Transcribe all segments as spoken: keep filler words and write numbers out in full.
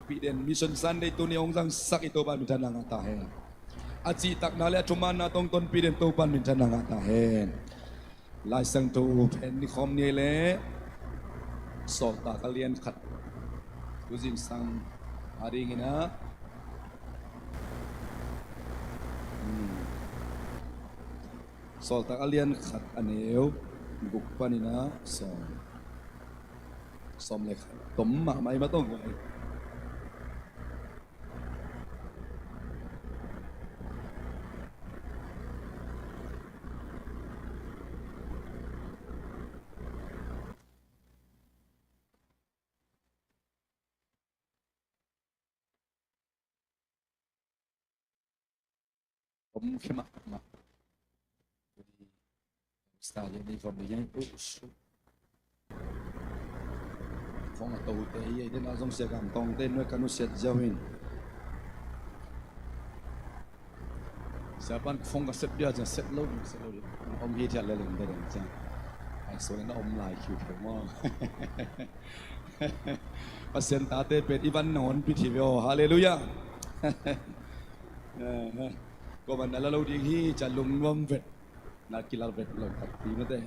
pih den, Mission Sunday tuni hong zangsak i Topa minthanna ngah ta hen. A cihtakna le a thumaanna tawh hong tonpih den Topa minthanna ngah ta hen. Lai Siangtho phen ni khawm ni leh Sawltak a lian khat, tu zingsang a dingin ah, hmm, Sawltak a lian khat a neu guk panin ah sawm, sawm le khat. Tom mahmah i ma tawh guai. Om khia mahmah. Stadium ni khawm ni ngai. Khong a tote hi, ei den a zong sia gam tawngte nuai ka nusiat ziau hin. Sia pan khong ka sep dia, sia sep lo, sep lo. Om hi thiat le lem de den sia. Ai so le na om lai khiu khiu maw. Pasian tate pen i van nawn pi thi ve aw. Halleluiah. Ko van na la lo ding hi, ca lungnuam vet. Na kilal vet lo takpi mate.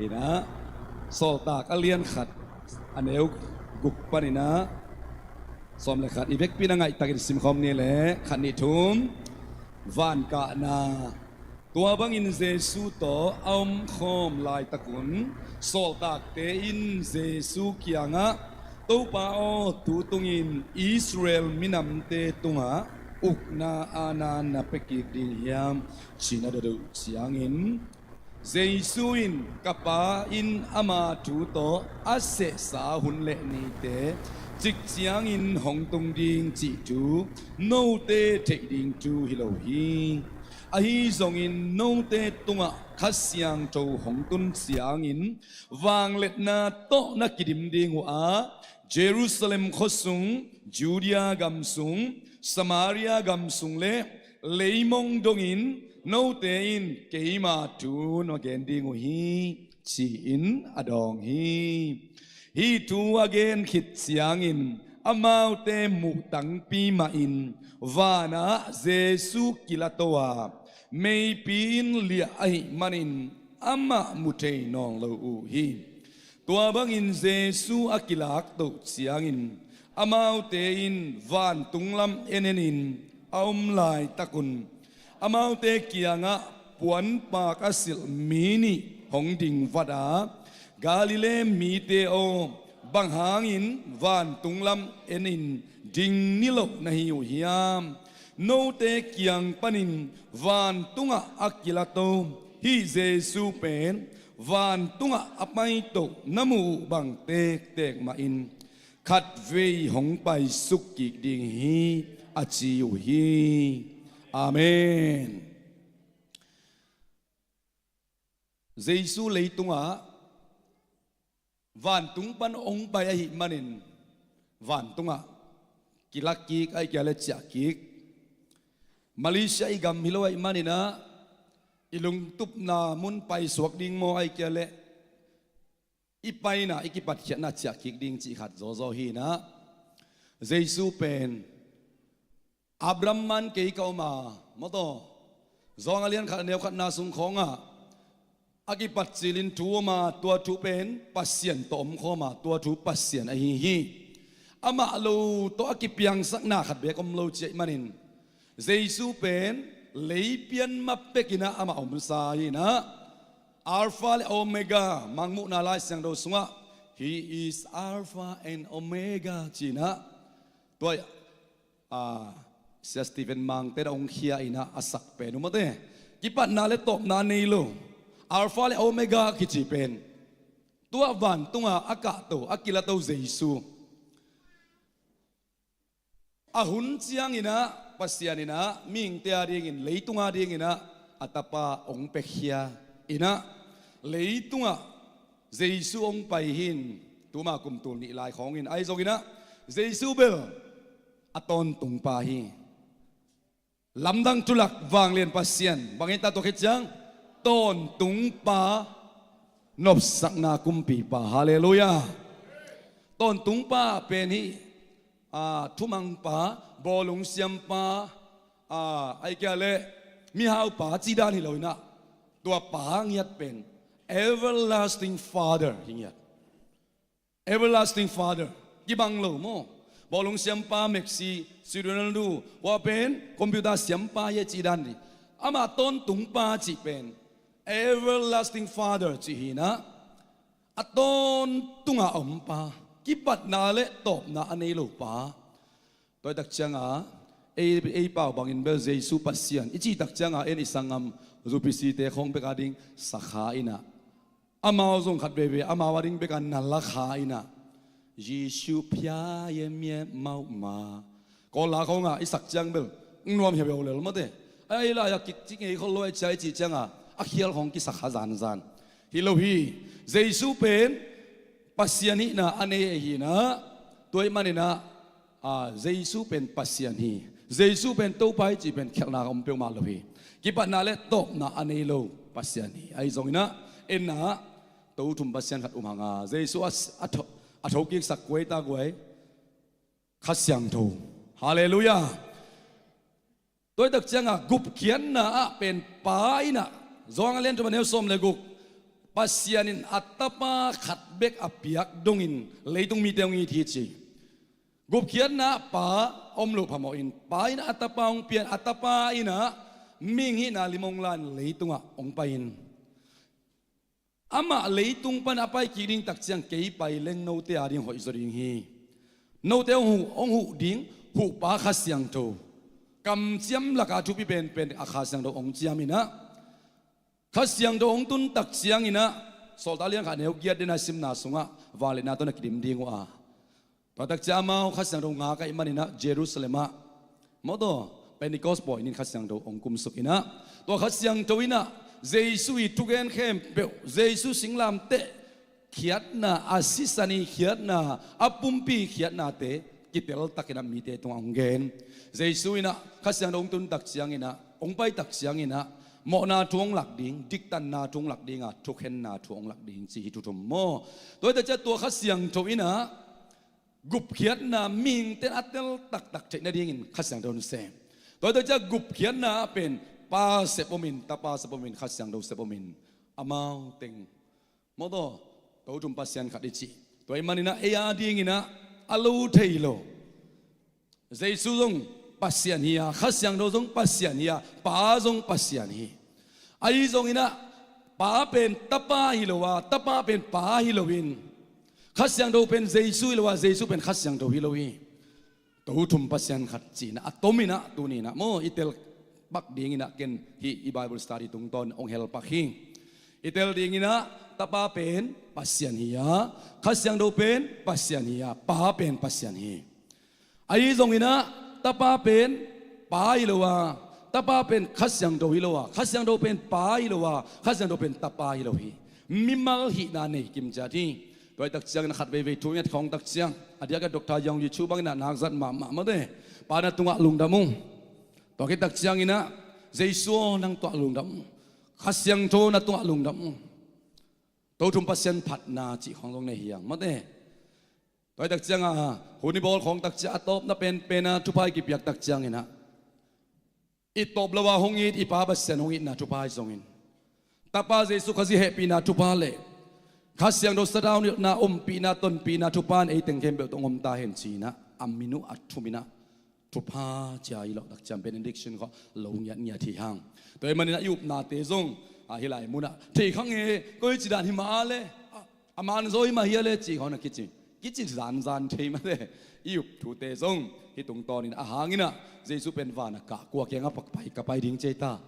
Inah, Sawltak a lian khat a neu guk panin ah sawm le khat, i vekpi in a ngaihtakin simkhawm ni leh, khat nih thum. Vankahna. Tua bangin Jesu tawh a omkhawm laitakun sawltakte in Jesu kiangah, Topa aw, tu tungin Israel minamte tungah ukna aana na pia kik ding hiam, ci-in a dot uh ciangin, Jesu in, Ka Pa in ama thu tawh a sehsa hun le nite cik ciangin hong tung ding cih thu note theih ding thu hi lo hi. Ahi zongin note tungah Kha Siangtho hong tun ciangin vangliatna tawh na kidim ding uh a, Jerusalem khuasung, Judea gamsung, Samaria gamsung le leimong dongin note in keima thu na gen ding uh hi, ci-in a dawng hi. Hih thu a gen khit ciangin amaute muh tangpi mahin vanah Jesu kilato a, meipi in liah ahih manin amah mu thei nawn lo uh hi. Tua bangin Jesu a kilaktoh ciangin amaute in vantung lam enenin a om laitakun amaute kiangah puanpak a silh mi nih hong ding vat a, Galilee mite aw, bang hangin vantung lam enin ding niloh na hi uh hiam? Note kiang panin vantungah a kilato hih Jesu pen vantungah a paito na muh uh bang tektek mahin khatvei hong paisuk kik ding hi, a ci uh hi. Amen. Jesu leitungah vantung pan hong pai ahih manin vantungah kilak kik, ahih kei leh ciah kik. Malaysia i gam hi lo ahih manin ah i lungtupna mun paisuak ding maw, ahih kei leh i paina, i kipatkhiatna ciah kik ding cih khat zawzaw hi inah, Jesu pen Abraham man kei ka om a, mawtaw, Zawng a lian khat a neu khatna sung khawngah a kipat cilin thu om a, tua thu pen Pasian tawh omkhawm a, tua thu Pasian ahi hi. Amah lo tawh a kipiangsakna khat beek om lo ci ahih manin Jesu pen leipian ma pekinah amah omsa hi inah, Alpha le Omega, Mangmuhna Lai Siangtho sungah, "He is Alpha and Omega," ci inah. Tua, ah, Sia Stephen Mangte na hong khia inah a sak pen uh mawte. Kipatna le tawpna nei lo. Alpha le Omega kici pen. Tua vantunga a kahto, a kilato Jesu. A hun cianginah Pasian inah mihingte a dingin, leitunga dinginah a Tapa hong pekhia inah, leitungah Jesu hong pai hi in, tuma kum tul nih lai khawngin. Ahi zonginah Jesu bel a tawntungpa hi. Lamdang thulak vanglian Pasian, bang hi ta tua khit ciang, tawntungpa, nopsakna kumpipa. Halleluiah. Tawntungpa pen hih a, thumangpa, bawlung siampa, a, ai kia le mihaupa ci dan hi lo inah, tua pa ngiat pen Everlasting Father hi ngiat. Everlasting Father. Kibang lo maw? Bawlung siampa, Messi, Cristiano Ronaldo, hua pen computer siampa hi a ci dan hi. Amah tawntungpa cih pen Everlasting Father cih hi inah, a tawntungah a om pa, kipatna le tawpna a nei lo pa. Tua hi tak cianga ei, ei pau bangin bel Jesu Pasian i cih tak cianga en i sanggam U P C te khawng bek a ding sakha inah, amau zong khat veve amau a ding bek a na la kha inah, Jesu phia ye mie mau ma. Kawl la khawngah i sak ciang bel nuam hi a beu lel mate. Ai lai a kik ci ngei khol lo ai cia i cih cianga a khial khawng kisak kha zanzan. Hi lo hi. Jesu pen Pasian hihna a nei ahi inah, tua ih maninah, a, Jesu pen Pasian hi. Jesu pen Topa hi cih pen khialhna a om peuhmah lo hi. Kipatna le tawpna a nei lo Pasian hi. Ahi zonginah, enna to thum Pasian khat um hanga, Jesu a, a tho, a thokiksak kuai ta kuai, Kha Siangtho. Halleluiah. Tua hi tak cianga gupkhiatna ah pen Pa inah, Johan a lian thum a neu sawm le guk, Pasian in a Tapa khat bek a piak dongin leitung mite hong it hi ci. Gupkhiatna ah Pa om loh phamawhin, Pa inah a Tapa hong pian, a Tapa inah mihing hihna lim hong la-in leitungah hong pai-in, amah leitung pan a pai kik ding tak ciang kei pai leng note a ding hoih zaw ding hi. Note hong huh, hong huh ding, huhpa Kha Siangtho. Kamciam laka thupi penpen a Kha Siangtho hong ciam inah, Kha Siangtho hong tun tak cianginah, Sawltak lian khat neu giat dena simna sungah vangliatna tawh na kidim ding uh a, tua tak ciang amau Kha Siangtho ngak ahih maninah Jerusalem ah, mawtaw, Pentecost pawi nin Kha Siangtho hong kumsuk inah, tua Kha Siangtho inah Jesu ii thugen khempeuh, Jesu singlamteh khiatna, a sisan ii khiatna, a pumpi khiatnate kiteltakinah mite tungah hong gen. Jesu inah Kha Siangtho hong tun tak cianginah, hong pai tak cianginah, mawhna thu hong lak ding, diktanna thu hong lak dinga, thukhenna thu hong lak ding ci hi thu thum maw? Tua hi tak ciang tua Kha Siangtho inah gupkhiatna mihingte in a tel taktak theih nadingin Kha Siangtho in sem. Tua hi tak ciang gupkhiatna ah pen Pa sep omin, Tapa sep omin, Kha Siangtho sep omin, amau teng, mawtaw, to thum Pasian khat i cih. Tua ahih maninah ei a dinginah a lo thei lo. Jesu zong Pasian hi a, Kha Siangtho zong Pasian hi a, Pa zong Pasian hi. Ahi zonginah Pa pen Tapa hi lo a, Tapa pen Pa hi loin, Kha Siangtho pen Jesu hi lo a, Jesu pen Kha Siangtho hi lo hi. To thum Pasian khat cihna a tominah tuninah maw, i tel pak dinginah ken hih i Bible study tungtawn hong hel pak hi. I tel dinginah Tapa pen Pasian hi a, Kha Siangtho pen Pasian hi a, Pa pen Pasian hi. Ahi zonginah Tapa pen Pa hi lo a, Tapa pen Kha Siangtho hi lo a, Kha Siangtho pen Pa hi lo a, Kha Siangtho pen Tapa hi lo hi. Mimal hihna nei kimciat hi. Tua hi tak cianginah khat veivei thu ngiat khawng tak ciang, a diakah Doctor Yonggi Cho banginah nak zat mahmah mawte. Pa na tungah lungdam ung. Tua khit tak cianginah Jesu aw nang tungah lungdam ung. Kha Siangtho na tungah lungdam ung. To thum Pasian phatna cih khawng zong nei hi hang mawte. Tua hi tak cianga hun i bawl khawng tak ciang a tawpna penpena thupha i kipiak tak cianginah, i tawp lo a hong it i Pa Pasian hong itna thupha hi zongin, Tapa Jesu Khazih hehpihna thupha le Kha Siangtho sathau nilhna, ompihna, tonpihna thupha in ei teng khempeuh tawh hong om ta hen ci-inah a min uh a thuminah thupha cia i lawh tak ciang benediction khawng lo ngiatngiat hi hang. Tua ahih maninah i upnate zong, a, hih lai munah thei kha nge, koi ci dan hi mah a le, a, a man zaw hi mah hi a le cih khawng na kici, kici zanzan thei mah le. I up thute zong hih tungtawnin a hanginah Jesu pen van a kah, kua kiangah pak pai, ka pai ding ci ei ta.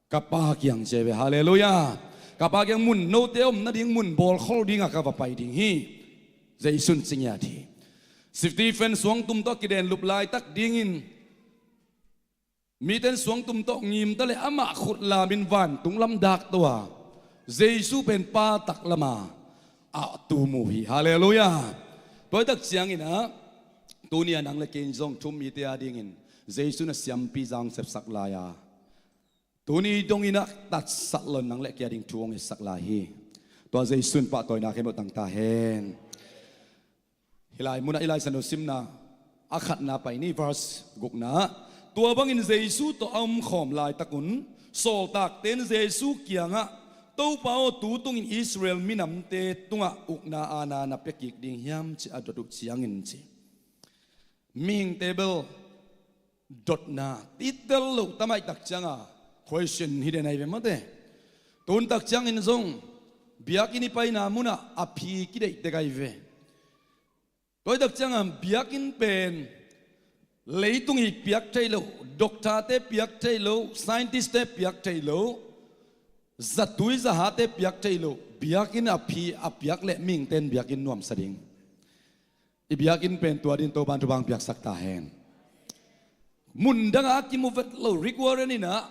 Ka Pa kiang ci ei ve. Halleluiah. Ka Pa kiang mun, note om nading mun bawlkhol dinga ka va pai ding hi. Jesu in ci ngiat hi. Stephen suangtum tawh a kidenlup laitak dingin, mite in suangtum tawh ngim ta le amah khut lamin vantung lam dak to a, Jesu pen Pa taklam a, a tum uh hi. Halleluiah. Tua hi tak cianginah tuni a nang le kei in zong thu-um mite a dingin Jesu in a siampi zang sepsak lai a, tuni donginah tatsat lo-in nang le kei a ding thu hong etsak lai hi. Tua Jesu in pahtawina khempeuh tang ta hen. Hih lai munah i Lai Siangtho simna A khatna pai ni, verse gukna. Tua bangin Jesu tawh a omkhawm laitakun sawltakte in Jesu kiangah, "Topa aw, tu tungin Israel minamte tungah ukna aana na pia kik ding hiam?" ci a dot uh ciangin ci. Mihingte bel dotna titel loh tamaihtak cianga question hi den ahi ve mate. Tuntak ciangin zong biakinn i paina munah a phi kideih tek ahi ve. Tuaitak cianga biakinn pen leitung i piak thei lo, doctor-te piak thei lo, scientist-te piak thei lo, zatui zahate piak thei lo, biakinn a phi a piak leh mihingte in biakinn nuamsa ding. I biakinn pen tua dingin Topa'n thupha piaksak ta hen. Mun dangah a kimu vet lo, Rick Warren inah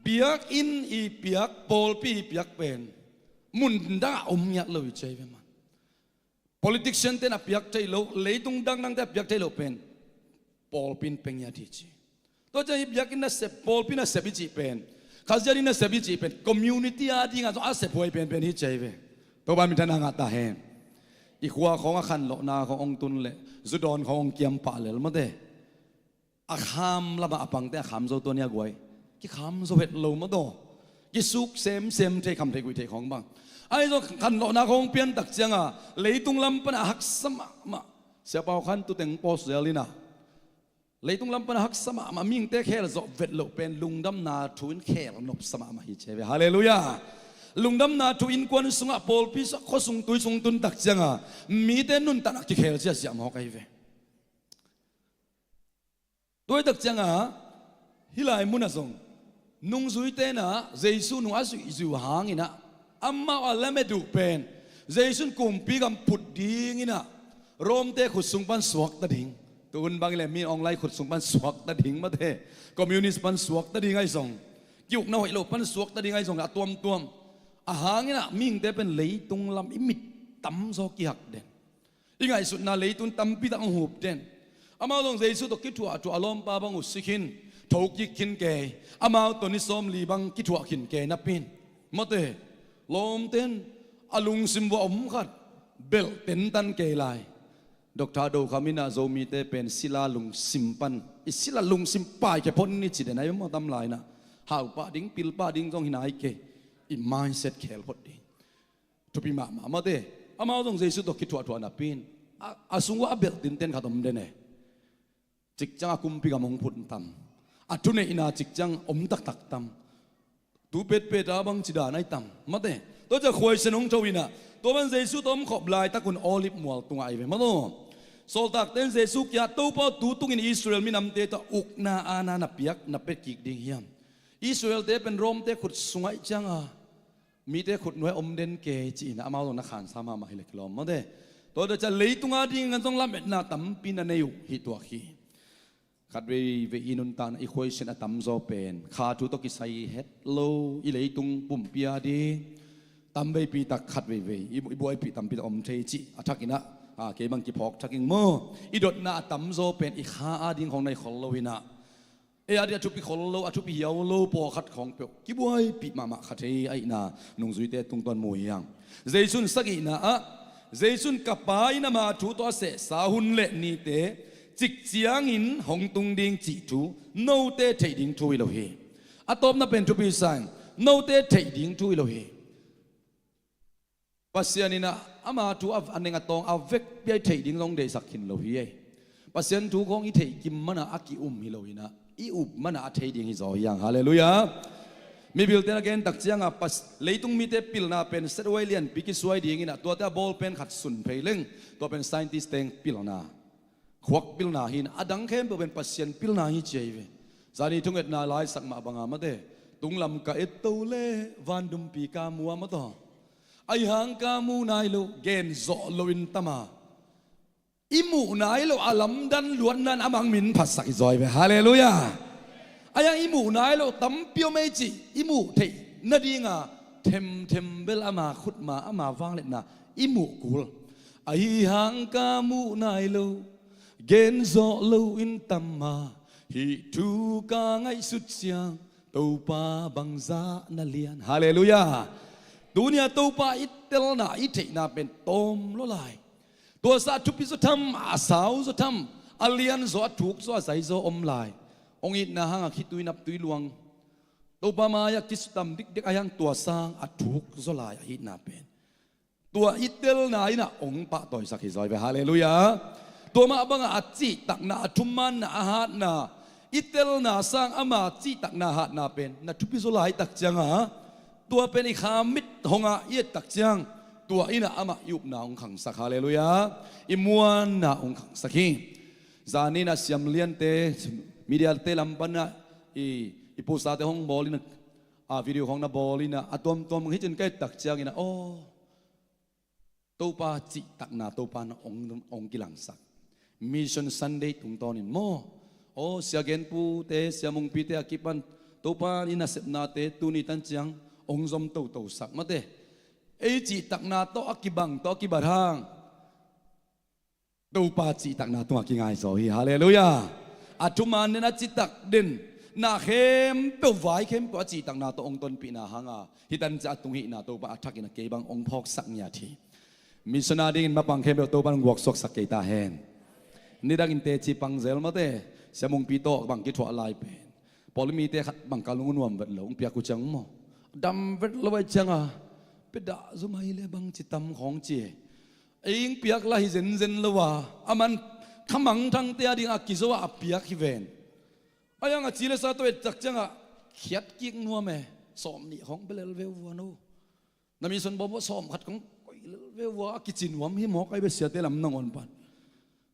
biakinn i piak, pawlpi i piak pen mun dangah om ngiat lo hi ci ahi ve man. Politician-te in a piak thei lo, leitung dangdangte a piak thei lo pen pawlpi in pia ngiat hi ci. Tua ciang i biakinn nasep, pawlpi nasep i cih pen, Kha Siangtho nasep i cih pen community a dingah zong a sephuai penpen hi ci ahi ve. Topa minthanna ngah ta hen. I khua khawng a khanlawhna khawng hong tun leh, zu dawn khawng hong kiam pah lel mate. A kham lamah a pangte a kham zo tua ni a guai. Kikham zo het lo mataw. Kisuk semsem thei, kham thei, guih thei khawng bang. Ahi zong khanlawhna khawng piantak cianga leitung lam pana a haksa mahmah. Sia Pau Khan tu teng post zel inah leitung lam pana a haksa mahmah, mihingte khel zawh vet loh pen lungdamna thu in khel nopsa mahmah hi ci ahi ve. Halleluiah. Lungdamna thu innkuan sungah, pawlpi sungah, khuasung tui sung tuntak cianga mite nuntakna kikhel ciaciah mawk ahi ve. Tuaitak cianga hih lai munah zong nungzuite inah Jesu nung a zuihzuih uh hanginah amau a lamet uh pen Jesu in kumpi gam phut dinginah Rom-te khut sung pan suakta ding. Tuhun bangin le mi online khut sung pan suakta ding mate. Communist pan suakta ding ahi zong, ki-ukna hoih lo pan suakta ding ahi zong, a tuamtuam a hanginah mihingte pen leitung lam i mit tamzaw kihak den. I ngaihsutna leitung tampi tak hong hup den. Amau zong Jesu tawh kithuahthuah, a lawmpa bang uh si khin, thokik khin kei. Amau tawh ni sawmli bang kithuah khin kei napi in mate. Lawmte in a lungsim vuah om khat belh tentan kei lai. Doctor Do Kham inah Zomite pen sila lungsim pan, i sila lungsim paikhia phot ni ci den ahi maw, tam lai inah. Hau pah ding, pil pah ding zong hi nai kei. I mindset khel phot ding. Thupi mahmah mate. Amau zong Jesu tawh kithuahthuah napi in a, a sung uah a belh tinten khat om den e. Cikciang a kumpi gam hong phut tam, a thuneihna cikciang om taktak tam, tu petpet a bang ci dan ahi tam mate. Tua ciang khuaisian hong tho inah tua bang Jesu tawh omkhawm laitakun Olive mual tungah ahi ve mataw. Sawltakte in Jesu kiangah, "Topa aw, tu tungin Israel minamte tawh ukna aana na piak, na pia kik ding hiam?" Israel-te pen Rom-te khut sungah ahi cianga mite khut nuai om den kei ci-in amau zong na khansa mahmah hi leh kilawm mate. Tua tua ciang leitung a dingin zong lametna tampi na nei uh hi tuak hi. Khat veivei i nuntakna i khuaisian a tamzaw pen kha thu tawh kisai het lo, i leitung pumpi a ding tamveipi tak khat veivei i, i buaipih tampi tak om thei cih a thakinah, a, kei bang kiphawk thak ing maw. I dotna a tamzaw pen i kha a ding khawng na hi khol lo inah, ei a ding a thupi khol lo, a thupi hiau lo pawlkhat khawng peuh kibuaipih mahmah kha thei ahihna nungzuite tungtawn mu hi hang. Jesu in sagihna ah, Jesu in, "Ka Pa in ama thu tawh a sehsa hun le nite cikciangin hong tung ding cih thu note theih ding thu hi lo hi." A tawpna pen thupi sa ing, note theih ding thu hi lo hi. Pasian inah ama thu a, a neng a tawng a vekpi a i theih ding zong deihsak khin lo hi ei. Pasian thu khawng i theih kim manah a ki-um hi lo inah, i up manah a thei ding hi zaw hi hang. Halleluiah. Mipilte na gentak cianga pas, leitung mite pilna pen sethuai lianpi kisuai dinginah tuate a bawl pen khat sun phei leng, tua pen scientist teng pilna, khuak pilna hi inah, a dang khempeuh pen Pasian pilna hi ci ahi ve. Zani thungetna laisak mah banga mate, "Tunglam ka et to le vandumpi ka mu a," mataw. Ahi hang ka mu nai lo, gen zawh loin tam a, i muh nai lo a lamdang luatna in amah min phatsak hi zaw hi ve. Halleluiah. Ahi hang i muh nai lo tampi om ei cih i muh theih nadinga themthem bel ama khutma, ama vangliatna i muh kul. Ahi hang ka muh nai lo, gen zawh loin tam a, hih thu ka ngaihsut ciang Topa bangzah na lian. Halleluiah. Tuni-a Topa i telna, i theihna pen tawm lua lai. Tua sa a thupi zaw tham, a sau zaw tham, A lianzaw, a thukzaw, a zaizaw om lai. Hong itna hanga khitui naptui luang, Topa mai-ah kisutam dikdek a hiang tua sang a thukzaw lai a itna pen, tua i telna in ah hong pahtawisak hi zaw hi ve. Halleluiah. Tua mah bangah a cihtakna, a thumanna, a hatna, i telna sang ama cihtakna, hatna pen na thupi zaw laitak cianga, tua pen i kha mit hongah i ettak ciang, tua in ah amah i upna hong khangsak. Halleluiah. I muanna hong khangsak hi. Zanin ah siamliante, mediate lam panah i, i pusate hong bawl in ah, a video khawng na bawl in ah, a tuamtuam hi cin ka ettak ciangin ah, aw, Topa cihtakna Topa in hong, hong kilangsak. Mission Sunday tungtawnin maw, aw, Sia Genpute, Sia Mungpite a kipan Topa in nasepnate tuni tan ciang hong zom totosak mate. Ei cihtakna tawh a kibang tawh a kibat hang Topa cihtakna tungah kingai zaw hi. Halleluiah. A thuman den, a citak den, na khempeuh, vai khempeuh a cihtakna tawh hong tonpihna hanga hi tan ciah a tunghihna Topa a thakin a kei bang hong phawksak ngiat hi. Mission a dingin mapang khempeuh Topa in hong guaksuaksak kei ta hen. Nidangin teci pang zel mate, Sia Mungpi tawh bang kithuah lai pen, Pawlmite khat bang ka lung uh nuam vet lo, hong piak uh ciang maw, dam vet lo ai cianga, pia dah zum ai le bang ci tam khawng ci. Ei hong piak lah hi zenzen lo a, a man khamangthangte a ding a kizo a a piak hi ven. Ai ang a ci le sa tawh ettak ciangah khiat kik nuam e, sawm nih khawng belel ve uh vuan o. Na mission bawm uh sawm khat kong koih lel ve uh a kici nuam hi mawk ai ve, siate lam nangawn pan.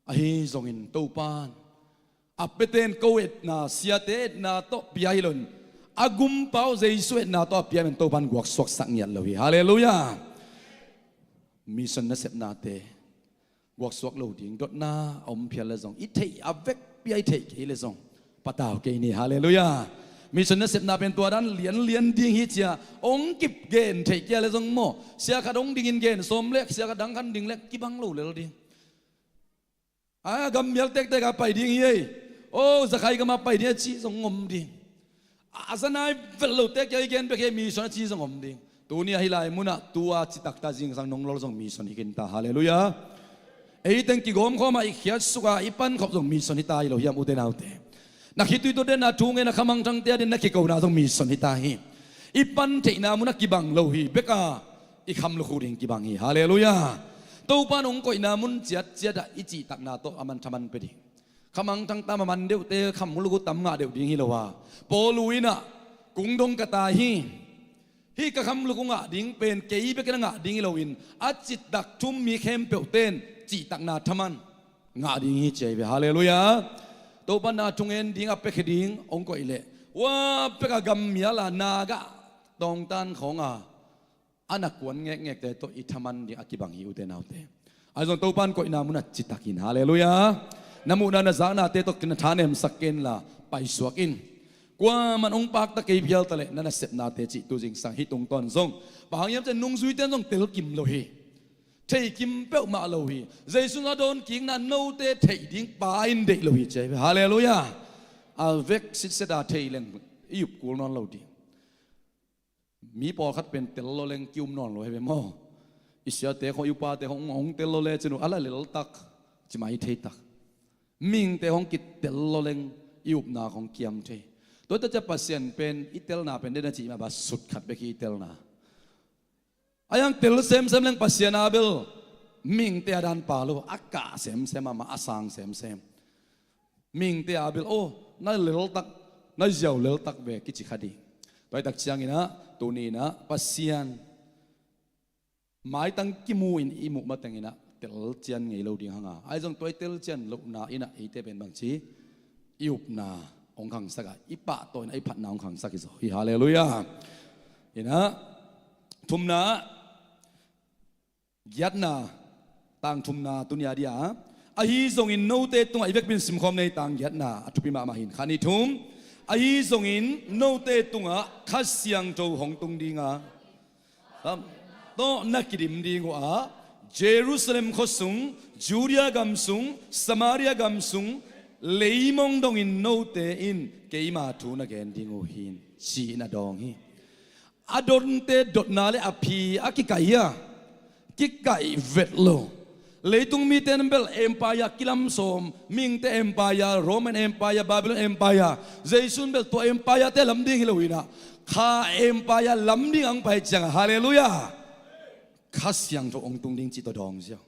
Ahi zongin Topan a piaten ko etna, siate etna tawh pia hi loin, a gumpau Jesu etna tawh a pia men Topan guaksuaksak ngiat lo hi. Halleluiah. Mission nasepnate guaksuak lo ding, dotna a om phial le zong, i theih a vekpi a i theih kei le zong, patau kei ni. Halleluiah. Mission nasepna pen tua dan lianlian ding hi cia hong kip gen theih kia le zong maw, sia khat hong dingin gen sawm lek, sia khat dang khan ding lek, kibang lo lel ding. A gammial tektek a pai ding hi ei, o, zakhai gama pai ding a ci zong om ding. A zanai vel lote kia i gen bek hi ei, mission a ci zong om ding. Tuni a hi lai munah tua citak ta zingsang nong lol zong mission hi khin ta. Halleluiah. Ei teng kigawm khawma i khiat suka i pan khop zong mission hi ta hi lo hiam, ute naute? Na khitui tawh den, na thu ngen, na khamangthangte a den, na kikona zong mission hi ta hi. I pan theihna mun a kibang lo hi beka, i kham lukhu ding kibang hi. Halleluiah. Topan hong koihna mun ciatciatah i cihtakna tawh a man thaman pia ding. Khamangthang tam a man deuhte kham lukhu tam ngah deuh ding hi lo a, Paul uh inah kung dong ka ta hi. Hih ka kham lukhu ngah ding pen kei bekin a ngah ding hi loin, a citak thum mi khempeuhte in cihtakna thaman ngah ding hi ci ahi ve. Halleluiah. Topan na thungen ding a piakhia ding hong koih leh, ua peka gammial a na gah tawngtan khawnga a na kuan ngekngekte tawh i thaman ding a kibang hi, ute naute. Ahi zong Topan koihna munah citakin, halleluiah, na muhna na zaknate tawh na thanemsak kenla paisuak in. Kuaman hong pakta kei phial taleh na nasepnate cih tu zingsang hih tungtawn zong, bang hang hiam ciah nungzuite in zong telkim lo hi. Theikim peuhmah lo hi. Jesu in a dawnkikna note theih ding pa in deih lo hi ci ahi ve. Halleluiah. A vek sitset a thei leng i up kul nawn lo ding. Mi pawlkhat pen tel lo leng ki-um nawn lo hi ve maw? I siate khawng, i upate khawng hong tel lo le cin uh a la leltak, ci mai theitak. Mihingte hong kitel lo leng i upna khawng kiam thei. Tua hi ta ciah Pasian pen i telna pen den a cih mah bang, sut khat bek hi i telna. A hiang tel semsem leng Pasian a bel mihingte a dan pa lo, a kah semsem, amah a sang semsem. Mihingte a bel, aw, na leltak, na ziau leltak ve kici kha ding. Tua hi tak ciangin ah, tuni in ah Pasian maitang kimu in i muh matengin ah telcian ngei lo ding hang a, ahi zong tua i telcian lohna in ah eite pen bangci, i upna hong khangsak a, i pahtawi in ah i phatna hong khangsak hi zaw hi. Halleluiah. In ah, thumna, giatna, tang thumna tuni a dia. Ahi zongin note tungah, i vekpi in simkhawm ni, tang giatna, a thupi mahmah hi. Khat, nih, thum. Ahi zongin note tungah Kha Siangtho hong tung ding a, tawh na kidim ding uh a, Jerusalem khuasung, Judea gamsung, Samaria gamsung, leimong dongin note in keima thu na gen ding uh hi, ci-in a dawng hi. A donte dotna le a phi a kikaih hi a, kikaih vet lo. Leitung mite in bel empire kilam sawm, mihingte empire, Roman Empire, Babylon Empire, Jesu in bel tua empire te lam ding hi lo hi a, Kha Empire lam ding a hong pai ciangah, halleluiah, Kha Siangtho hong tung ding cih tawh dawng ziau.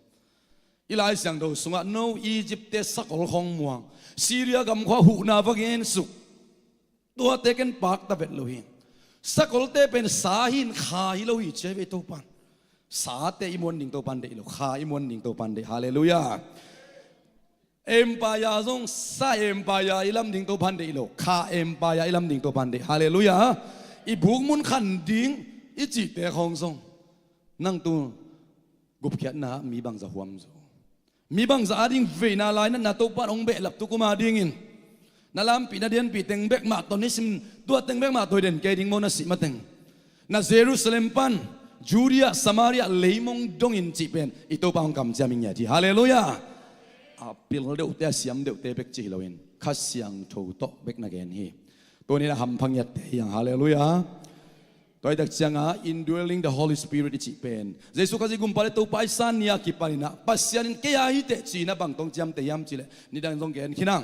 I Lai Siangtho sungah no Egypt-te sakol khawng muang, Syria gamkhua huhna va gensuk, tuate ken pakta vet lo hi. Sakolte pen sa hi in kha hi lo hi ci hi ve Topan. Sate i muan ding Topan deih lo, kha i muan ding Topan deih, halleluiah. Empire zong sa empire i lam ding Topan deih lo, kha empire i lam ding Topan deih, halleluiah. I buk mun khan ding i cihte khawng zong, nang tu gupkhiatna ah mi bangzah huam zo? Mi bangzah ading veina lainatna Topan hong behlap tu kum adingin, na lampih na dianpih teng bek mah tawh nisim tua teng bek mah tawh i den kei ding maw, na sih mateng? Na Jerusalem pan Judea, Samaria leimong dongin cih pen i Topa hong kamciam i ngiat hi, halleluiah. A pil deuhte, a siam deuhte bek ci hi loin Kha Siangtho tawh bek na gen hi. Tuni-in a hampha ngiatte hi hang, halleluiah. Tua i tak ciangah indwelling the Holy Spirit i cih pen Jesu Khazih Gumpa le Topa i san ni a kipaninah Pasian in kei a hi teh ci-inah bang tawh hong ciamteh hiam cih leh, nidang zong gen khin hang.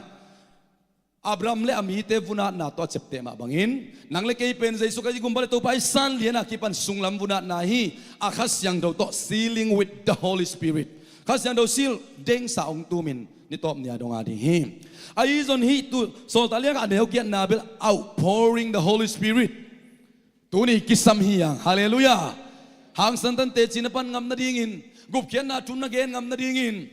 Abraham le a mite vunatna tawh a ciapteh mah bangin, nang le kei pen Jesu Khazih Gumpa le Topa i san lian a kipan sunglam vunatna hi. A Kha Siangtho tawh, sealing with the Holy Spirit. Kha Siangtho seal dengsa hong tumin ni tawp ni-a dong a ding hi. Ahi zong hih tu Sawltak lian khat a neu giatna bel outpouring the Holy Spirit. Tuni kisam hi hang, halleluiah. Hangsan tan teci na pan ngam nadingin, gupkhiatna thu na gen ngam nadingin,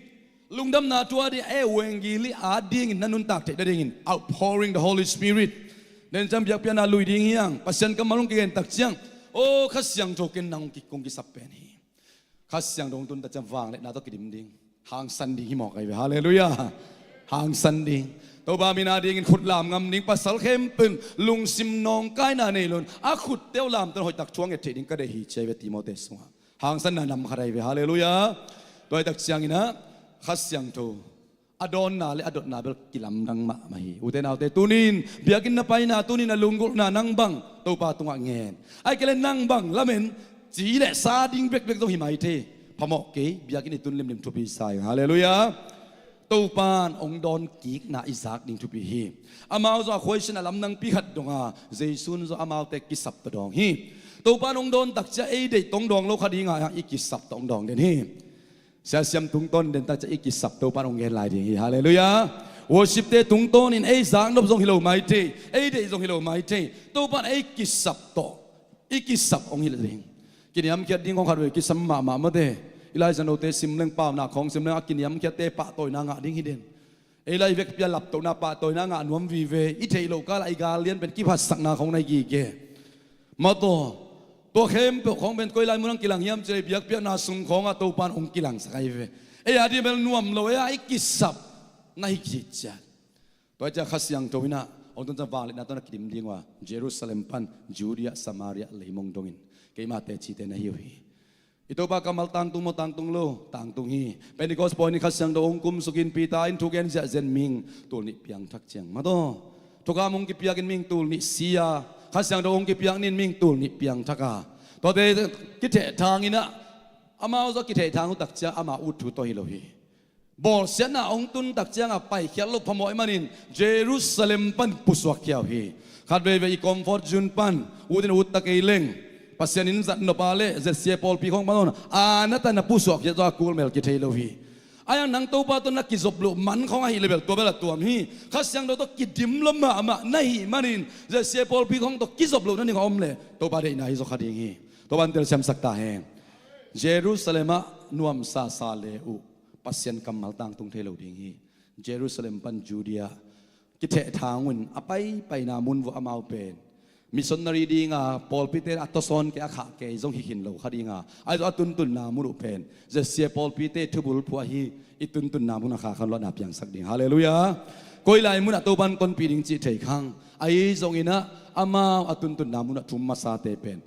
lungdamna thu ading, evangeli adingin na nuntak theih nadingin outpouring the Holy Spirit. Tua ciang biakpiakna lui ding hi hang. Pasian kammal hong kigen tak ciang, aw Kha Siangtho, ken nang hong ki, kong kisap pen hi. Kha Siangtho hong tun tak ciang vangliatna tawh kidim ding. Hangsan ding hi mawk ahi ve, halleluiah. Hangsan ding. Topa min adingin khut lam ngam ding, pasal khempeuh in lungsim nawngkaina nei loin a khutte uh lamte in hoihtak thu a nget theih ding ka deih hi ci ahi ve Timoti sungah. Hangsanna nam khat ahi ve, halleluiah. Tua i tak cianginah Kha Siangtho a dawnna le a dotna bel kilamdang mahmah hi. Ute naute, tuni-in biakinn na paina, tuni-in a lunggulhna nang bang Topa tungah ngen. Ahih kei leh nang bang lamen, ci le sa ding bekbek zong hi mai thei. Phamawh kei, biakinn i tun limlim thupi sa hi, halleluiah. Topan hong dawnkikna i zak ding thupi hi. Amau zong a khuaisian a lamdangpi khat dong a, Jesu in zong amaute kisap tawh dawng hi. Topan hong dawn tak ciang ei deih tawh hong dawng lo kha ding a, i kisap tawh hong dawng den hi. Siasiam tungtawnin den tak ciang i kisap Topan hong gen lai ding hi, halleluiah. Worship-te tungtawnin ei zaknop zong hi lo mai thei, ei deih zong hi lo mai thei. Topan ei kisap tawh, i kisap hong hilh ding. Kiniamkhiat ding khawng khatvei kisam mahmah mate. I Lai Siangthote sim leng, paunak khawng sim leng, a kiniamkhiatte pahtawina ngah ding hi den. Ei lai vekpi-a laptohna, pahtawina ngah nuam vive. I theih loh kalah i gal lian pen kiphatsakna khawng na hi gige. Mawtaw, tua khempeuh khawng pen koi lai munah hong kilang hiam cih leh biakpiakna sung khawngah Topan hong kilangsak ahi ve. Ei a ding bel nuam lo, ei a i kisap na hi khit ciat. Tua ciang Kha Siangtho inah hong tun ciang vangliatna tawh na kidim ding uh a, Jerusalem pan Judea, Samaria leimong dongin keima tecite na hi uh hi. I Topa kammal tangtung maw, tangtung lo? Tangtung hi. Pentecost pawi ni Kha Siangtho hong kumsukin Peter in thu gen ziahziah in mihing tul nih piangthak ciang, mawtaw, thukham hong kipiakin mihing tul nih si a, Kha Siangtho hong kipiak ni-in mihing tul nih piangthak a, tuate kithehthang inah, amau zong kithehthang uh tak ciang ama ut thu tawh hi lo hi. Bawlsiatna hong tun tak ciangah paikhiat loh phamawh ahih manin Jerusalem pan pusuakkhia uh hi. Khatveivei i comfort zone pan ut in ut ta kei leng, Pasian in zat nop a leh Z C A pawlpi khawng pan zong a na ta na pusuakkhia zaw a kul mel kithei lo hi. Ahi hang nang Topa tawh na kizop loh man khawng ahih leh bel tua bel a tuam hi. Kha Siangtho tawh kidim lua mahmah na hih manin Z C A pawlpi khawng tawh kizop loh na ding a om leh Topa deihna hi zaw kha ding hi. Topa in telsiamsak ta hen. Jerusalem ah nuamsa sa le uh Pasian kammal tangtung thei lo ding hi. Jerusalem pan Judea kithehthang un a paipaina mun vuah amau pen missionary dinga pawlpite a tawsawn kei, a khah kei zong hi khin lo kha dinga, ahi zong a tuntunna mun uh pen Z C A pawlpite thubul phuah hi. I tuntunna munah kha khan luahna piangsak ding, halleluiah. Koi lai munah Topan tonpih ding cih thei khang, ahi zonginah amau a tuntunna munah thu um masate pen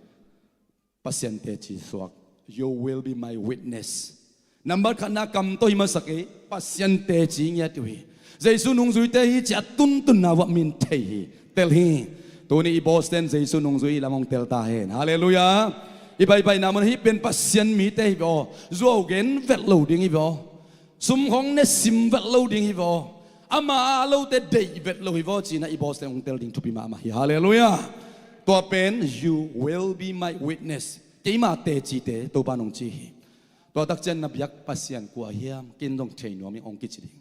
Pasian teci suak. You will be my witness. Nambat khatna kam tawh hi masa kei, Pasian teci ngiat uh hi. Jesu nungzuite hi ci a tuntunna vuah min thei hi. Tel hi. Tuni i boss ten Jesu nungzui i lam hong tel ta hen. Halleluiah. I paipaina mun hih pen Pasian mite hi ve aw. Zuau gen vet lo ding hi ve aw. Sum khong ne sim vet lo ding hi vaw. Ama a lote deih vet lo hi vaw, ci-in ah i boss teng hong tel ding thupi mahmah hi. Halleluiah. Tua pen, "You will be my witness." Keima tecite Topa in hong ci hi. Tua tak ciang na biak Pasian kua hiam, ken zong thei nuam ing hong kici ding.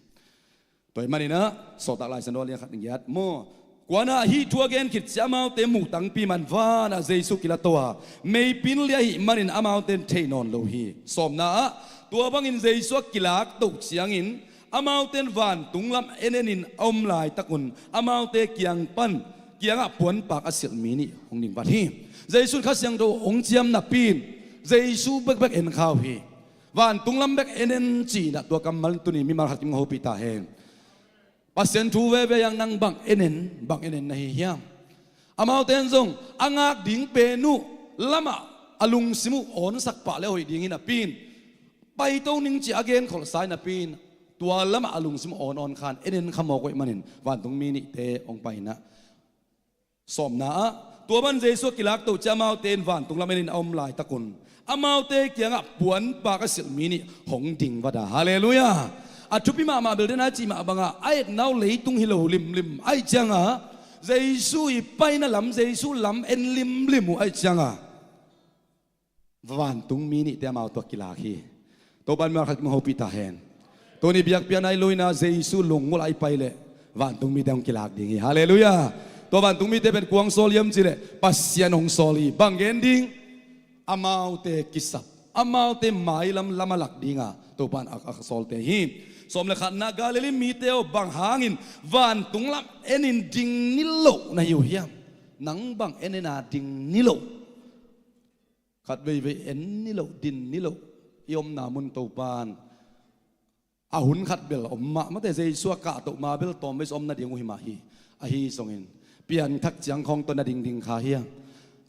Tua ahih manin ah, Sawltak Lai Siangtho a lian khat giat maw, "Kua'n ah hih thu a gen khit ciang amaute muh tangpi man, van ah Jesu kila to a, meipin lia ahih manin amaute in thei nawn lo hi." Sawmna ah, "Tua bangin Jesu a kilak toh ciangin amaute in vantung lam en enin a om laitakun amaute kiang pan, kiangah puanpak a silh mi nih hong ding vat hi." Jesu in Kha Siangtho hong ciam napi in Jesu bekbek en kha uh hi. Vantung lam bek en en, ci-in ah tua kammal in tuni mimal khat kim hong hopih ta hen. Pasian thu veve a, nang bang en en, bang en en na hi hiam? Amaute in zong a ngak ding pen uh lamah a lungsim uh awnsak pah le hoih ding hi napi in, paito ning ci a gen kholhsa hi napi in, tua lamah a lungsim uh awn awn khan en en kha mawk uh ahih manin vantung mi nihte hong pai in ah. Sawmna ah, "Tua bangin Jesu a kilak toh ciang amaute in vantung lam enin a om laitakun amaute kiangah puanpak a silh mi nih hong ding vat a." Halleluiah. A thupi mahmah bel den a cih mah bangah, a etna uh leitung hi lo limlim ahih ciangah, Jesu i paina lam, Jesu lam en limlim uh ahih ciangah, vantung mi nihte amau tawh kilak hi. Topa in mimal khat kim hong hopih ta hen. Tuni biakpiakna i lo in ah Jesu lunggulh ah i pai leh vantung mite hong kilak ding hi. Halleluiah. Tua vantung mite pen kua hong sawl hiam cih leh Pasian hong sawl hi. Bang gen ding? Amaute kisap, amaute mailam lam a lak ding a Topa in a, a sawlte hi. Sawm le khatna, "Galilee mite aw, bang hangin vantung lam enin ding niloh na hi uh hiam?" Nang bang en en a ding niloh? Khat veivei en niloh, din niloh i omna mun Topa in a hun khat bel om mahmah te, Jesu a kahtoh ma bel tawmvei sa om nading uh hi mah hi. Ahi zongin pianthak ciang khawng tawh na dingding kha hiam?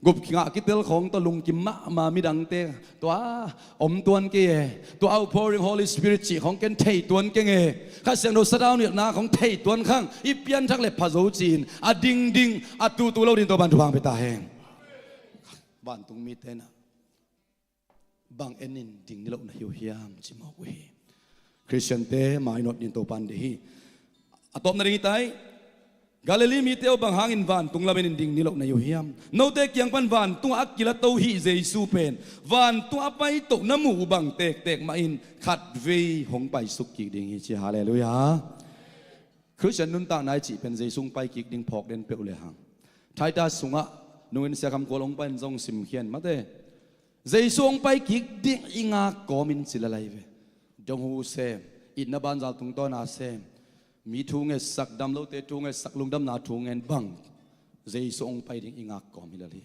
Gupkhiat kitel khawng tawh lungkim mahmah midangte, "Tua om tuan kei e, tua outpouring Holy Spirit cih khawng ken thei tuan keng e, Kha Siangtho sadaunilhna khawng thei tuan khang, i pianthak le pha zo," ci-in a dingding, a tutu lo ding Topa in thupha hong pia ta hen. Vantung mite in ah bang enin ding niloh na hi uh hiam, ci mawk uh hi. Khristiante mainawt ding Topa in deih hi. A tawpna ding hi ta hi. "Galilee mite aw, bang hangin vantung lam enin ding niloh na hi uh hiam? Note kiang pan vantung a kilato hih Jesu pen vantung a paito na muh uh bang tektek mahin khatvei hong paisuk kik ding hi," ci. Halleluiah. Khristian nuntakna i cih pen Jesu hong paikik ding phawk den peuh le hang. Titus sungah nungin Sia Kham Khual hong pai in zong simkhia in, mate, Jesu hong paikik ding i ngak kawmin ci lel lai ve. Donghu sem, itna banzau tungtawna sem, mi thu ngetsak, damlote thu ngetsak, lungdamna thu ngen bang, Jesu hong pai ding i ngak kawm hi lel hi.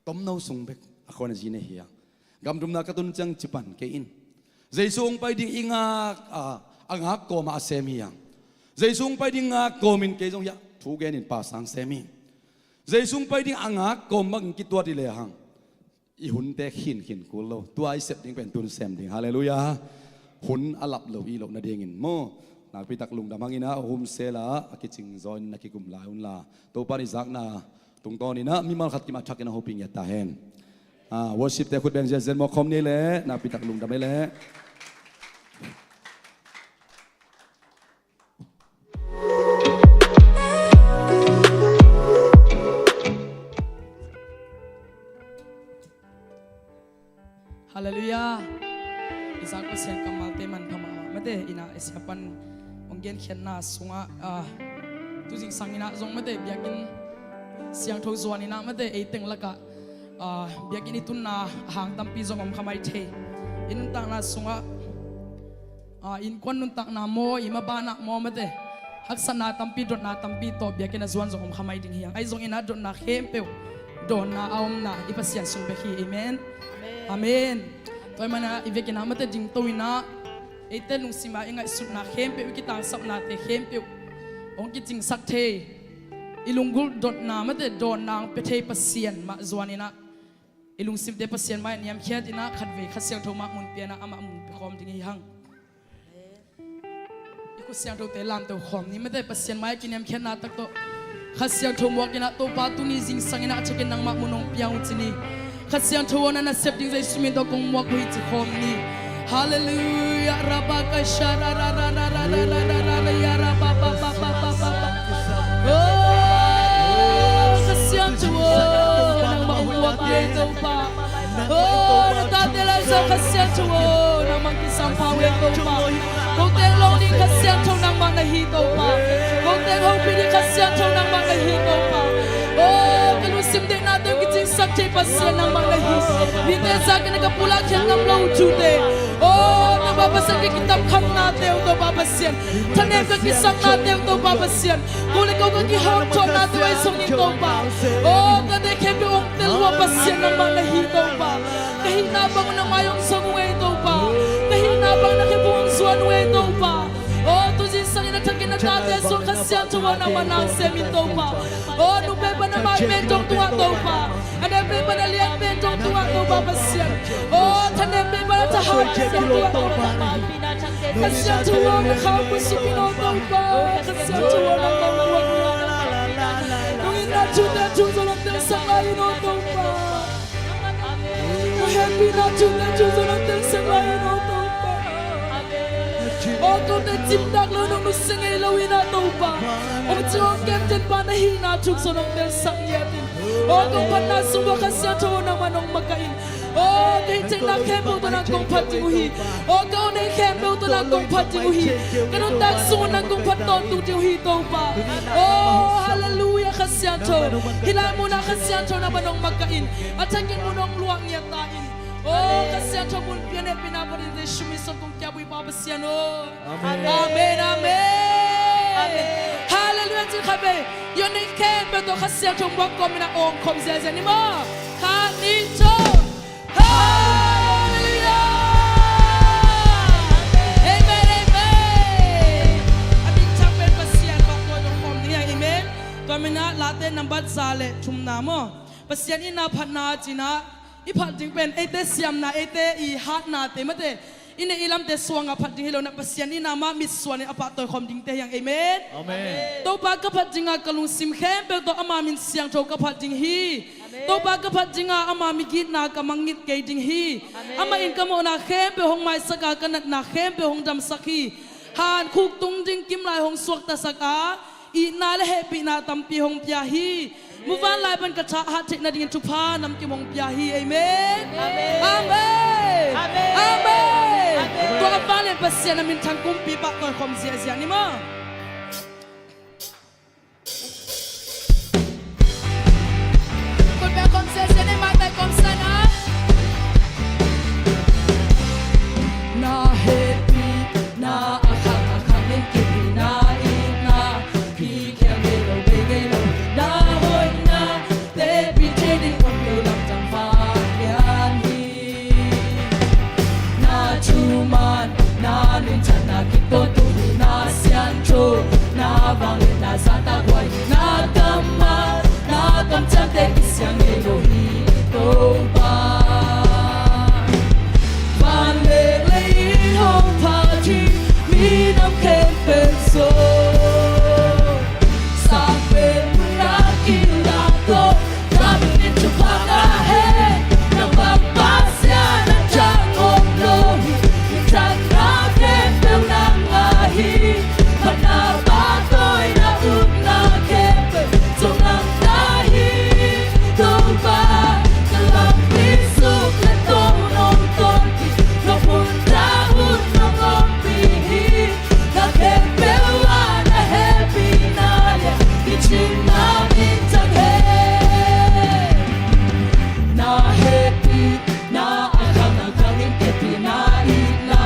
Tomno sung bek a khuan a zi nei hi hang. Gamdumna ka tun ciang ci pan kei in, Jesu hong pai ding i ngak a, a ngak kawm a sem hi hang. Jesu hong pai ding ngak kawmin kei zong hiah thu genin pasang sem hi. Jesu hong pai ding a ngak kawm bangin kituat hi le hang, i hunte khinkhin kul lo. Tua i sep ding pen tun sem ding. Halleluiah. Hun a lap lo i loh nadingin maw, nakpitak lungdam hangin ah, a humsel a, a kicing zaw in na kikum lai un la, Topa in i zakna tungtawn in ah mimal khat kim a thakin a hopih ngiat ta hen. Ah, worship te khut beng ziazia mawk khawm ni leh, nakpitak lungdam ei leh. Halleluiah. I zak Pasian kammalte manpha mahmah, mate, in ah i sia pan hong genkhiatna sungah, ah, tu zingsang in ah zong, mate, biakinn siangtho zuan in ah, mate, ei teng lakah, ah, biakinn i tunna a hang tampi zong om kha mai thei. I nuntakna sungah, ah, innkuan nuntakna maw, i maban ah maw, mate, haksatna tampi, dotna tampi tawh biakinn a zuan zong om kha mai ding hi hang. Ahi zongin ah dotna khempeuh dawnna a omna i Pasian sung bek hi. Amen. Amen. Tua ahih manin ah i vekin ah, mate, dingto in ah, eite lungsim ah i ngaihsutna khempeuh, i kitangsapnate khempeuh hong kicingsak thei, i lunggulh dotna, mate, dawnna hong pia thei Pasian mah zuan in ah, i lungsimte Pasian mai-ah niamkhiat in ah, khatvei Kha Siangtho mah mun pia in ah, amah mun pia khawm ding hi hang. I khut siangthote lamto khawm ni, mate, Pasian mai-ah kiniamkhiatna tak tawh, Kha Siangtho muak in ah, Topa, tuni zingsang in ah a thakin nangmah mun hong pia ung ci ni. Kha Siangtho aw, na nasep ding Jesu min tawh kong muak uh hi ci khawm ni. Halleluiah. Rabakasha, ra, ra, ra, ya, ra, ba, ba, ba. Oh, Kha Siangtho aw, nangmah hong vuak hi, Topa. Oh, na tate Lai Siangtho Kha Siangtho aw, nangmah kisam pha uh hi, Topa. Ko teng lawng ding Kha Siangtho nangmah na hi, Topa. Ko teng hopih ding Kha Siangtho nangmah na hi, Topa. Oh, ka lungsim deihna teng kicingsak thei Pasian nangmah na hi. Mite zak in ka pulak khiat ngam lo uh thute. Oh, Topa Pasian, ka kitamkhatnate uh, Topa Pasian. Thanem ka kisaknate uh, Topa Pasian. Ko le ko ka kihawmthawhnate uh ahi zongin, Topa. Oh, ka deih khempeuh hong tel uh a Pasian nangmah na hi, Topa. Ka hihna bang uh na mai hong zong uh ei, Topa. Ka hihna bang na khe buang zuan uh ei, Topa. Oh, tu zingsang in a thakin na tate sung Kha Siangtho aw nangmah na sem in, Topa. Oh, nungpek pan a maipen dong tungah, Topa. A neupek pan a lianpen dong tungah, Topa Pasian. Oh, thanem pek pan a thahat Pasian tungah, Topa. Kha Siangtho aw, na khauh khutsuk in aw, Topa. Kha Siangtho aw, nangmah hong vuak in aw. Nong itna thute thu zong nong telsak lai in aw, Topa. Nong hehpihna thute thu zong nong telsak lai in aw, Topa. Aw, kote cimtak lo, nong nusia ngei lo in ah, Topa. Hong cing hong kemten pa na hihna thu zong nong telsak ngiat in. Aw, kong phatna sung ua Kha Siangtho aw, nangmah nong makaih in. Aw, ka hih theihna khempeuh tawh nang kong phat ding uh hi. Aw, ka aw nei khempeuh tawh nang kong phat ding uh hi. Ka nuntak sung un nang kong phat tawntung ding uh hi, Topa. Aw, halleluiah, Kha Siangtho. Hih lai munah Kha Siangtho nangmah nong makaih in. A thakin mun hong luah ngiat ta in. Aw, Kha Siangtho mun pia in, hehpihna phat in, Jesuh min suang kong kiap uh hi, Pa Pasian aw. Amen. Amen, amen. Amen. Halleluiah, ci khat vei. Aw nei khempeuh tawh Kha Siangtho muak kawm in a awng khawm ziahziah ni maw. Khat, nih, thum. Halleluiah. Amen, amen. A minthang pen Pasian mah kawm dong khawm ding hi hang, amen. Tua min ah Late nambat za le thumna maw. Pasian itna phatna ci-in ah i phat ding pen eite siamna, eite i hatnate mate, i neih i lamte suangah phat ding hi lo in ah, Pasian itna mah mitsuan in a pahtawi khawm dingte hi hang. Amen. Amen. Topa, ka phat ding a, ka lungsim khempeuh tawh ama min siangtho ka phat ding hi. Amen. Topa, ka phat ding a, ama migitna ka mangngilh kei ding hi. Amen. Amah in ka mawhna khempeuh hong maisak a, ka natna khempeuh hong damsak hi. Han khuk tung ding kimlai hong suaktasak a, itna le hehpihna tampi hong pia hi. Muvanlai pan ka thahat theih nadingin thupha namkim hong pia hi. Amen. Amen. Amen. Amen. Amen. Tua a vanglian Pasian a minthang kumpi pahtawi khawm ziahziah ni maw. Khut beng khawm ziahziah ni, maitai kawmsan a. Na hehpihna a khang a khang in kipina itna, kikhel ngei lo, bei ngei lo, na hoihna teci thei ding om lo, lamdang vanglian hi. Na thuman, na minthanna kip tawntung hi. Na siangtho, na vangliatna zahtakhuai hi. Na kammal, na kamciamte kisiang ngei lo hi, Topa. Van le lei in hong phat hi, minam khempeuh zong. Sang pen mun ah kilangto, na min in thupha ngah hen. Nang bang Pasian a tang om lo hi. Minthanna khempeuh nang ngah hi. Phatna pahtawina upna khempeuh zong nang na hi, Topa. Ka lampi suk le tawng nong tonpih, na hun ta hun nong ompih hi. Na khempeuh ah na hehpihna lian, i cihna minthang hen. Na hehpihna a khang a khang in kipina itna,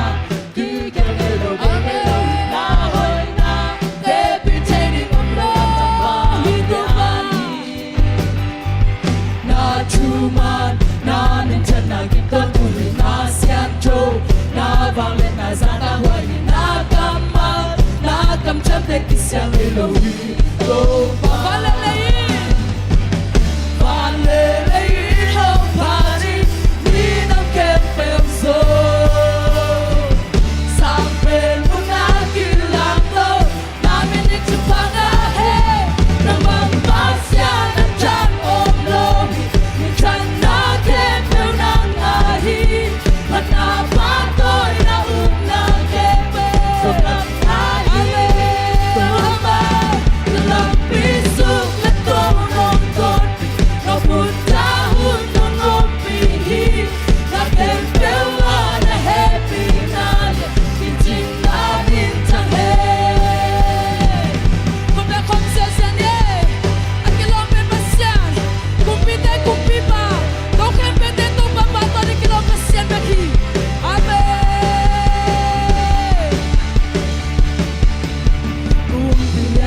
kikhel ngei lo, bei ngei lo, na hoihna teci thei ding om lo, lamdang vanglian hi. Na thuman, na minthanna kip tawntung hi. Na siangtho, na vangliatna zahtakhuai hi. Na kammal, na kamciamte kisiang ngei lo hi, Topa. Van le lei in, van le lei in hong phat hi, minam khempeuh zong. Sang pen mun ah kilangto, na min in thupha ngah hen. Nang bang Pasian a tang om lo hi. Minthanna khempeuh nang ngah hi. Phatna pahtawina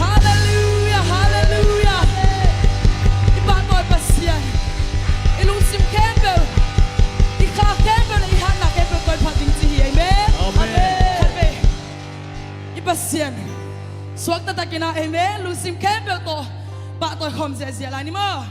Halleluia, halleluia. I pahtawi Pasian, i lungsim khempeuh, i kha khempeuh le i hatna khempeuh koi phat ding ci hi. Amen. Amen. Khat vei. I Pasian suakta takin a, amen, lungsim khempeuh tawh pahtawi khawm ziahziah lai ni maw.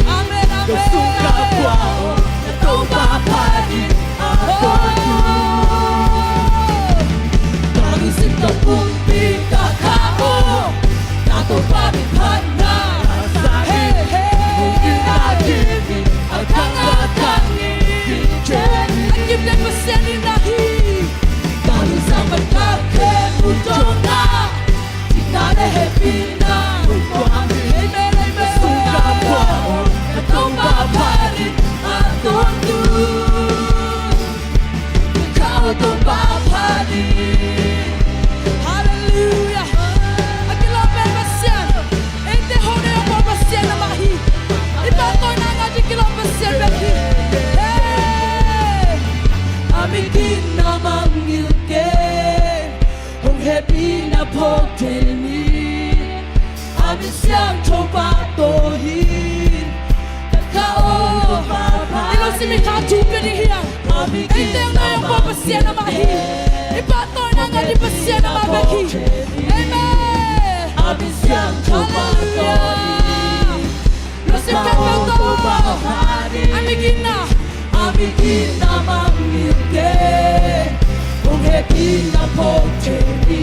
Amen, amen. Hey, hey. Amen. Hallelujah. A kilawm pen Pasian. Eite hong nei Pasian amah hi. I pahtawina ngah ding kilawm Pasian bek hi. Hey. A min ginna mangngilh kei, hong hehpihna phawk thei ni. A min siangtho pahtawi in. Ka kha aw, i lungsim i kha thu pia ding hi hang. Eite hong nei Pasian amah hi. I pahtawina ngah ding Pasian amah bek hi. Amen. Hallelujah. Lungsim khempeuh tawh. A min ginna. A min ginna mangngilh kei, hong hehpihna phawk thei ni.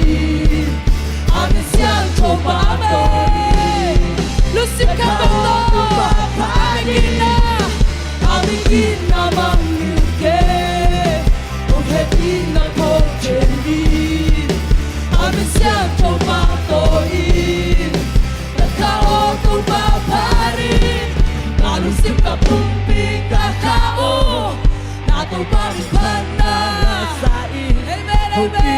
A min siangtho pahtawi in. Lungsim khempeuh tawh. A min ginna. A min ginna mangngilh kei, hong hehpihna phawk thei ni. A min siangtho pahtawi in. Ka kha aw, Topa phat in. Ka lungsim ka pumpi ka kha aw. Na Topa min phatna sa in. Amen, amen.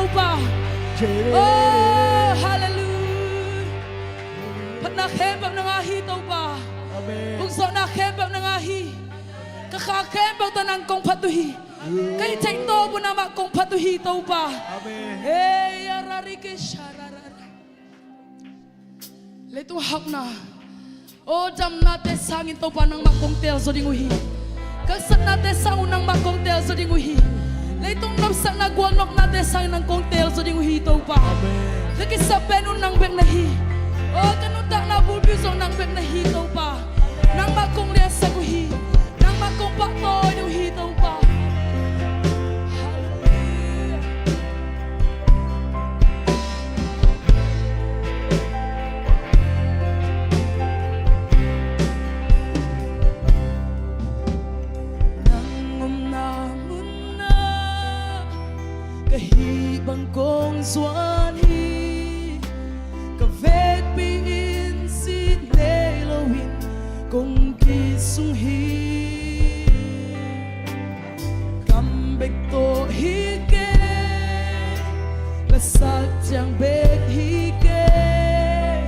Topa. Oh, hallelujah. Phatna khempeuh nang a hi Topa. Amen. Hong zawhna khempeuh nang a hi. Ka kha khempeuh tawh nang kong phat uh hi. Amen. Ka hih theih tawp uh nangmah kong phat uh hi Topa. Amen. Hey, ararike shararara. Leitung hauhna, aw damnate sangin Topa nangmah kong teel zaw ding uh hi. Ka haksatnate sang uh nangmah kong teel zaw ding uh hi. Leitung nopsakna gualnopnate sangin nang kong teel zaw ding uh hi Topa. Amen. Ka kisap pen uh nang bek na hi. Aw ka nuntakna bulpi uh zong nang bek na hi Topa. Nangmah kong liansak uh hi. Nangmah kong pahtawi ding uh hi Topa. Hallelujah. Nang omna munah ka hih bang kong zuan hi. Ka vekpi in sin nei loin kong kisung hi. Kam bek tawh hi kei, lasak ciang bek hi kei,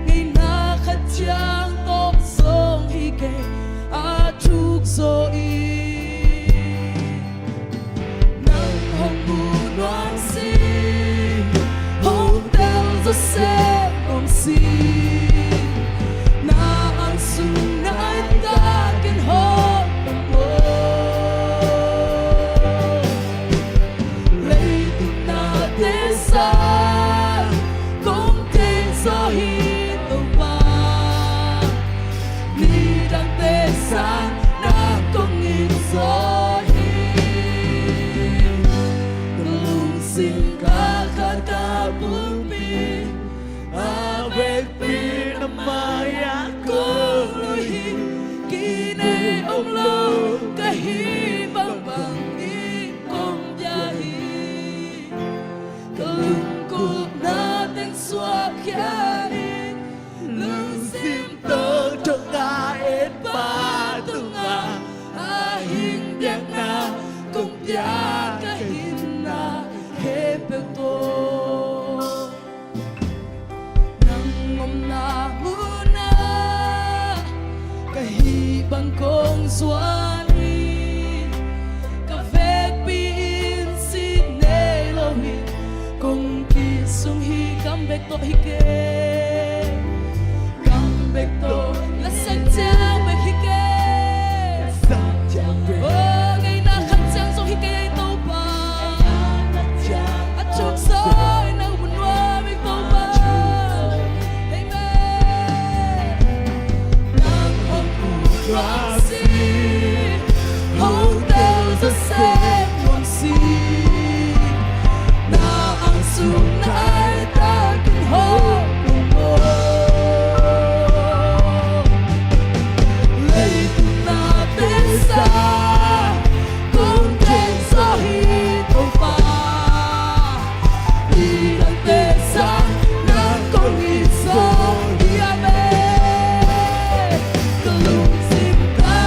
ngeina khat ciang tawh zong hi kei, a thuk zaw i. Nang hong mu nuam si, hong tel zaw sem nuam si. Na ang sung nai takin hong pang maw. Leitung nate sang kong teng zaw hi Topa. Nidangte sang nang kong it zaw hi. Ka lungsim ka khat ka pumpi, a vekpi na mai-ah kong lui hi. Kinei om lo ka hih bangbang in kong pia hi. Ka lungkupna teng suakkhia in, lungsim tawh thong a et pa tungah, a hing biakna kong pia ka hinna khempeuh tawh. Nang omna munah ka hih bang kong zuan hi. Ka vekpi in sin nei loin kong kisung hi. Kam bek tawh hi kei, kam bek tawh, lasak ciang bek hi kei. Oh, ngeina khat ciang zong hi kei ei Topa. A thuk zaw in nang mu nuam ing Topa. Amen. Nang hong mu nuam si, hong tel zaw sem nuam si. Na ang sung nai takin hong pang maw. Leitung nate sang kong teng zaw hi Topa. Nidangte sang nang kong it zaw hi. Amen. Ka lungsim ka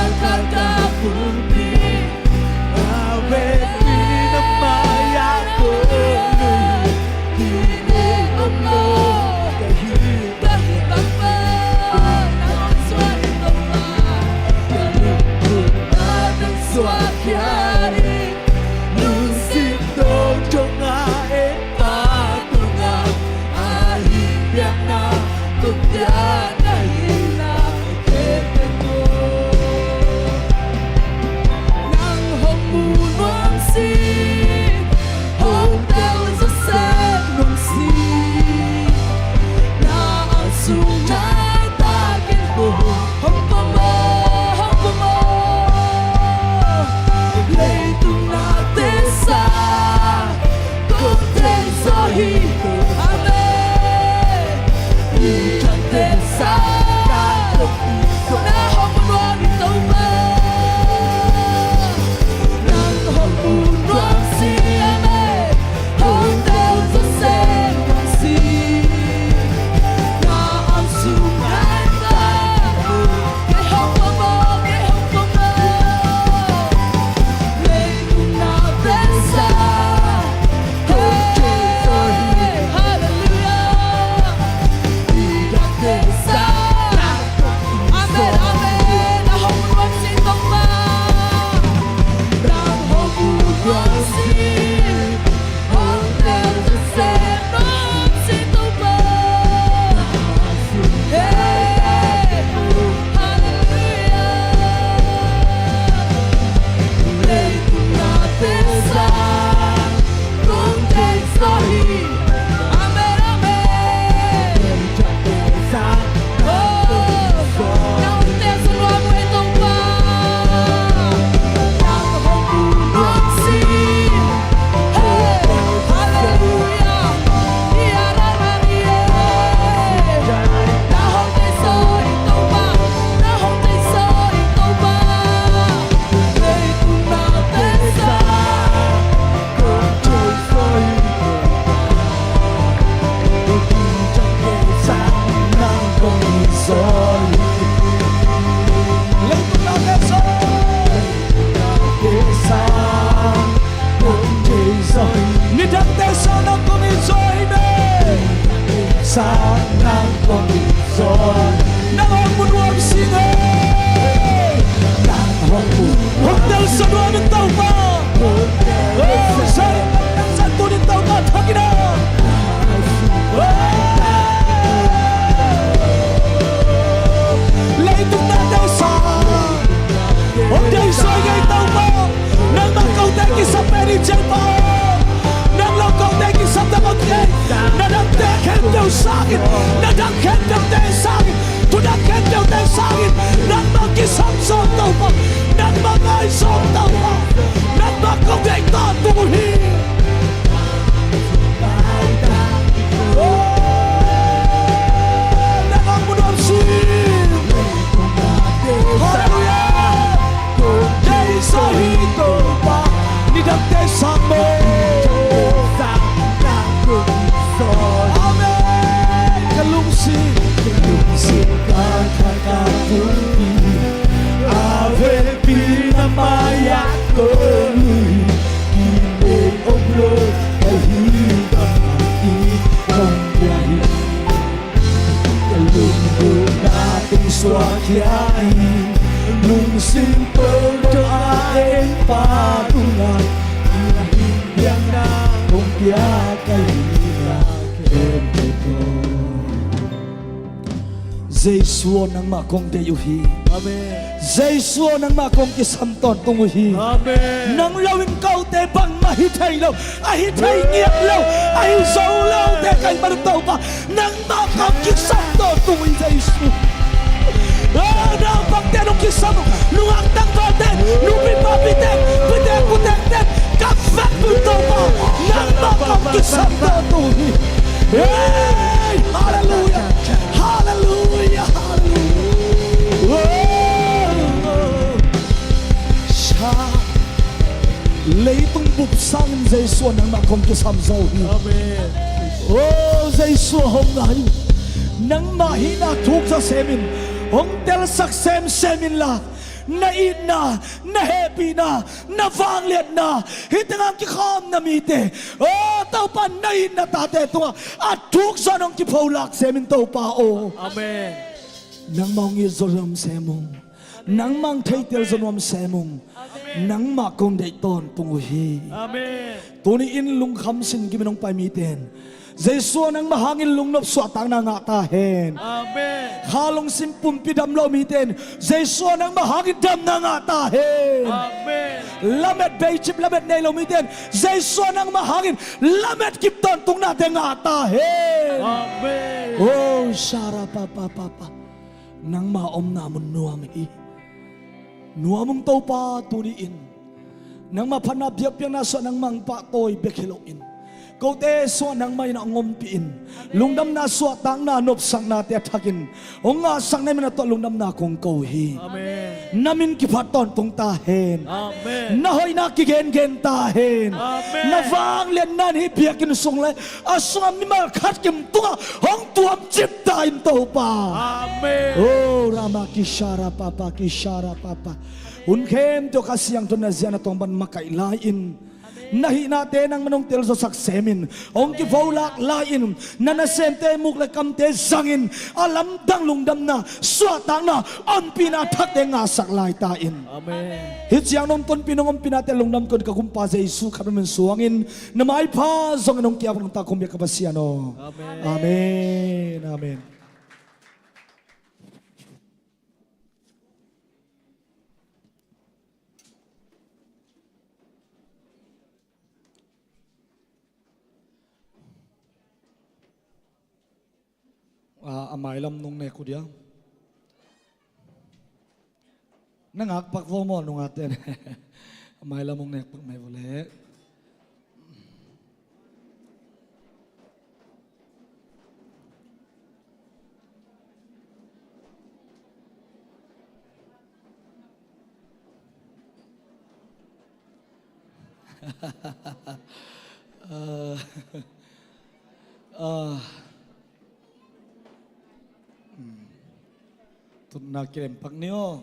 Khempeuhte sangin, thutak khempeuhte sangin, nangmah kisam sawm Topa, nangmah ngaisawm Topa, nangmah kong deih tawntung uh hi. Oh, nangmah mun nuam sin. Halleluiah. Kong deih sawm hi Topa, nidangte sang maw. Amen. Ka lungsim, ka lungsim ka kha ka pumpi, a vekpi na mai-ah kong lui, i deih om lo ka hi bang i kong pia hi. Ka lungdamna teng suak khia in, lungsim tawh dong a en pa tungah, i biakna kong pia ka hi a khempeuh tawh. Jesu aw, nangmah kong deih uh hi. Amen. Jesu aw, nangmah kong kisam tawntung uh hi. Amen. Nang lo in kote bangmah hi thei lo, a hi thei ngiat lo, a hi zo lote ka hih man un Topa, nangmah kong kisam tawntung uh hi Jesu. Ah, naupangte nong kisam uh, nungak tangvalte, nupi papite, pite putekte, ka vekpi un Topa, nangmah kong kisam tawntung uh hi. Hey, halleluiah. Halleluiah, halleluiah. Oh, sha. Leitung bup sangin Jesu aw, nangmah kong kisam zo hi. Amen. Oh, Jesu aw, hong ngai. Nangmah hihna thuk zaw semin, hong telsak semsem inla, na itna, na hehpihna, na vangliatna, hih tengah kikhawm na mite, oh Topa, na itna tate tungah a thuk zawh in hong kipholak semin Topa aw. Amen. Nangmah hong it zaw nuam sem ung. Nangmah hong theitel zaw nuam sem ung. Amen. Nangmah kong deih tawntung uh hi. Amen. Tuni-in lungkham sin kimin hong pai mite in, Jesu aw, nangmah hangin lungnop suahtakna ngah ta hen. Amen. Kha lungsim pumpi dam lo mite in, Jesu aw, nangmah hangin damna ngah ta hen. Amen. Lamet, beicip lamet nei lo mite in, Jesu aw, nangmah hangin lamet kip tawntungna te ngah ta hen. Amen. Oh, sha ra pa pa pa pa. Nangmah omna mun nuam hi. Nuam ung Topa, tuni-in nangmah phatna biakpiakna sungah nangmah hong pahtawi bek hi loin, kote sungah nangmah in hong ompih in, lungdamna, suahtakna, nopsaknate a thakin hong ngahsak na hih manin na tungah lungdamna kong ko hi. Amen. Na min kiphat tawntung ta hen. Amen. Na hoihna kigengen ta hen. Amen. Na vangliatna in hih biakinn sung le a sungah mimal khat kim tungah hong tuamcip ta in Topa. Amen. Oh, rama kishara papa, kishara papa. Hun khempeuh Kha Siangtho in na zia na tawng bang makaih lai-in, na hihnate nangman hong telzawsak semin, hong kipholak lai-in, na nasemte muk le kamte zangin, a lamdang lungdamna, suahtakna, ompihna thakte ngahsak lai ta in. Amen. Hih ciang nong tonpih nong ompihnate lungdam kei un ka Kumpa Jesu khat min suangin, na maipha zongin hong kiap nong ta kong biak ka Pasian aw. Amen. Amen. Amen. A, a mailam nong nek uh dia. Na ngakpak vo maw, nungakte. A mailam nong nekpak mai vo leh. Ah, ah. Hmm. Tutna kilem pak ni aw.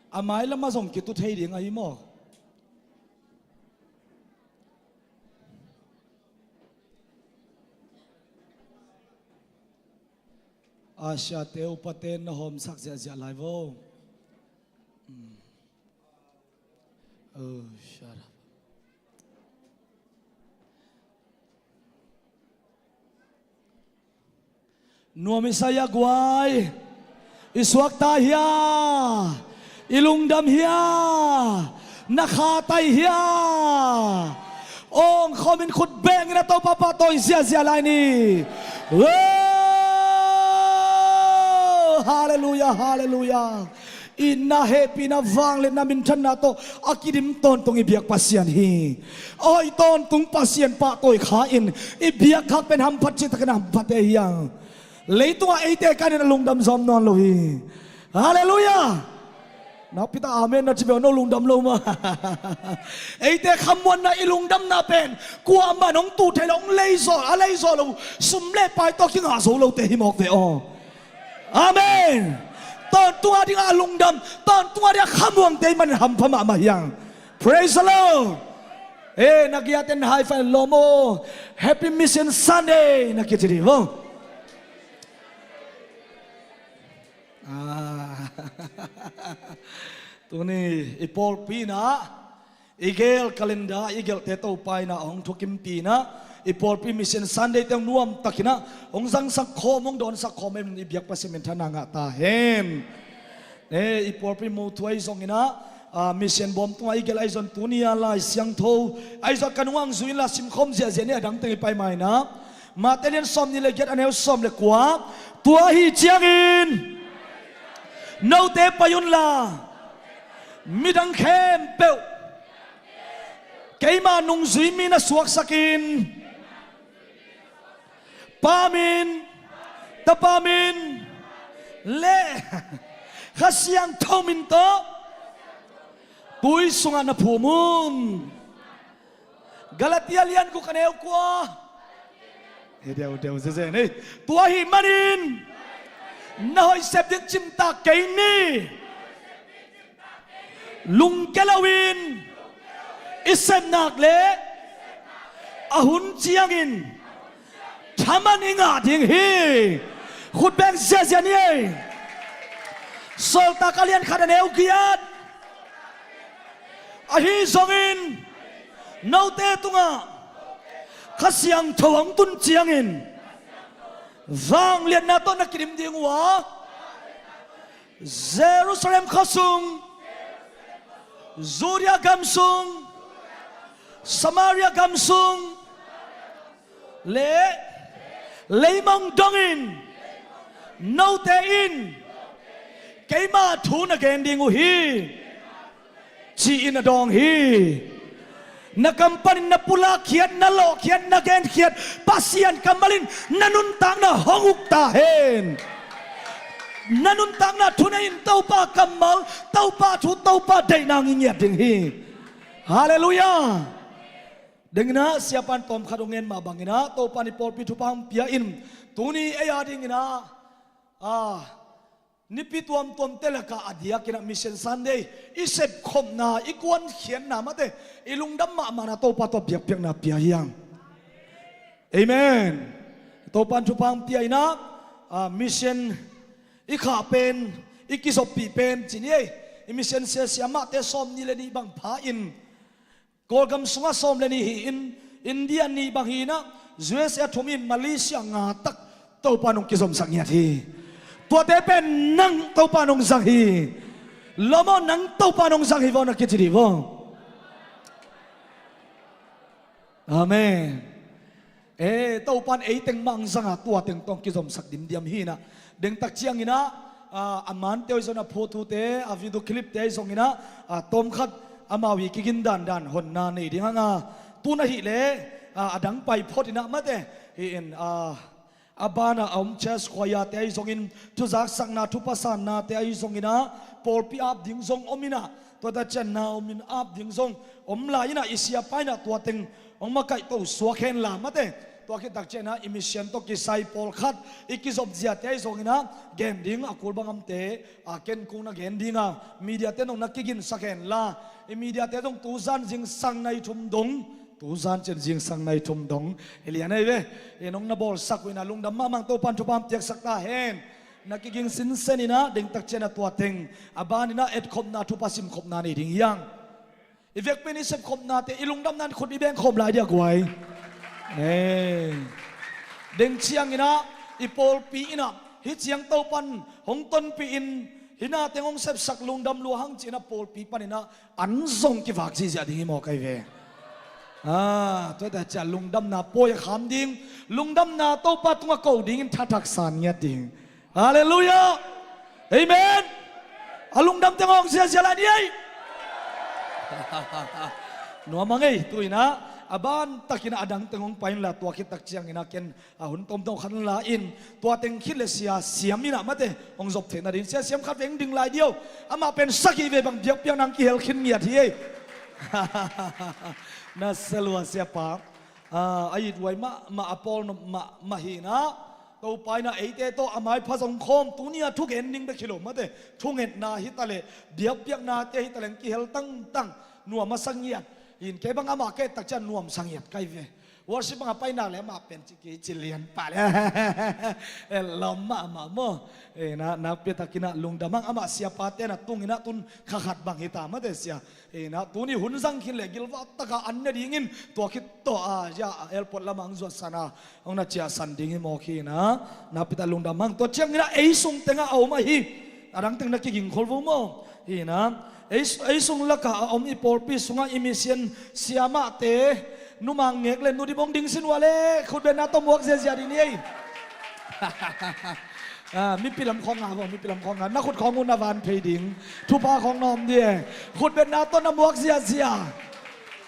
A mailam ah zong kitu thei ding ahi maw? A siate upate na hawmsak ziahziah lai vo. Hmm. Oh, shut up. Nuam i sa hia guai? I suakta hia? I lungdam hia? Na khatai hia? Ong khomin khut bengin a Topa pahtawi ziahziah lai ni. Halleluiah, halleluiah. Itna, hehpihna, vangliatna, minthanna tawh a kidim tawntung i biak Pasian hi. A hoih tawntung Pasian pahtawi kha in i biak khak pen hamphat citakin a hamphatte hi hang. Leitungah eite kanin a lungdam zawm nawn lo hi. Halleluiah. Nakpi tak amen na ci beuh, no lungdam lo mah. Eite khamuanna, i lungdamna pen kuamah in hong tuh thei lo, hong leizaw, a leizaw lo sum le pai tawh kingah zo lote hi mawk ve aw. Amen. Tawntung a dingah a lungdam, tawntung a dingah khamuangte i manin hampha mahmah hi hang. Praise the Lord. E, na giaten high five lawm aw. Happy Mission Sunday na kici dih vo. Ah. Tuni i pawlpi inah i gel calendar, i gelte Topa inah hong thukimpi inah i pawlpi Mission Sunday te hong nuamtak inah hong zangsak khawm, hong dawnsak khawm in i biak Pasian minthanna ngah ta hen. E, i pawlpi mo thu ahi zong inah, a, mission bawm tungah i gelh ahi zong tuni a Lai Siangtho ahi zong ka nungah zui inla simkhawm ziahziah ni, a dang teng i pai ma inah Mate lian sawm nih le giat, a neu sawm le kua. Tua ahi ciangin note pai unla midang khempeuh keima nungzui mi na suaksakin Pa min, Tapa min le Kha Siangtho min tawh tui sungah na phum un. Galatia lian guk, a neu kua. Hi deuhdeuh zezen ei. Tua ahih manin na hoih sep ding cimtak kei ni. Lungke loin i sepnak le a hun ciangin thaman i ngah ding hi. Khut beng ziahziah ni ei. Sawltak a lian khat, a neu giat. Ahi zongin note tungah Kha Siangtho hong tun ciangin vangliatna tawh na kidim ding uh a, Jerusalem khuasung, Judea gamsung, Samaria gamsung le leimong dongin note in keima thu na gen ding uh hi, ci-in a dawng hi. Na kam panin na pulakkhiat, na lawhkhiat, na genkhiat Pasian kammal in na nuntakna hong uk ta hen. Na nuntakna thunei in Topa kammal, Topa thu, Topa deihna hong ngiat ding hi. Halleluiah. Deng inah siapan tawmkhat hong ngen mah bang inah Topa in i pawlpi thupha hong pia in tuni ei a ding inah, a, nipi tuamtuamte lakah a diakin ah Mission Sunday i sepkhopna, i kuankhiatna, mate i lungdam mahmahna Topa tawh biakpiakna pia hi hang. Amen. Topa in thupha hong pia inah, a, mission i khah pen, i kizoppih pen ci ni ei. I mission siasia mahte sawm nih le nih bang pha in Kawlgam sungah sawm le nih hi in, India nih bang hi inah, U S A thum in, Malaysia nga tak Topa in hong kizomsak ngiat hi. Tuate pen nang Topa in hong zang hi. Lawm aw, nang Topa in hong zang hi vo na kici dih vo. Amen. E, Topa in ei teng mah hong zanga tua teng tawh hong kizomsak dimdiam hi inah. Dengtak ciang inah, a, a mante ahi zong a phuthute, a video clipte ahi zong inah, a, tawmkhat amau hi kigin dandan honna nei ding hanga. Tun ahih leh, a, a dang pai phot inah mate hi in, a, a banah a om church choirte ahi zongin, thuzaksakna, thupasannate ahi zong inah, pawlpi ap ding zong om inah, tua tak ciang na om in ap ding zong om lai inah, i siapa inah tua teng hong makaihto suak hen la mate. Tua khit tak ciang inah i mission tawh kisai pawlkhat i kizop ziate ahi zong inah, gen ding a kul bang omte, a, ken kong na gen ding a, mediate zong na kiginsak hen la, i mediate zong tuzan zingsang nai thum dong, tuzan ciang zingsang nai thum dong hi lian ahi ve. E, nong na bawlsak uh inah lungdam mahmah, Topa in thupha hong piaksak ta hen. Na kiging sinsen inah, dengtak ciang inah tua teng a ban inah etkhopna, thupha simkhopna nei ding hi hang. I vekpi in i sepkhopnate, i lungdamna in khut i bengkhawm lai dia guai. E, deng ciang inah i pawlpi inah hih ciang Topa in hong tonpih in, hih na teng hong sepsak, lungdam lua hang ci inah pawlpi pan inah an zong kivak ziahziah ding hi mawk ahi ve. Ah, tua hi ta ciah lungdamna pawi a kham ding, lungdamna Topa tungah ko dingin thathak san ngiat ding. Halleluiah. Amen. A lungdam teng hong ziazia lai ni ei. Nuam a ngei, tu-in ah a ban takin ah a dang teng hong pai inla, tua khit tak ciangin ah ken a hun tomtom khat la-in tua teng khit le sia siam in ah mate hong zop theih nading sia siam khat veng ding lai dih o. Amah pen sagih vei bang biakpiakna hong kihel khin ngiat hi ei. Na sia lua siapa. Ah, a it huai mahmah, a pawl nop mahmah hi in ah, Topa in ah eite tawh a maipha zong khawm, tuni-a thugen ding bek hi lo mate, thungetna hi ta leh biakpiaknate hi ta leh hong kihel tangtang. Nuam a sa ngiat. In kei bang amah ka et tak ciang nuam sa ngiat ka hi ve. Worship bang a pai nak leh amah pen ci kei ci lian pah leh lawm mahmah maw. Eh, na, nakpi takin ah lungdam hang. Amah siapate na tungin ah tun kha khat bang hi ta mate sia. Eh, na, tuni hun zang khin leh gilvah takin an ne dingin tua khit tawh a, ya, airport lamah hong zuatsan a, hong na ciahsan ding hi mawk hi in ah, nakpi tak lungdam hang. Tua ciangin ah ei sung tengah a om ahi a dang teng na kiging khol vo maw. Hi in ah, ei, ei sung lakah a om i pawlpi sungah i mission siamahte, numang ngek le nu dim hong ding sin uh a leh khutbetna tawh muak ziazia ding ni ei. Ah, mipi lam khawng nga vo, mipi lam khawng nga. Na khut khawng uh na van phei ding. Thupha khawng na om ding e. Khutbetna tawh na muak ziazia.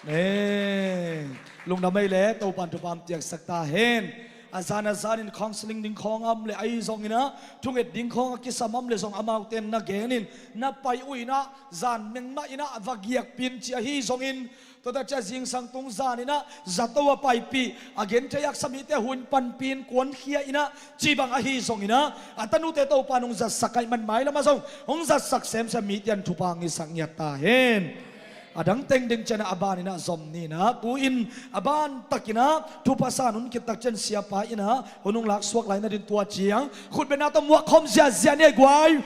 Eh, lungdam ei leh Topa'n thupha hong piaksak ta hen. A zan a zanin counseling ding khawng a om leh ahi zongin ah, thunget ding khawng a kisam a om leh zong amaute in na genin na pai uh in ah, zan mengmah in ah va giakpih in ci ahi zongin, tua tak ciang zingsang tung zanin ah zato a paipih, a genthei haksa mite hun panpih in kuankhia in ah, cih bang ahi zongin ah, a tanute Topa'n hong zatsak ahih man mailam ah zong hong zatsak semsem, mite in thupha hong hisak ngiat ta hen. A dang teng ding ciang ah a banin ah zom ni in ah, tu-in a ban takin ah thupha san hun khit tak ciang siapa in ah hun hong laksuak lai nading, tua ciang khutbetna tawh muak khawm ziazia ni ei guai.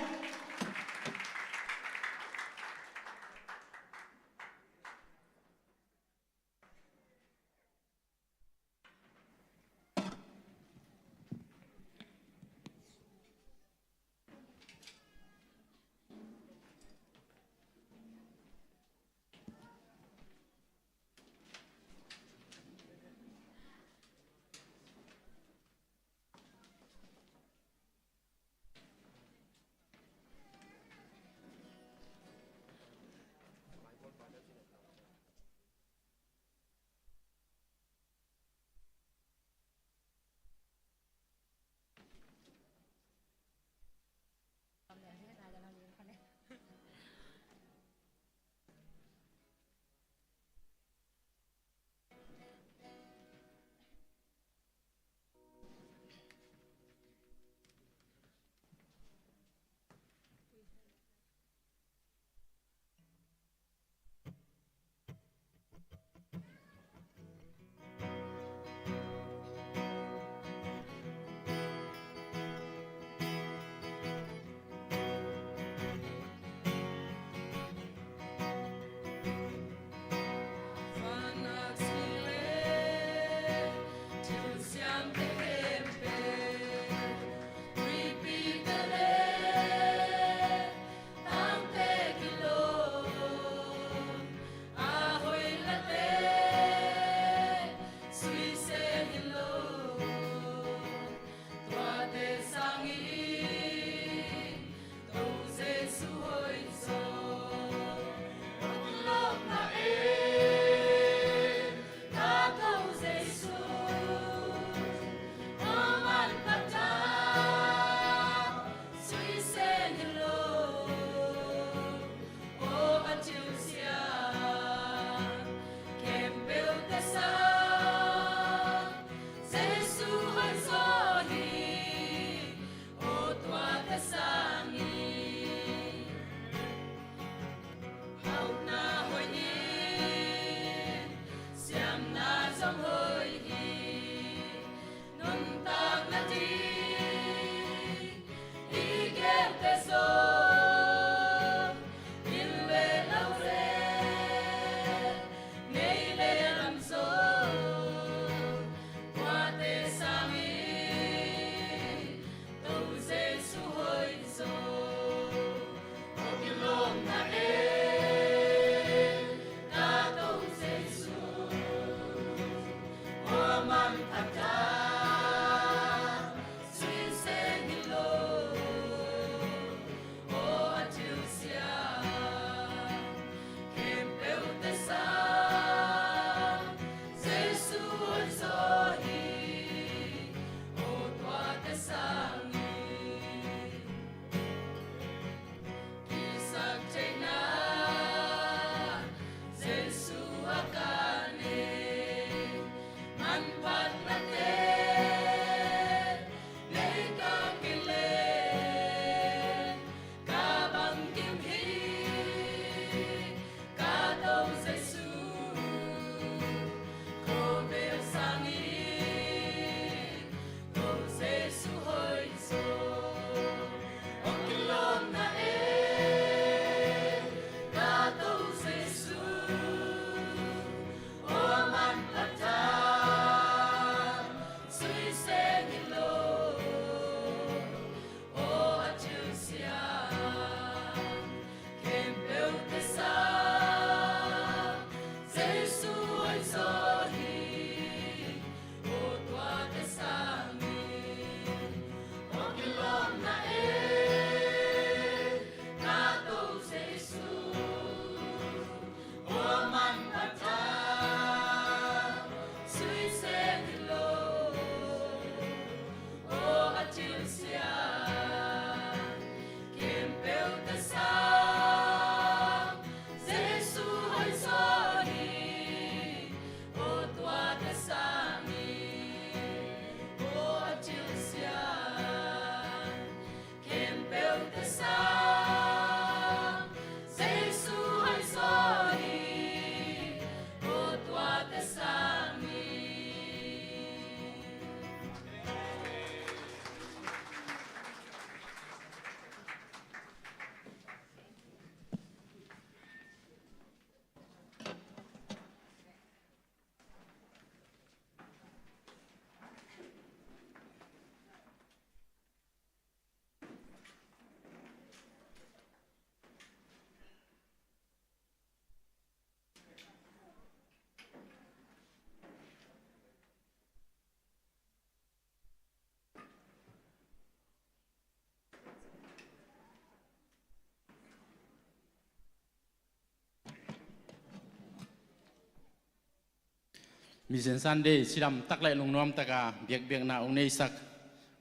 Mission Sunday cidam tak le lungnuam taka biakbiakna hong neisak,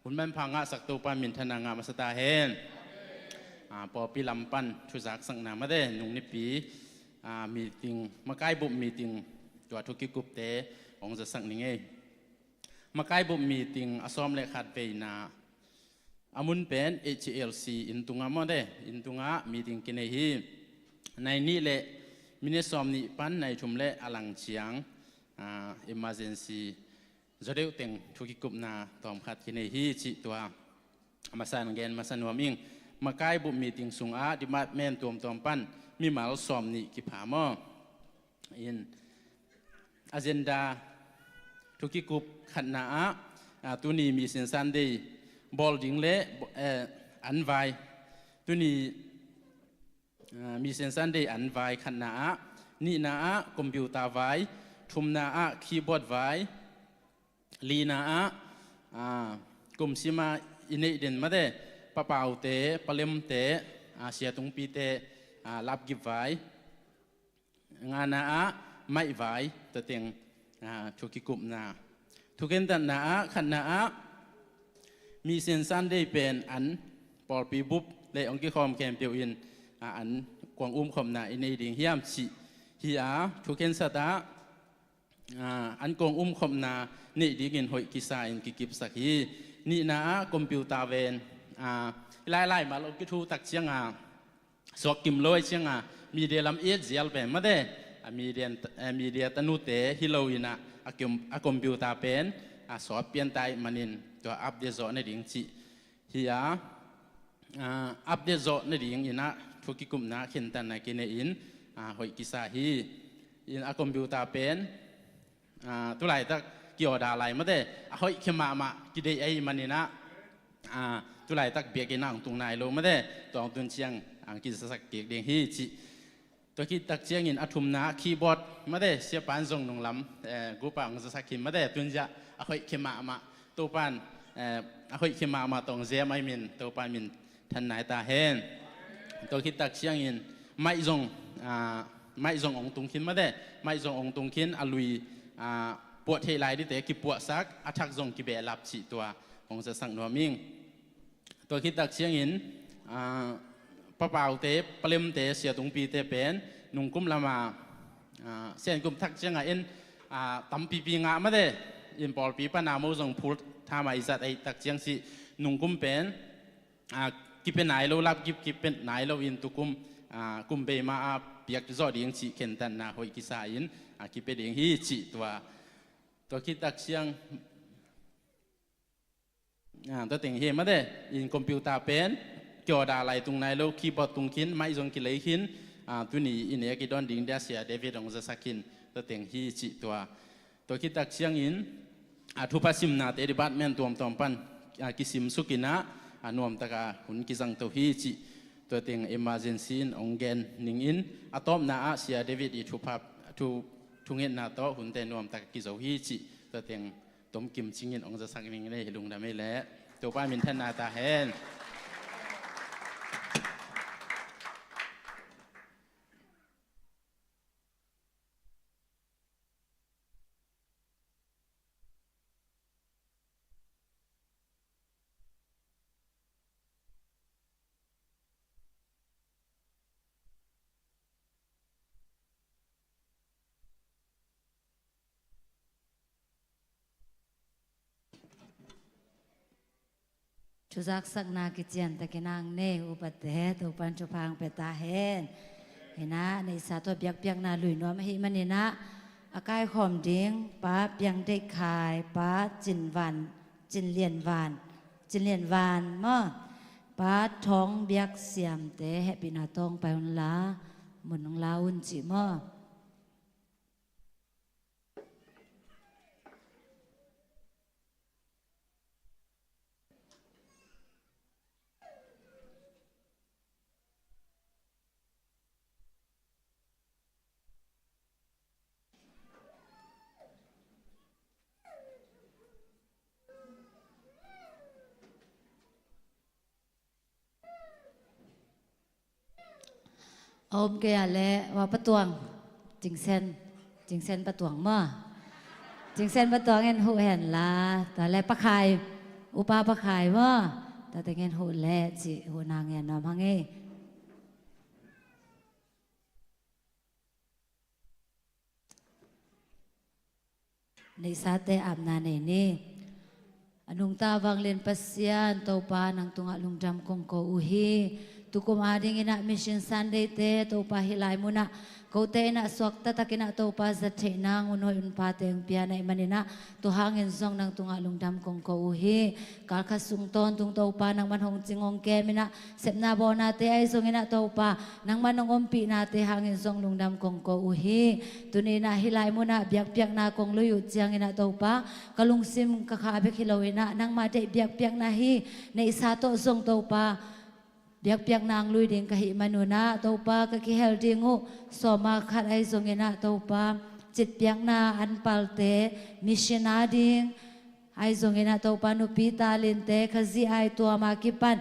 hun manpha ngahsak Topa minthanna ngah masa ta hen. Ah, pawlpi lam pan thuzaksakna mate, nung nipi, ah, meeting, makai bup meeting, tua thu kikupte hong zasak ning ei. Makai bup meeting a sawm le khat veina a mun pen H C L C inn tungah mawte, inn tungah meeting kinei hi. Nai nih le minute sawm nih pan nai thum le a lang ciang, ah, emergency zaw deuh teng thu kikupna tawmkhat kinei hi cih tua a masa in gen masa nuam ing. Makai bup meeting sungah department tuamtuam pan mimal sawm nih kipha maw. In agenda thu kikup khatna ah, ah, tuni Mission Sunday bawl ding le, eh, an vai. Tuni, ah, Mission Sunday an vai khatna ah, nihna ah computer vai, thumna ah keyboard vai, lina ah, ah, kum sima i neih den mate, papaute, palemte, ah, siatungpite, ah, lapgip vai, ngana ah maih vai, tua teng, ah, thu kikupna. Thu khentatna ah, khatna ah, Mission Sunday pen an pawlpi bup le hong kikhawm khempeuh in, ah, an kuang umkhopna i nei ding hiam cih hi a, thu khensat ah, ah, an kuang umkhopna neih dingin hoih kisa in kikipsak hi. Nihna ah computer ven, ah, lailai mal hong kithu tak ciang a, suak kim lo ahih ciang a, media lam i et zial pen mate, a media, eh, media tanute hi lo in a, a com-, a computer pen, a sawt pian ta ahih manin tua update zawh nading cih hi a, ah, update zawh nading in a thu kikupna khentatna kinei in, ah, hoih kisa hi. In a computer pen, ah, tulaitak ki-order lai mate, a hoih khia mahmah kideih ahih manin a, ah, tulaitak biakinn ah hong tung nai lo mate, tua hong tun ciang, ah, kizasak kik ding hi cih. Tua khit tak ciangin a thumna keyboard mate, siapa in zong nunglam, eh, group ah hong zasak hi mate, tun zia a hoih khia mahmah, Topa in, eh, a hoih khia mahmah tawh hong zem ahih manin Topa in minthan nai ta hen. Tua khit tak ciangin maih zong, ah, maih zong hong tung khin mate, maih zong hong tung khin, a lui, ah, puah theih lai dingte kipuahsak, a thak zong kibehlap cih tua hong zasak nuam ing. Tua khit tak ciangin, ah, papaute, palemte, siatungpite pen nungkum lama, ah, siankum thak cianga in, ah, tampipi ngah mate, in pawlpi pana mo zong phul thama i zat ahih tak ciang cih nungkum pen, ah, kipia nai lo, lapgip kipia nai lo in tukum, ah, kum bei ma a piak zawh ding cih khentatna hoih kisa in, ah, kipia ding hi cih tua. Tua khit tak ciang, ah, tua teng hi mate, in computer pen ki-order lai tung nai lo, keyboard tung khin, maih zong kilei khin, ah, tuni i nek i dawn ding dia Sia David hong zasak khin, tua teng hi cih tua. Tua khit tak ciangin, ah, thupha simnate department tuamtuam pan, ah, kisimsuk in a, ah, nuamtaka hun kizang to hi cih tua teng emergency in hong gen ning in, a tawpna ah Sia David i thupha, thu, thungetna tawh hunte nuamtaka kizo hi cih tua teng tomkim cingin hong zasak ning in ei, hi lungdam ei leh. Topa minthanna ta hen. Thuzaksakna kiciantakin ang nei upate, Topan thupha ang pia ta hen. Hi na, neisa tua biakpiakna lui nuam ahih manin a, a kaikhawm ding, Pa Piang Deih Khai, Pa Cin Van, Cin Lian Van, Cin Lian Van maw, Pa Thawng Biak Siamte hehpihna tawh pai un la, mun hong la un cih maw. A om kei a leh, wa Pa Tuang, Cing Sen, Cing Sen Pa Tuang maw. Singsen pa tuangin huh hen la, tua le Pa Khai, Upa Pa Khai maw, tua tengin huh le cih huhna ngen nuam hang ei. Neihsate apna nei ni. A nungta vanglian Pasian Topa, nang tungah lungdam kong ko uh hi. Tukum adingin ah Mission Sunday te Topa, hih lai munah kote in ah suakta takin ah Topa zat theih nang un hoih un pha teng pia na hih manin ah, tua hangin zong nang tungah lungdam kong ko uh hi. Kal khat sung tawntung Topa, nangman hong cing hong kem in ah, sepna bawlnate ahi zongin ah Topa, nangman nong ompihnate hangin zong lungdam kong ko uh hi. Tuni in ah hih lai munah biakpiakna kong lui uh ciangin ah Topa, ka lungsim ka kha bek hi lo in ah, nangmah deih biakpiakna hi. Neihsa tawh zong Topa, biakpiakna hong lui ding ka hih manun ah Topa, ka kihel ding uh sawma khat ahi zongin ah Topa, citpiakna anpalte, mission ading ahi zongin ah Topa, nupi talente, Khazih ai tuam a kipan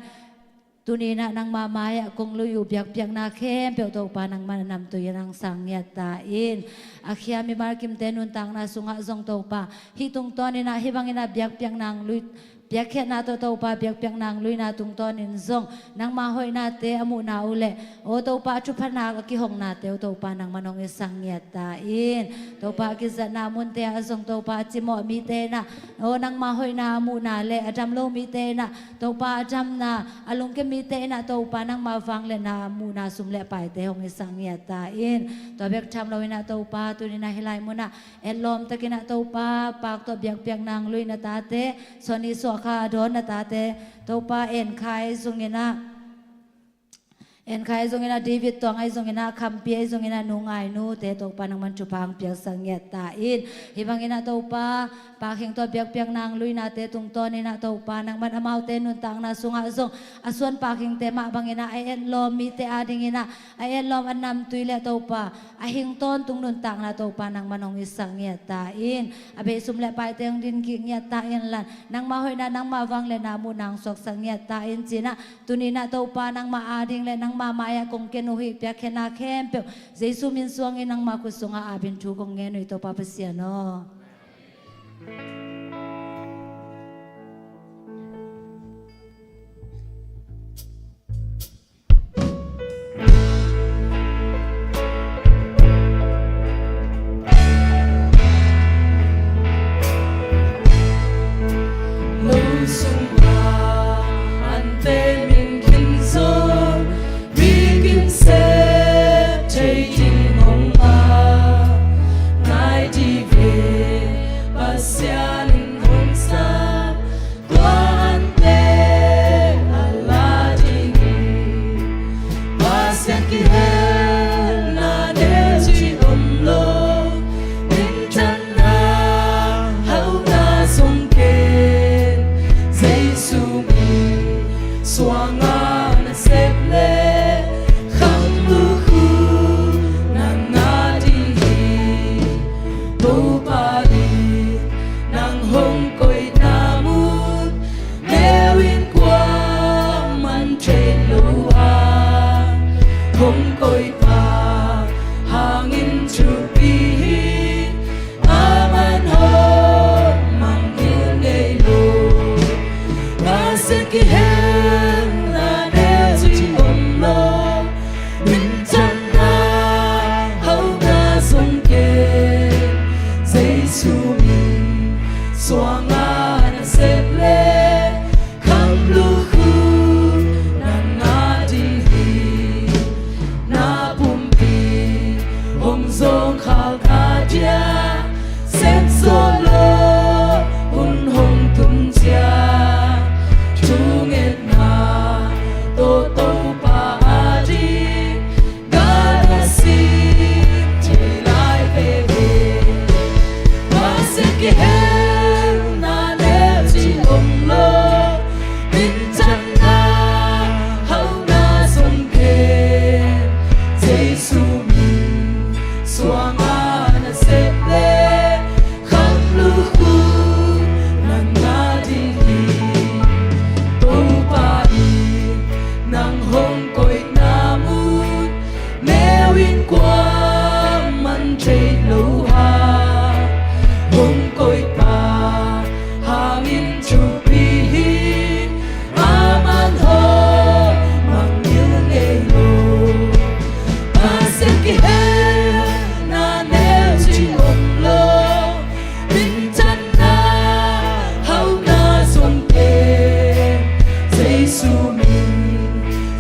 tuni in ah nangmah mai-ah kong lui uh biakpiakna khempeuh Topa, nangman a namtui in hong sang ngiat ta in. A khia mimal kimte nuntakna sungah zong Topa, hih tungtawnin ah hih bangin ah biakpiakna hong lui, biakpiakna tawh Topa, biakpiakna hong luina tungtawnin zong nangmah hoihnate a muhna uh leh, aw Topa, a thupha nak a kihongnate uh Topa, nangman hong i sang ngiat ta in. Topa, a kizatna munte ah zong Topa, a cimawh mite in ah, aw nangmah hoihna a muhna leh a dam lo mite in ah Topa, a damna a lungkim mite in ah Topa, nangmah vangliatna a muhna sum le paite hong i sang ngiat ta in. Tua bek tham lo in ah Topa, tuni in ah hih lai munah etlawm takin ah Topa, Pak tawh biakpiakna hong lui na tate, Sony Suahkha a dawn na tate Topa, En Khai zongin ah, En Khai zongin ah, David Tuang ahi zongin ah, Khampi ahi zongin ah, Nu Ngai Nu te Topa, nangman thupha hong piaksak ngiat ta in. Hih bangin ah Topa, Pak Hing tawh biakpiakna hong luinate tungtawnin ah Topa, nangman amaute nuntakna sungah zong a suan Pak Hingte mah bangin ah a etlawm mite adingin ah a etlawm a namtui leh Topa, a hing tawntung nuntakna Topa, nangman hong i sak ngiat ta in. A bei sum le paite hong din kik ngiat ta in la, nangmah hoihna, nangmah vangliatna a muhna hong suaksak ngiat ta in, ci-in ah tuni in ah Topa, nangmah ading leh nangmah mai-ah kong ken uh hi. Piakkhiatna khempeuh Jesu min suangin nangmah khut sungah apin thu kong ngen uh hi, Topa Pasian aw. Tua hante a la ding hi. Pasian kihelna neu ci om lo. Minthanna hauhna zong ken. Jesu min suanga na sep le khang lukhu na ngah ding hi. Topa in nang hong koihna mun neu in kuaman thei lo a, hong koihpa hangin thupi hi. Aman hong mangngilh ngei lo. Pasian kihelna neu ci om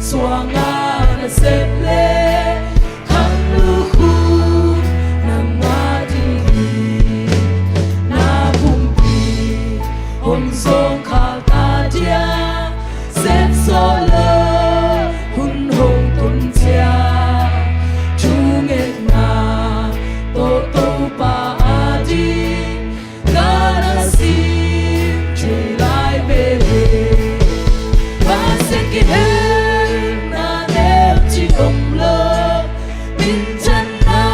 Suangah na sep le khang lukhu na ngah ding hi. Na pumpi hong zawngkhal ta dia, sep sawh lo hun hong tun cia, thungetna tawh Topa ading ka na sim thei lai ve. Pasian kihelna neu cih om lo, minthanna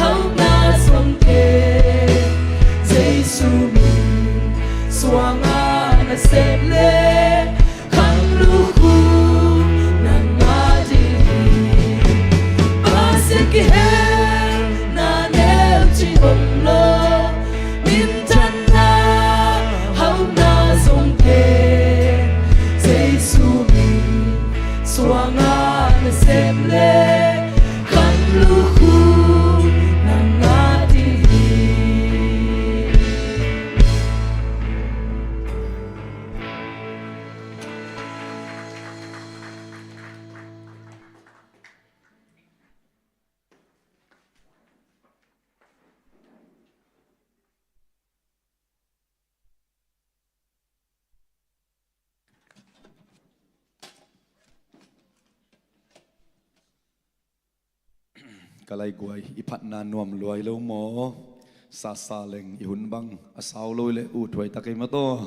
hauhna zong kei, Jesu min suangah na sep le khang lukhu na ngah ding hi. Pasian kihelna neu cih om lo, minthanna hauhna zong kei, Jesu min suangah na sep le khang lukhu na ngah ding hi. Ka laiguai, i phatna nuam lua hi lo maw? Sasa leng i hun bang a sau lo le uh thuai ta kei maw taw.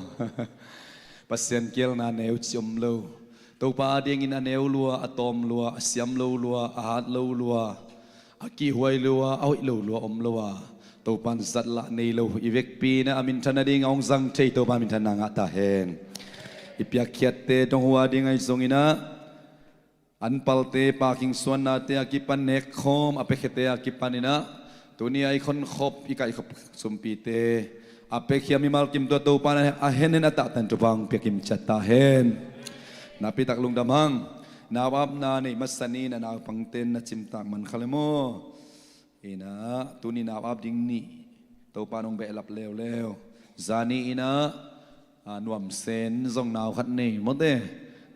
Pasian kihelna neu cih om lo. Topa adingin a neu lua, a tawm lua, a siam lo lua, a hat lo lua, a kihhuai lua, a hoih lo lua om lo a, Topan zatlah nei lo i vekpi in ah a minthan nading a hong zang thei Topa minthanna ngah ta hen. I piakkhiatte dong hua ding ahi zongin ah, anpalte, parking suannate a kipan, nekkhawm a piakhiate a kipan in ah, tuni a i khonkhop, i kaihkhop sumpite a piakhia mimal kim tua Topa in a henhen a tahtan thupha hong pia kim ciat ta hen. Nakpitak lungdam hang. Nau apna nei masa ni in ah naupangte in na cimtak man kha le maw? In ah tuni nau ap ding nih Topa in hong behlap leuleu. Zani in ah, ah, Nuamsen zong nau khat nei maw te.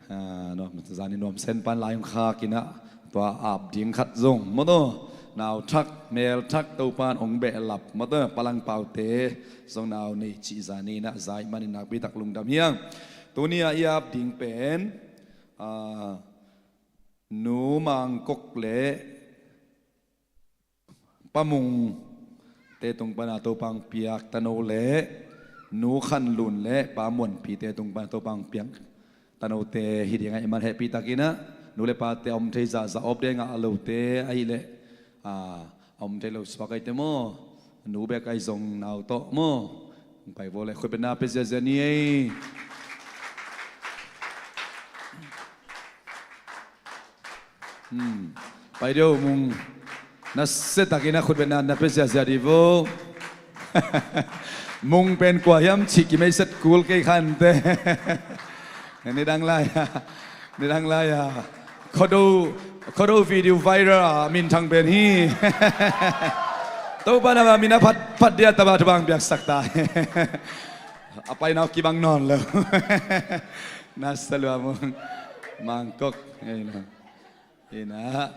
Ah, nuam, zani Nuamsen pan lai hong khak in ah tua ap ding khat zong maw taw. Nau thak, mel thak Topa in hong behlap maw taw. Palangpaute zong nau nei cih zani in ah zai manin nakpitak lungdam hi hang. Tuni a i ap ding pen, ah, Nu Mangkok le Pa Mung te tung pana Topa hong piak tano le Nu Khan Lun le Pa Muan Pi te tung pana Topa hong piak tanote hi ding ahih man hehpihtakin ah nu le pate a om thei zahzah, off day ngah lote ahih leh, a, a om thei lo suak ahih teh maw, nu bek ahi zong nau tawh maw, hong pai vua le khutbetna pia ziahziah ni ei. Hmm. Pai deuh Mung. Nasiatakin a khutbetna na pia ziahziah dih vo. Mung pen kua hiam cih kimeiset kul kei khan teh. Nidang lai-a, nidang lai-a Khuado, Khuado video viral a minthang pen hi. Topa in a min a phat, phat dia taba thupha hong piaksak ta. A painau kibang nawn lo. Nasa lua Mung. Mangkok. Ei lo. Ina,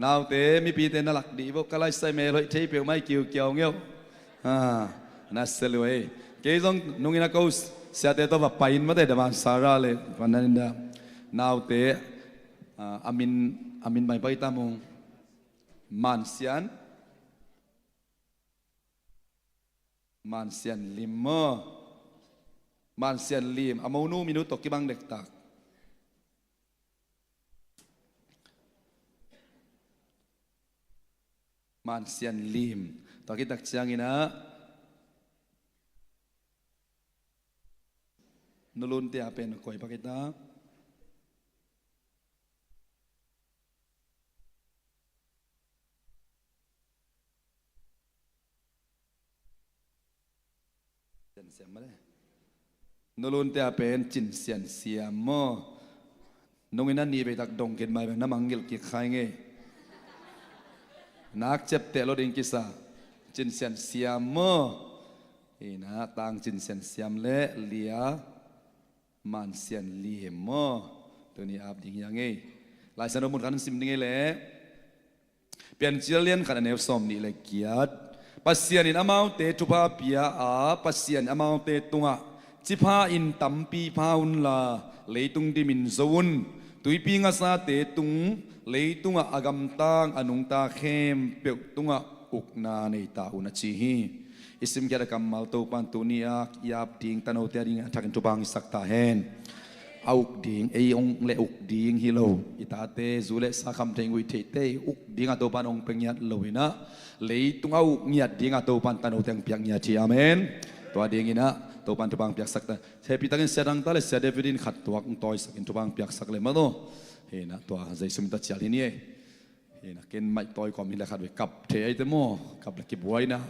naute, mipite na lak dih vo, ka laisai mel hoih thei peuhmah i kiukiau ngeuh. Ah, nasa lua ei. Kei zong nungin a ko siate tawh va pai in maw te, Damansara le, panan in dah. Naute, ah, a min, a min bang pai ta Mung. Mansian. Mansian Lim maw. Mansian Lim, a monu minu tawh kibang dektak. Mansian Lim. Tua kitak ciangin ah, Nu Lunte a pen koi pak hita. Sian Siam mah le. Nu Lunte a pen Cin Sian Siam maw. Nungin a nih veitak dong khin mai bang na mangngilh kik khai ngei. Nak ciapteh lo ding kisa. Cin Sian Siam maw. Ina, Tang Cin Sian Siam le Lia Mansian Lim maw. Tuni ap ding hi a ngei. Lai Siangtho mun khat sim ding hi leh, Piancil lian khat a neu sawm nih le giat. Pasian in amaute thupha pia a, Pasian in amaute tungah, cipha in tampi pha unla, leitung dimin zo un. Tuipi ngasate tung, leitungah a gamtang a nungta khempeuh tungah ukna nei ta un, a ci hi. I simkhiat a kammal Topan tuni a i ap ding tanote a ding a thakin thupha hong hisak ta hen. A uk ding, ei hong le uk ding hi lo. I tate zu le sa kham thei, nguih theite uk ding a Topan hong pia ngiat lo hi na, leitung a uk ngiat ding a Topan tanote hong piak ngiat hi. Amen. Tua ding hi na, Topan thupha hong piaksak ta. Hehpih takin Sia Thang ta le Sia David in khat tuak hong tawisak in thupha hong piaksak le maw. Hi na, tua Jesu min ta cial hi ni ei. Hi na, ken maih tawi kawm hi le khat ve kap thei ai te maw, kap le kibuai na.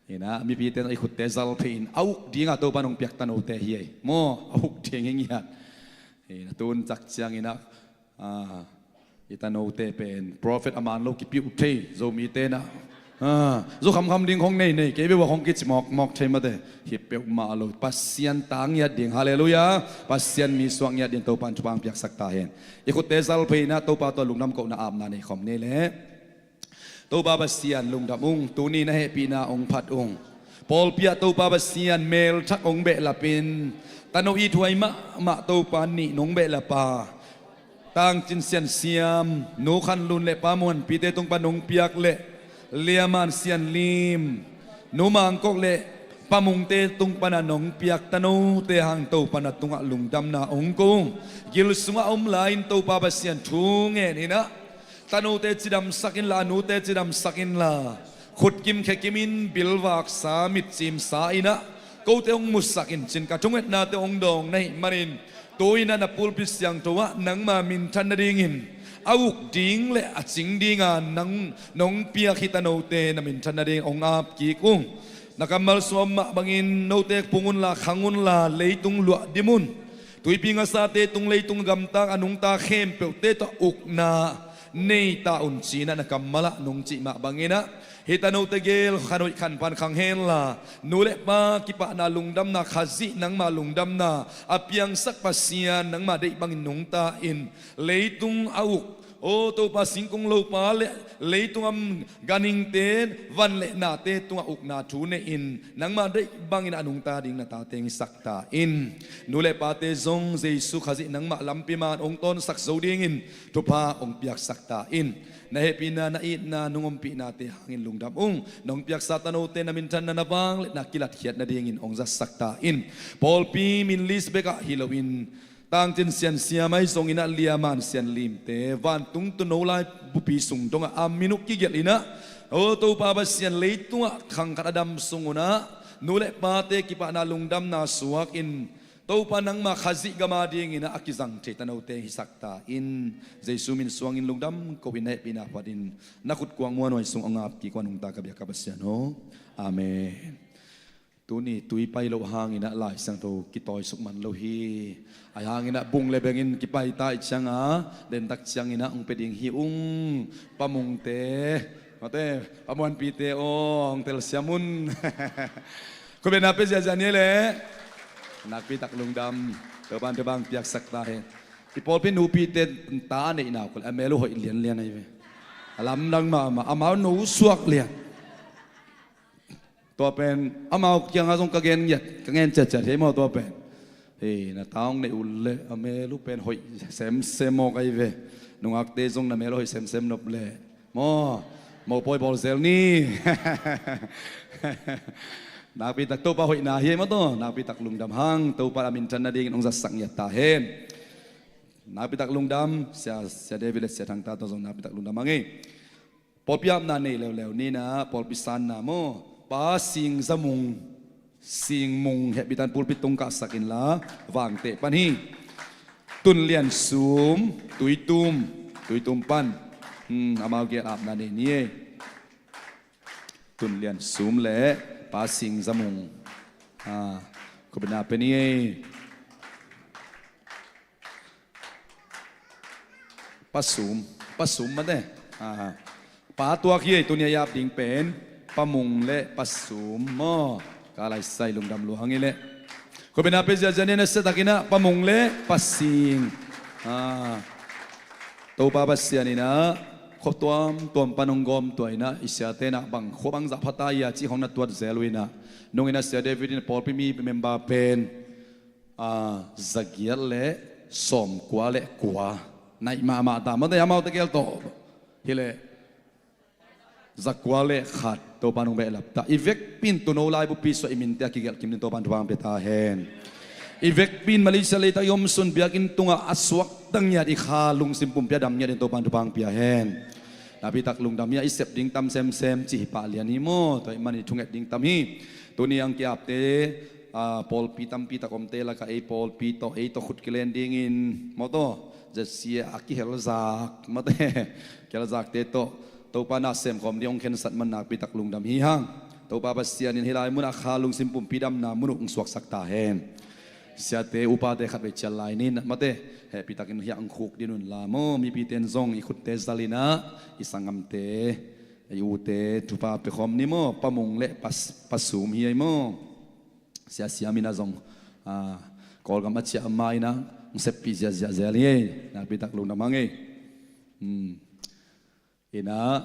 Hi na, mipite na i khutte zal phei in a uk ding a Topan hong piak tanote hi ei. Maw, a uk ding hi ngiat. Hi na, tun cak ciang hi na, ah, i tanote pen prophet a man lo kipiu thei, Zomite na. Ah, zu khamkham ding khong nei nei, kei beuh a khong kici mawkmawk thei mate. Hi peuhmah lo, Pasian ta ngiat ding, halleluiah. Pasian mi suak ngiat ding Topan thupha hong piaksak ta hen. I khutte zal phei na, Topa tawh lungdam kohna apna nei khawm ni leh. Topa Pasian lungdam ung, tuni na hehpihna hong phat ung. Pawlpi ah Topa Pasian melthak hong behlap in, tano ithuai mahmah Topa nih nong behlap a, Tangcin Sian Siam, Nu Khan Lun le Pa Muan Pite tung pan nong piak le, Lia Man Sian Lim, Nu Mang Kok le Pa Mungte tung pana nong piak tanote hang Topa na tungah lungdamna hong ko ung. Gil sungah om lai-in Topa Pasian thu ngen hi na, tanote cidamsak inla, a nute cidamsak inla, khutkim khekim in bilvaksa mitcimsa hi na, kote hong musak in cin ka thungetnate hong dawng na hih manin, tu-in ah na pulpit siangtho ah nangma minthan nadingin a uk ding le a cing dinga nang nong piak hih tanote na minthan nading hong ap kik ung. Na kammal sungah om mah bangin note pung unla, khang unla, leitung luah dim un. Tuipi ngasate tung, leitung gamtang a nungta khempeuhte tawh ukna nei ta un, ci-in ah na kammal ah nong cih mah bangin ah, hih tanote gel khan hoih khan phan khang henla, nu le pa kipahna lungdamna, Khazih nangma lungdamna, a piangsak Pasian nangma deih bangin nungta in, leitung a uk, aw Topa, singkung lopa le leitung a om ganhingte, van le nate tungah ukna thu nei-in, nangma deih bangin a nungta ding na tate hong hisak ta in. Nu le pate zong Jesu Khazih nangmah lampi man hong tawnsak zo dingin thupha hong piaksak ta in. Na hehpihna, na itna, nong ompihnate hangin lungdam ung. Nong piaksa tanote na minthanna, na vangliatna kilatkhiat nadingin hong zatsak ta in. Pawlpi min list bekah hi loin, Tangcin Sian Siam ahi zongin ah, Lia Man Sian Limte, vantung tuuno lai bupi sung dongah a minuk kigelh in ah, aw Topa Pasian, leitungah khang khat a dam sung un ah, nu le pate kipahna lungdamna suakin, Topa nangma Khazih gam a dingin ah a kizang thei tanote hisak ta in. Jesu min suangin lungdam ko-in, na hehpihna phatin na khutkuang muanhuai sung hong ap kik un, a nungta ka biak ka Pasian aw. Amen. Tuni tui pai loh hangin ah Lai Siangtho kitawisuk man lo hi. Ahi hangin ah bung le bengin kipai ta ih cianga, dentak ciangin ah hong pia ding hi ung. Pa Mungte, mate, Pa Muanpite aw, hong telsiam un. Khuapi na pia ziazia ni le. Nakpi tak lungdam. Topan thupha hong piaksak ta hen. I pawlpi nupite ta a neihna uh kul a mel uh hoih lianlian ahi ve. A lamdang mahmah, amau no suak lian. Tua pen amau kiangah zong ka gen ngiat, ka gen ciatciat hi maw tua pen. Hei, na ta hong neih uh leh a mel uh pen hoih semsem mawk ahi ve. Nungakte zong na mel uh hoih semsem nop leh maw, mopawi bawl zel ni. Nakpi tak Topa hoihna hi ei maw taw, nakpi tak lungdam hang, Topa a minthan nadingin hong zatsak ngiat ta hen. Nakpi tak lungdam, Sia, Sia David le Sia Thangta tawh zong nakpi tak lungdam hang ei. Pawlpi apna nei leuleu ni na, pawlpi sanna maw, Pa Sing Za Mung, Sing Mung, hehpih tan pulpit tung kahsak inla, Vangteh pan hi. Tun Lian Sum, Tuitum, Tuitum pan. Hmm, amau gel apna nei ni ei. Tun Lian Sum le Pa Sing Za Mung. Ah, khuapi na pia ni ei. Pa Sum, Pa Sum mate. Ah, pa tuak hi ei, tuni a i ap ding pen Pa Mung le Pa Sum maw. Ka lai sai lungdam lua hang ei leh. Khuapi na pia ziazia ni, na sia takin ah Pa Mung le Pa Sing. Ah, Topa Pasian in ah khua tuamtuam pan hong gawmtuah in ah, i siate in ah bang khua bangzah pha ta hia cih hong na tuat zel uh in ah, nung in ah Sia David in ah pawlpi mi member pen, ah, zagiat le sawmkua le kua naih mahmah ta, mate, amaute gel tawh hileh zakua le khat Topa in hong behlap ta. I vekpi in tuuno laibupi suah i minte a kigelh kim ding Topa in thupha hong pia ta hen. I vekpi in Malaysia leitang i omsun biakinn tungah a suakta ngiat, i kha lungsim pumpi a dam ngiat ding Topa in thupha hong pia hen. Nakpi tak lungdam hi a, i sep ding tam semsem cih hi pah lian hi maw. Tua ahih manin i thunget ding tam hi. Tuni a hong ki-apte, ah, pawlpi tampi tak omte lakah ei pawlpi tawh, ei tawh khut kilen dingin maw, tawh, Z C A a kihelzak, mate, kihelzakte tawh Topa in ah semkhawm ding hong khensat man nakpi tak lungdam hi hang. Topa Pasian in hih lai munah kha lungsim pumpi damna mun uh hong suaksak ta hen. Siate upate khatvei cial lai ni, mate, hehpih takin hiah hong khuk ding un la maw. Mipite in zong i khutte zal in ah, i sanggamte, i ute thupha pia khawm ni maw. Pa Mung le Pa, Pa Sum hi ei maw. Sia Siam in ah zong, ah, Kawlgam a ciah ma in ah hong seppih ziahziah zel hi ei. Nakpi tak lungdam hang ei. Hmm. In ah,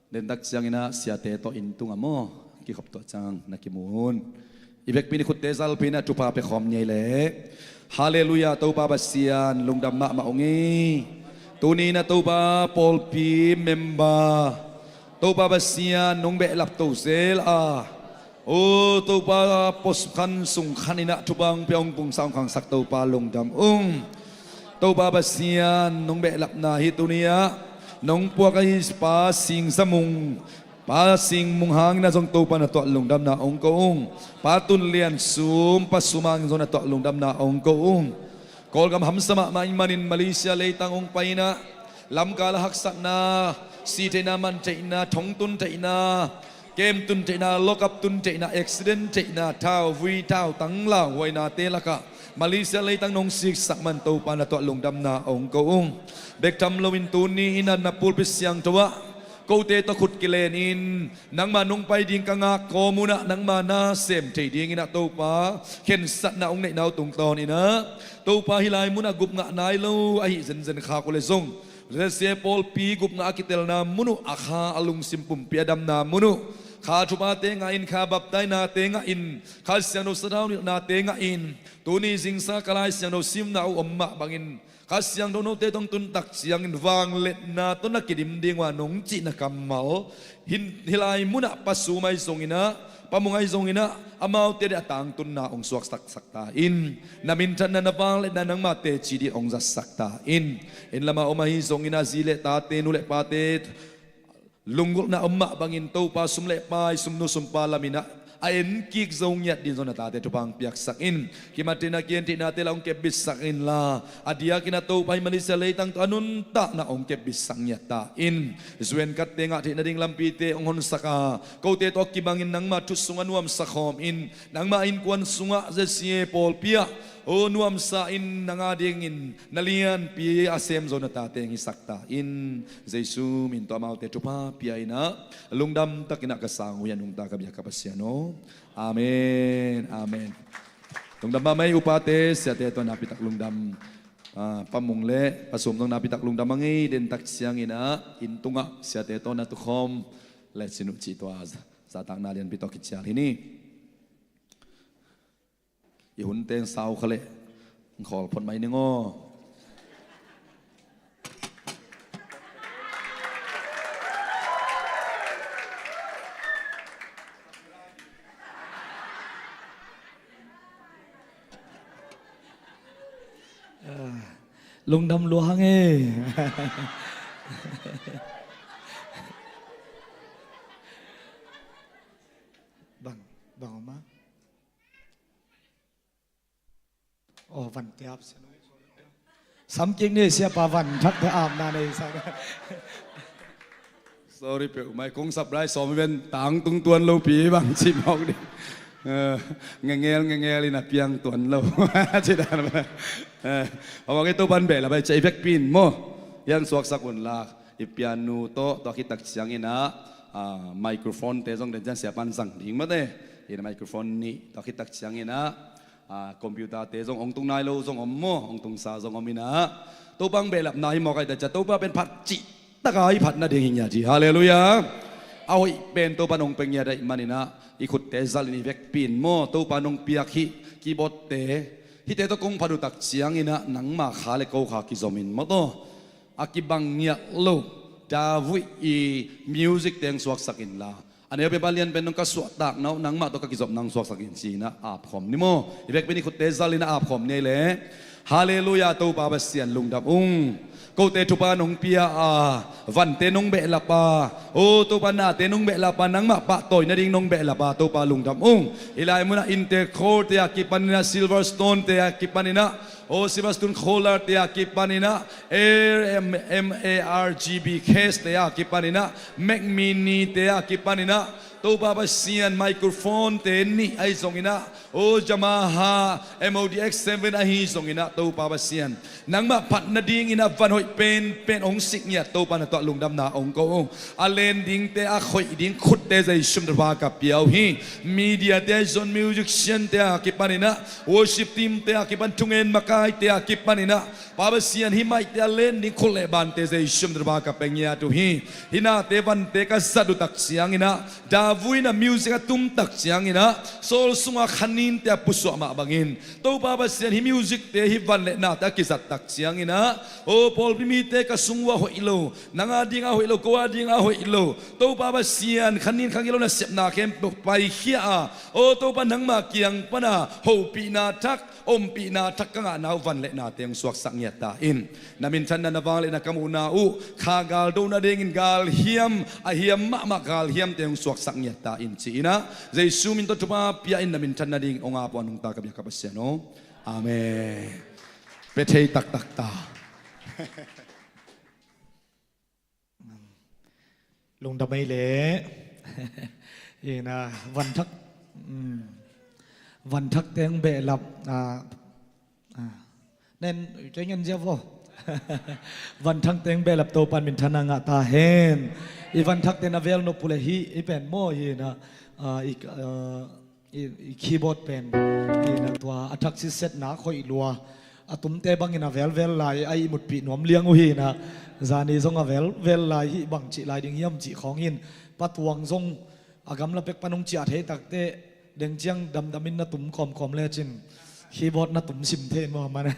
dentak ciangin ah siate tawh inn tungah maw, kikhop tuah ciang na kimu un. I vekpi in i khutte zalpi in ah thupha pia khawm ni ei leh. Halleluiah, Topa Pasian lungdam mahmah ung ei. Tuni in ah Topa pawlpi member, Topa Pasian nong behlap to zel a, O Topa, pawlpi khan sung khan in ah thupha hong pia, hong pungsak hong khangsak Topa lungdam ung. Topa Pasian nong behlapna hi tuni ah nong puak ahi Pa Sing Za Mung, Pa Sing Mung hangin ah zong Topa na tuah lungdamna hong ko ung. Pa Tun Lian Sum, Pa Sum hangin zong na tuah lungdamna hong ko ung. Kawlgam hamsa mahmah ahih manin Malaysia leitang hong pai in ah, lamkal a haksatna, si theihna, man theihna, thong tun theihna, kem tun theihna, lock up tun theihna, accident theihna, thauvui thautang lauhuainate lakah Malaysia leitang nong siksak man Topa na tuah lungdamna hong ko ung. Bek tham loin tuni in ah na pulpit siangtho ah kote tawh khut kilen in, nangma nong pai ding ka ngak kawm un ah nangma na sem thei dingin ah Topa khensatna hong neihna uh tungtawn in ah, Topa hih lai munah gupngah nai lo ahi zenzen khak uh leh zong, Z C A pawlpi gupngah a kitelna mun uh, a kha a lungsim pumpi a damna mun uh, kha thuphate ngah in, kha baptainate ngah in, Kha Siangtho sathau nilhnate ngah in, tuni zingsa ka Lai Siangtho simna uh om mah bangin, Kha Siangtho note tawh hong tun tak ciangin vangliatna tawh na kidim ding uh a nong cihna kammal, hih lai munah Pa Sum ahi zongin ah, Pa Mung ahi zongin ah, amaute ading a tangtunna hong suaksak sak ta in, na minthanna, na vangliatna nangma teci ding hong zatsak ta in. Inn lamah om ahi zongin ah, zi le tate, nu le pate lunggulhna om mah bangin Topa sum le pai, sumnu sumpa lamin ah a enkik zo ngiat dingin zong na tate thupha hong piaksak in. Kimat theihna, ki-en theihnate lah hong kepbitsak inla, a diakin ah Topa hih Malaysia leitang tawh a nuntakna hong kepbitsak ngiat ta in. Zu en katte ngah theihna ding lampite hong honsak a, kote tawh kibangin nangma thu sungah nuamsa khawm in, nangma innkuan sungah, Z C A pawlpi ah, o, nuamsa in nang adingin na lianpi a sem zo na tate hong hisak ta in. Jesu min tawh amaute thupha pia in ah, lungdam takin ah ka sang uh hi a, nungta ka biak ka Pasian aw. Amen. Amen. Lungdam mahmah ei upate, siate tawh nakpi tak lungdam. Ah, Pa Mung le Pa Sum zong nakpi tak lungdam hang ei. Dentak ciangin ah inn tungah siate tawh na tukhawm le cin uh cih tua zahtakna lianpi tawh kicial hi ni. I hun teng sau kha leh khawl phot mai ning aw. Lungdam lua hang e. Bang, bang om a. Aw, van tiap. Sam kik ni, siapa van thak te apna nei sa. Sorry peuhmah, kong sap lai sawm ven tangtung tuan lopi bang cih mawk ding. Eh, ngengel ngengel in a piang tuan lo. Ci dan. Eh, a wang i Topan beh la bai cai vekpi in maw. Hiang suaksak un la. I pianu tawh, tua khit tak ciangin ah, ah, microphone te zong den ciang siapan zang ding mate. In a microphone nih, tua khit tak ciangin ah, a, computer te zong hong tung nai lo zong om maw, hong tungsa zong om inah, Topa hong behlapna hi mawk ahih teh ciah Topa pen phat cih taka i phat nading hi ngiat hi. Halleluiah. A hoih pen Topa in hong pia ngiat ahih maninah i khutte zalin i vekpi in maw, Topa in hong piak hih keyboard te, hihte tawh kong phat uh tak cianginah nangma kha le ko kha kizom in maw taw, a kibang ngiat lo David i music te hong suaksak inla, a neu pen pa lian pen nong ka suahtakna uh nangmah tawh ka kizopna hong suaksak in ci-inah apkhawm ni maw? I vekpi in i khutte zalin a apkhawm ni ei leh. Halleluiah, Topa Pasian lungdam ung. Kote thupha nong pia a, vante nong behlap a, o Topa nate nong behlap a, nangmah pahtawi nading nong behlap a, Topa lungdam ung. Hih lai munah Intercore te a kipaninah, Silverstone te a kipaninah, o Silverstone Collar te a kipaninah, M A R G B Case te a kipaninah, Mac Mini te a kipaninah, Topa Pasian microphone te nih ahi zonginah, o Yamaha M O D X seven ahi zonginah, Topa Pasian nangmah phat nadinginah van hoih penpen hong sik ngiat Topa na tuah lungdamna hong ko ung. A len dingte a khoih ding khutte Zeisu min tawh ka pia uh hi. Media te ahi zong, musician te a kipaninah, worship team te a kipan, thungen makai te a kipaninah, Pa Pasian hih mic te a len ding khut le bante Zeisu min tawh ka pia ngiat uh hi. Hih nate vante ka zat uh tak cianginah, David in a music a tum tak cianginah, Saul sunga khaninte a pusuah mah bangin, Topa Pasian hih music te, hih van le nate a kizat tak cianginah, o pawlpi mite ka sung uh a hoih lo, nang a ding a hoih lo, ko a ding a hoih lo, Topa Pasian khanin khangilo nasepna khempeuh paikhia a, o Topa nangma kiang pana hopihna thak, ompihna thak ka ngahna uh van le nate hong suaksak ngiat ta in. Na minthanna, na vangliatna ka muhna uh kha galdo nadingin galhiam, a hiam mahmah galhiamte hong suaksak ngiat ta in ci-inah, Zeisu min tawh thupha pia in na minthan nadingin hong ap uh a, nungta ka biak ka Pasian aw. Amen. Pia thei taktak ta. Lungdam ei leh. Ina, vanthak, mm, vanthak teng behlap, ah, ah. Nen, kei ngen ziau vo. Vanthak teng behlap Topa in minthanna ngah ta hen. I vanthak teng a vel nop uh leh hih, i pen maw hih na, ah, i, ah, i, i keyboard pen, i na tua a thak sisetna khoih lua, a tumte bangin a velvel lai a ihmutpih nuam liang uh hi na, zani zong a velvel lai hih bang cih lai ding hiam cih khawng in, Pa Tuang zong a gamla pek pan hong ciah thei takteh, deng ciang damdamin na tum kawmkawm lecin, keyboard na tum sim thei maw man.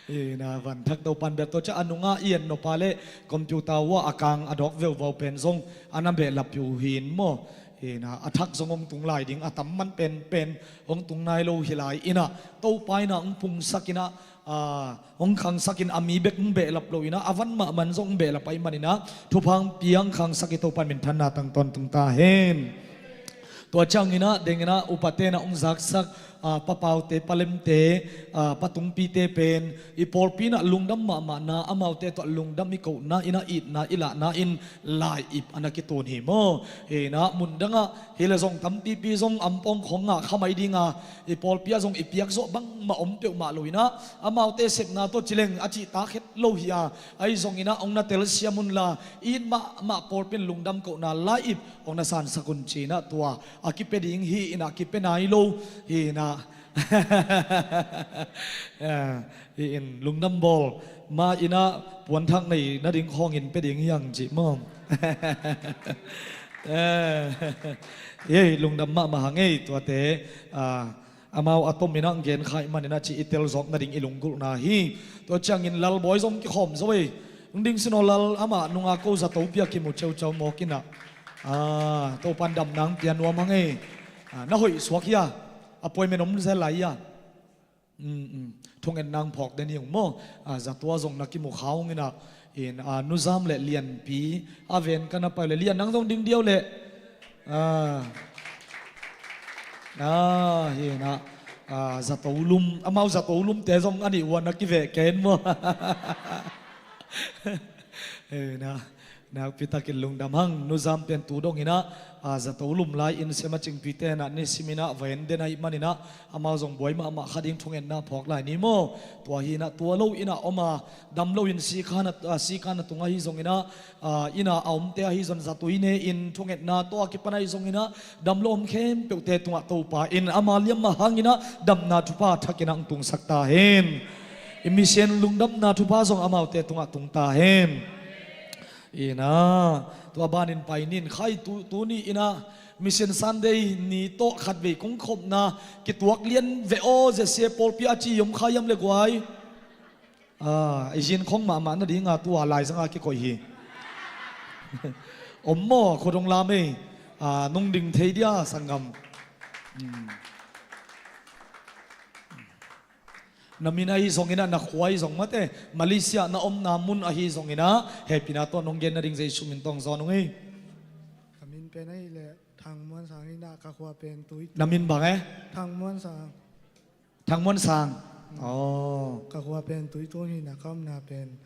I na vanthak Topa in bel tua ciah a nungah i en nop a leh computer uh ah a kang a dawk veuvau pen zong a na behlap uh hi in maw. Hi na, a thak zong hong tung lai ding, a tam man penpen hong tung nai lo hi lai inah, Topa inah hong pungsak inah, ah, hong khangsak in a mi bek hong behlap lo inah, a van mahmah zong hong behlap ahih man inah, thupha hong pia hong khangsak i Topa in minthanna tang tawntung ta hen. Tua ciang inah, deng inah, upate inah hong zaksak, ah, Pa Paute, Pa Lemte, ah, Pa Tungpite pen, i pawlpi inah lungdam mahmahna, amaute tawh lungdam i kohna inah, itna i lahna in, lai-ip a na kitun hi maw. Hi na, mundangah hi le zong tampipi zong ampawng khawng ngah kha mai dinga, i pawlpi ah zong i piak zawh bangmah om peuhmah lo inah, amaute sepna tawh ci leng a cihtak het lo hi a, ahi zong inah hong na telsiam unla, it mahmah pawlpi in lungdam kohna lai-ip hong na sansak un ci inah, tua a kipia ding hi inah, kipia nai lo hi inah. Eh, hi in lungdam bawl ma inah, puanthak nei nading khawngin pia ding hi hang cih maw. Eh, hi lungdam mahmah hang ei, tuate, ah, amau a tom inah hong gen kha ahih man inah cih i tel zawk nading i lunggulhna hi. Tua ciangin Lalbawi zong kikhawm zo ei. Hong ding sin aw Lal, amah nunga ko zato piak kimu ceucau mawk inah. Ah, Topa in damna hong pia nuam hang ei. Ah, na hoih suak hia? Appointment om zel lai hia? Mm, mm. Thungen nang phawk den hi ung maw. Ah, zato ah zong na kimu kha ung inah. In, ah, Nu Zam le Lianpi a ven ka na pai uh leh, Lian nang zong ding diau leh. Ah. Ah, hi na. Ah, zato lum, amau zato lumte zong a nih uh a na kiveh ken maw. Hi na. Nakpi takin lungdam hang. Nuzam pen tu dong inah, a, zato lum lai inn sem a, Cingtuite inah nisim inah va en den ahih man inah, amau zong buai mahmah kha ding, thungetna phawk lai ni maw. Tua hi inah, tua lo inah om a, dam loin sikan a, a, sikan a tung ahi zong inah, a, inah a omte ahi zong zatui ne in thungetna tawh a kipan ahi zong inah, dam lo om khempeuhte tungah Topa in ama liamma hang inah damna thupha thak inah hong tungsak ta hen. I misian lungdamna thupha zong amaute tungah tung ta hen. Inah, tua banin pai nin khai tu, tuni inah Mission Sunday ni tawh khatvei kong khopna kituak lian ve aw, Z C A pawlpi a ci om kha hiam le guai. A, i zin khong mahmah nadinga tua laizanga kikoih hi. Om maw, khut hong lam ei. A, nung ding thei dia sanggam. Hmm. Na min ahi zong inah, na khua ahi zong mate, Malaysia na omna mun ahi zong inah, hehpihna tawh nong gen nading Jesu min tawh hong zawn ung ei. Ka min pen ahih leh Thang Muan Sang inah, ka khua pen Tuitung. Na min bang e? Thang Muan Sang. Thang Muan Sang. Aw. Ka khua pen Tuitung hi inah, ka omna pen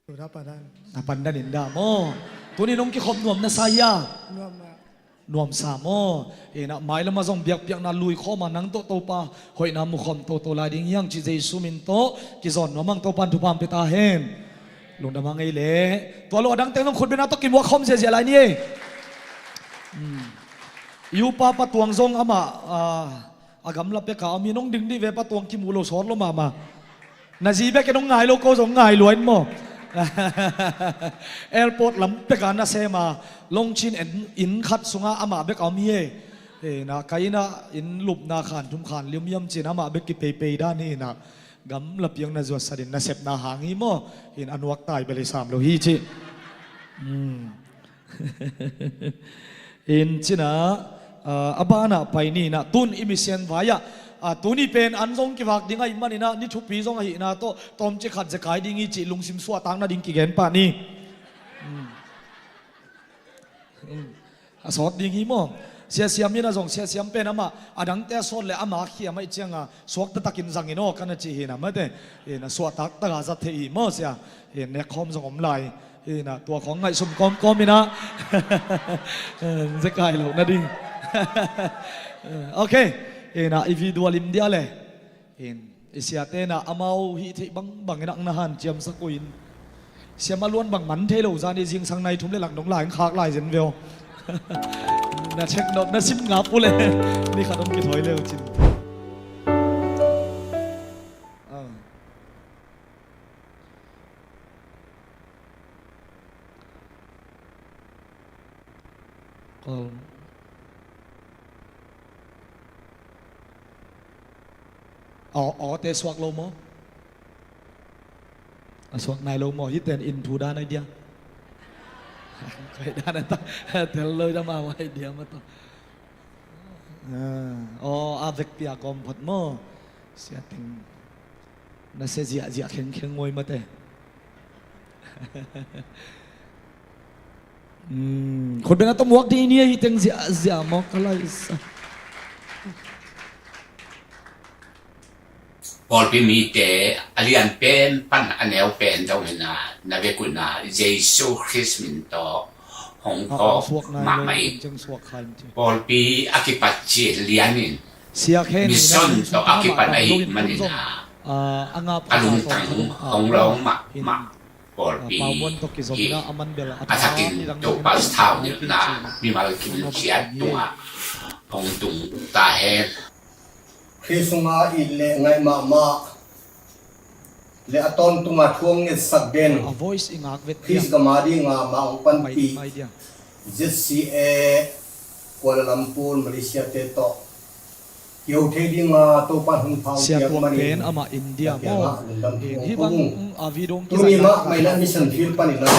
Tuda Padan. A pandan in dah maw. Tuni nong kikhop nuam na sa hia? Nuam ah. Nuam sa maw. Inah mailam ah zong biakpiakna lui khawm a, nang tawh Topa hoihna mu khawm toto lai ding hi hang ci Jesu min tawh kizawn nuam hang. Topa'n thupha hong pia ta hen. Lungdam hang ei le. Tua lo a dang teng zong khutbetna tawh kimuak khawm ziahziah lai ni ei. Hmm. I upa Pa Tuang zong amah, a, a gamla pek a om hi. Nong ding dih ve, Pa Tuang kimu lo sawt lo mahmah. Na zi bek in hong ngai lo, ko zong ngai lua in maw. Airport lam pek a nasem a, Longchin inn, inn khat sungah amah bek a om hi ei. Inah ka inn ah inn lupna khan thum khan lim hiam ci-in amah bek kipeipei dan hi inah, gamla piang na zuatsak in nasepna hang hi maw. Inah a nuak tai bel i sam lo hi ci. Hmm. In ci inah, a, a banah pai ni inah, tun i misian vai ah, a, tuni pen an zong kivak ding ahih man inah, ni thupi zong ahihna tawh tawmcik khat zekai ding hi cih lungsim suahtak nading kigen pah ni. Hmm. Hmm. A sawt ding hi maw. Sia Siam inah zong, Sia Siam pen amah a dangte a sawt leh amah a khiam ahih cianga suakta takin zang in aw, ka na ci hi inah mate. Inah suahtak taka zat thei hi maw sia. Inah nek khawm zong om lai. Inah tua khawng ngaihsun kawmkawm inah. Zekai lo nading. Ok. Inah i video lim dia le. In, i siate inah amau hih theih bangbang inah na hanciamsak uh in. Siam a luan bang man thei lo zan i zingsang nai thum le lak dong lai hong khak lai zen ve aw. Na check nop na sim ngap uh le. Ni khat hong kithawi le uh cin. Ah. Kol. Aw, awte suak lo maw? A suak nai lo maw? Hih ten in thu dan ai dia. Kai dan ai ta. Tel lo da ma wai dia ma to. Ah, aw, a vekpi a kawm phot maw? Sia teng. Na sia ziahziah khengkheng ngoi mate. Hmm, khutbetna tawh muak ding i ni a, hih teng ziahziah maw ka laisa. Pawlpi mite a lian pen pan a neu pen dong hi inah, na vekpi un ah Jesu Khrist min tawh hong phawk mahmah ing. Pawlpi a kipat cih lian in mission tawh a kipan ahih man inah, a lungtang hong lawng mahmah pawlpi hi. A thakin Topa thau nilhna mimal kim ciat tungah hong tung ta hen. Khrih sunga it leh ngaih mahmah le a tawntunga thu hong ngetsak den, Khrist gam a dinga mah hong panpih Z C A Kuala Lumpur, Malaysia te tawh kiho thei dinga Topa hong thau piak manin amah India maw, lungdam thu hong ko ung. Tuni mah mah inah mission field pan inah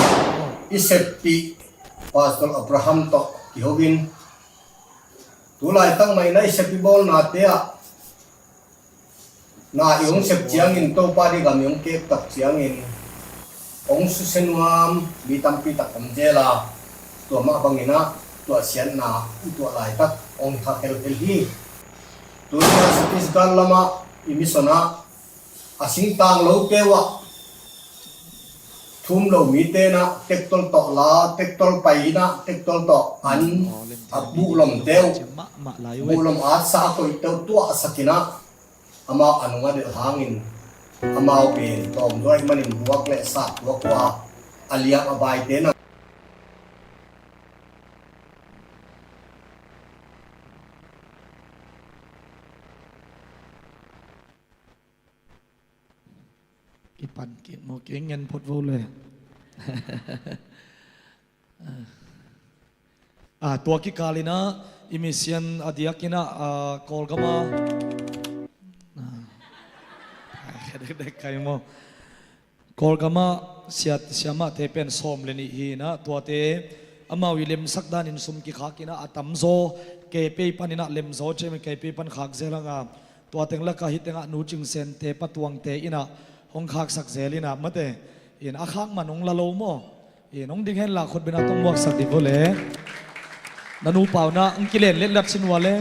i seppih Pastor Abraham tawh kiho in, tu laitak mah inah i seppih bawlnate ah na i hong sep ciangin Topa ding gam i hong kep tak ciangin hong susia nuam mi tampi tak om zel a, tua mah bang inah tuahsiatna i tuah laitak hong thak helhel hi. Tu inah Chhattisgarh lamah i mission ah a singtang lote uh ah Tum lo mite in ah tektol tawh la, tektol pai in ah tektol tawh an a buhlomte uh, buhlom atsa a koihte uh tuahsak in ah amau a nung a delh hangin amau pen tawmzuai manin buak le sat tuak uh a, a liam a baite in ah kipan kik maw, kei ngen phot vo le. Ah, tua kikal in ah i mission a diakin ah, ah, Kawlgam ah, ah, dekdek kai maw. Kawlgam ah sia, siamahte pen sawm le nih hi in ah, tuate amau i lemsak danin sum kikhak in ah a tamzaw Kepei pan in ah lemzaw ciamin Kepei pan khak zel hang a, tua teng lakah hih tengah Nu Cing Sente, Pa Tuangte in ah hong khaksak zel in ah mate in a khak man hong la lo maw? In hong ding hen la, khut beng a tawh muaksak dih vo le. Na nupa uh na hong kilen letlat sin uh a le.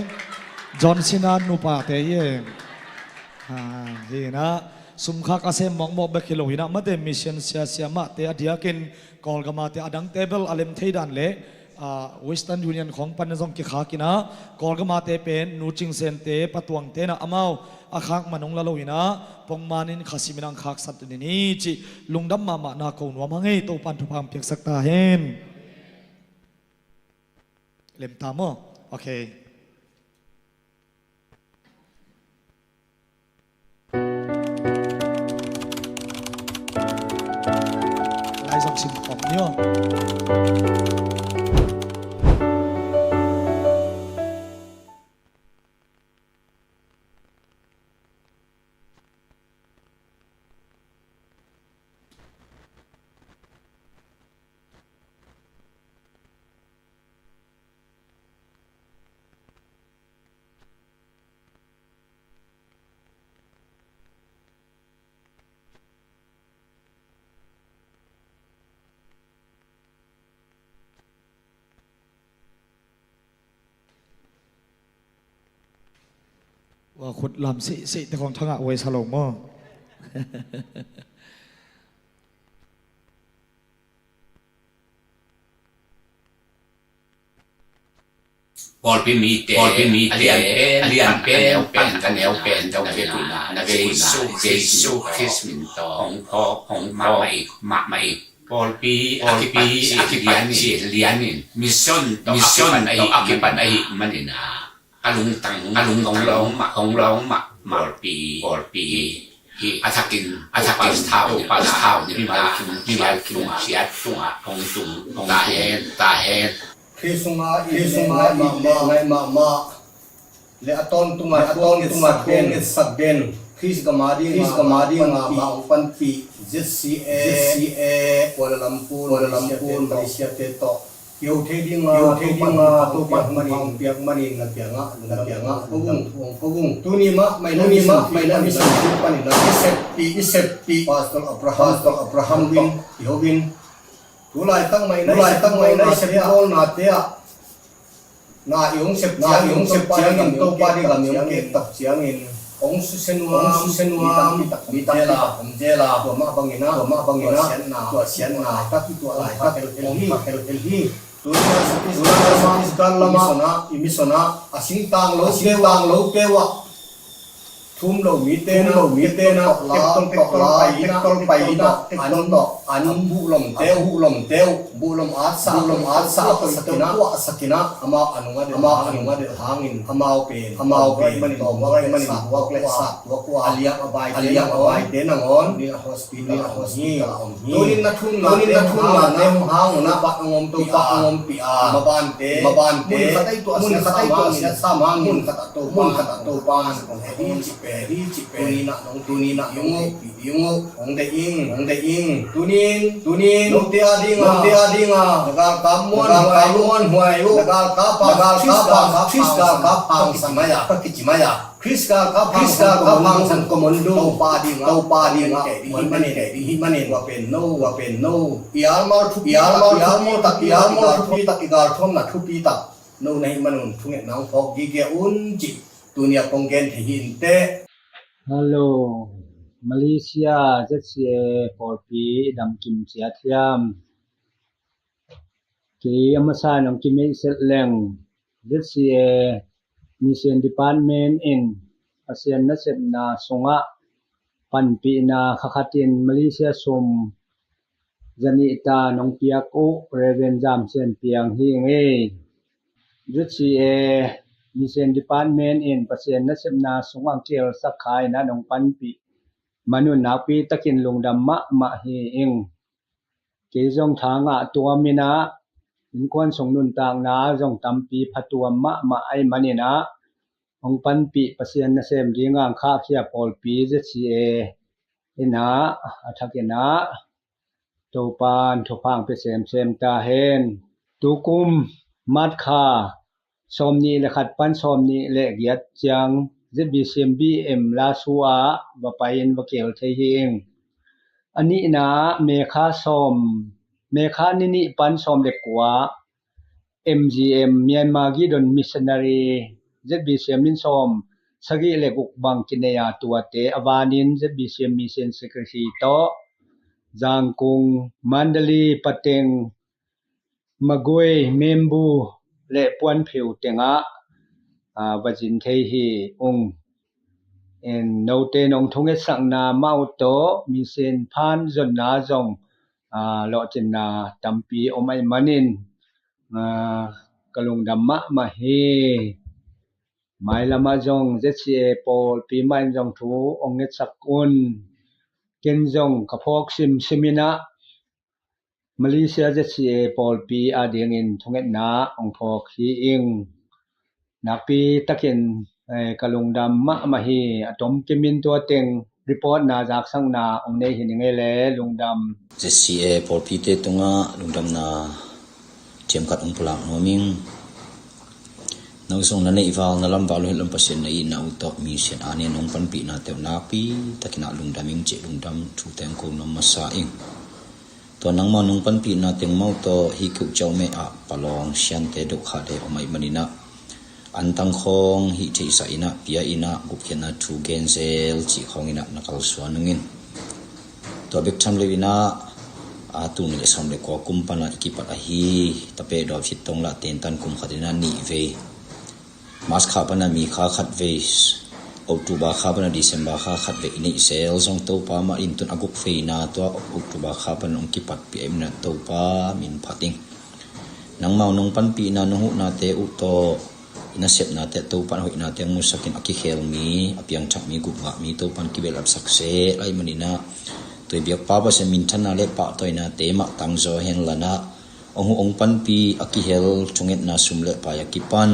John Sina nupate hi e. Ha, hi in ah sum khak a sem mawkmawk bek hi lo in ah mate, mission sia, siamahte a diakin Kawlgam ah te a dangte bel a lem thei dan le, ah, Western Union khawng pan zong kikhak in ah Kawlgam ah te pen Nu Cing Sente, Pa Tuangte in ah amau a khak man hong la lo in ah pongman in Khasim in ah hong khaksak ding hi cih lungdam mahmah na ko nuam hang e, Topan thupha hong piaksak ta hen. Lem ta maw? Ok. Lai zong sim khawm ni aw. Ua khut lam sih sih te khong thangah uai sa lo maw? Pawlpi mite, pawlpi mite, a lian pen, a lian pen, pan ka neu pen, dong ve kuina, na ve kuina, Jesu, Jesu Khrist min tawh, hong phawk, hong phawk, mah mah i, mah mah i. Pawlpi, pawlpi, a kipat ci, a kipat lian in, ci lian in, mission tawh, mission tawh, a kipat ahi, a kipat ahi manin a. A lungtang, a lungtang hong lawng mah, hong lawng mah, pawlpi, pawlpi hi. A thakin, a thakin, Topa thau ni, Topa thau ni, mimal tung, mimal tung, siat tungah, hong tung, hong ta hen, ta hen. Khrist sungah, Khrist sungah, i ngai mahmah, ngai mahmah. Le a tawntung a, a tawntung a, ngetsak den. Khrist gam a ding, Khrist gam a ding a, mah hong panpih. Z C A, Z C A, Kuala Lumpur, Kuala Lumpur, Malaysia te tawh. Kihou thei ding a, kihou thei ding a, Topa thupha hong piak manin, na kiangah, na kiangah, lungdam thu hong ko ung. Tuni mah, maina, tuni mah, maina mission field panin a, i seppih, i seppih, Pastor Abraham, Pastor Abraham tawh, kihou in. Tu laitak maina, tu laitak maina, i sep bawlnate ah. Na i hong sep ciangin, Topa ding gam i hong kek tak ciangin. Hong susia nuam, hong susia nuam, mi tampi tak om zel a, om zel a. Tua mah bangin a, tua mah bangin a, tua siatna, tua siatna, laitak i tuah laitak, hong hel hel hi. Tuni a Satisgam lamah, i mission ah, a singtang lo, a singtang lo peuh ah. Thum lo mite, thum lo mite na, tektol, tektol pai na, tektol pai na, tektol tawh, an buhlomte, buhlomte, buhlom atsa, buhlom atsa, a koihte uh tuahsak in a, amau a nung a delh, amau a nung a delh hangin, amau pen, amau pen, tawmzuai manin buak le sat tuak uh a, a liam a baite nangawn, a liam a baite nangawn, tuni a hospital, tuni a hospital a om hi. Tuni in na thunna, tuni in na thunna, te hong hang un a, Topa hong ompih a, Topa hong ompih a, mabante, mabante, mun khat ah i tuah, mun khat ah i tuah siat sam hangin, mun khat ah Topa, mun khat ah Topa hong hel hi cih pen, hel hi cih pen. Tuni in a nong, tuni in a nong deih ding uh, hong deih ing, hong deih ing. Tuni in, tuni in, note a ding a, note a ding a, na galkap muanhuai uh, na galkap muanhuai uh, na galkap a, na galkap a, Khrist galkap hang, hang sa mai a, ka kici mai a. Khrist galkap, Khrist galkap hang san commando, Topa ding a, Topa ding a, kei ding hi manin, kei ding hi manin, ua pen no, ua pen no. I almal thupi tak, i almal thupi tak, i almal thupi tak, i galthuamna thupi tak. No na hih manun thungetna hong phawk gige un cih tuni a kong gen thei hi inteh. Hello. Malaysia Z C A pawlpi damkim ciat hiam? Kei a masa in hong kimeihset leng, Z C A Mission Department in Pasian nasepna sungah panpihna khakhatin Malaysia sum zanih ta nong piak uh Reverend Zam Sian Piang hi ing ei. Z C A Mission Department in Pasian nasepna sungah kielsak kha in a nong panpih manun nakpi takin lungdam mahmah hi ing. Kei zong tha ngah tuam in a, innkuan sung nuntakna zong tampi phatuam mahmah ahih manin a, hong panpih Pasian nasem ding a hong khahkhia pawlpi Z C A in a, a thak in a, Topan thupha hong pia semsem ta hen. Tukum March kha sawmnih le khat pan sawmnih le giat ciang Z B C M B M Lasu ah va pai in va keel thei hi ing. A nihna ah May kha sawm, May kha ni nih pan sawm le kua M G M, Myanmar Gideon Missionary, Z B C M in sawm sagih le guk bang kinei a, tuate a vanin Z B C M Mission Secretary tawh Zangkung, Mandalay, Pateng, Magway, Menbu le Puanphiu tengah, aa, va zin thei hi ung. In note nong thungetsakna mah uh tawh mission phan zonna zong, aa, lawhcinna tampi om ahih manin, aa, ka lungdam mahmah hi. Mailamah zong Z C A pawlpi mah in zong thu ong ngetsak un. Ken zong ka phawk simsim in a, Malaysia Z C A pawlpi adingin thungetna ong phawk hi ing. Nakpi takin, eh, ka lungdam mahmah hi. A tomkim in tua teng report na zaksakna ong nei hi ning ei le, lungdam. Z C A pawlpite tungah lungdamna thiamkhat ong pulak nuam ing. No zong na neih val, na lam val uh hi lam Pasian na itna uh tawh mission a nen ong panpihna teuh nakpi takin a lungdam ing cih lungdam thute ong ko nuam masa ing. Tua nangmau nong panpihna teng mau tawh hih kiuh ciau meh ah Palawng siante dohkhate om ahih manin a, antang khawng hih theihsa in a, pia in a, gupkhiatna thu gen zel cih khawng in a na kalsuan ung in. Tua bek tham lo in a, a, tul nih le sawm le kua kum pan a i kipat ahi Tapeh David Tong lah tentan kum khat in a nih vei, March kha pan a mi kha khat vei, October kha pan a December kha khat vei i neih zel zong Topa mah in tun a guk veina tua October kha pan ong kipatpih ahih manin a Topa min phat ing. Nangmau nong panpihna nong huhnate uh tawh i nasepnate Topa in a hoihnate ong musak in a kikhel mi, a piangthak mi, gupngah mi Topa in kibehlapsak seh ahih manin a, tua i biakpa Pasian minthanna le pahtawinate mah tangzaw hen la in a, ong huh ong panpih a kihel thungetna sum le pai a kipan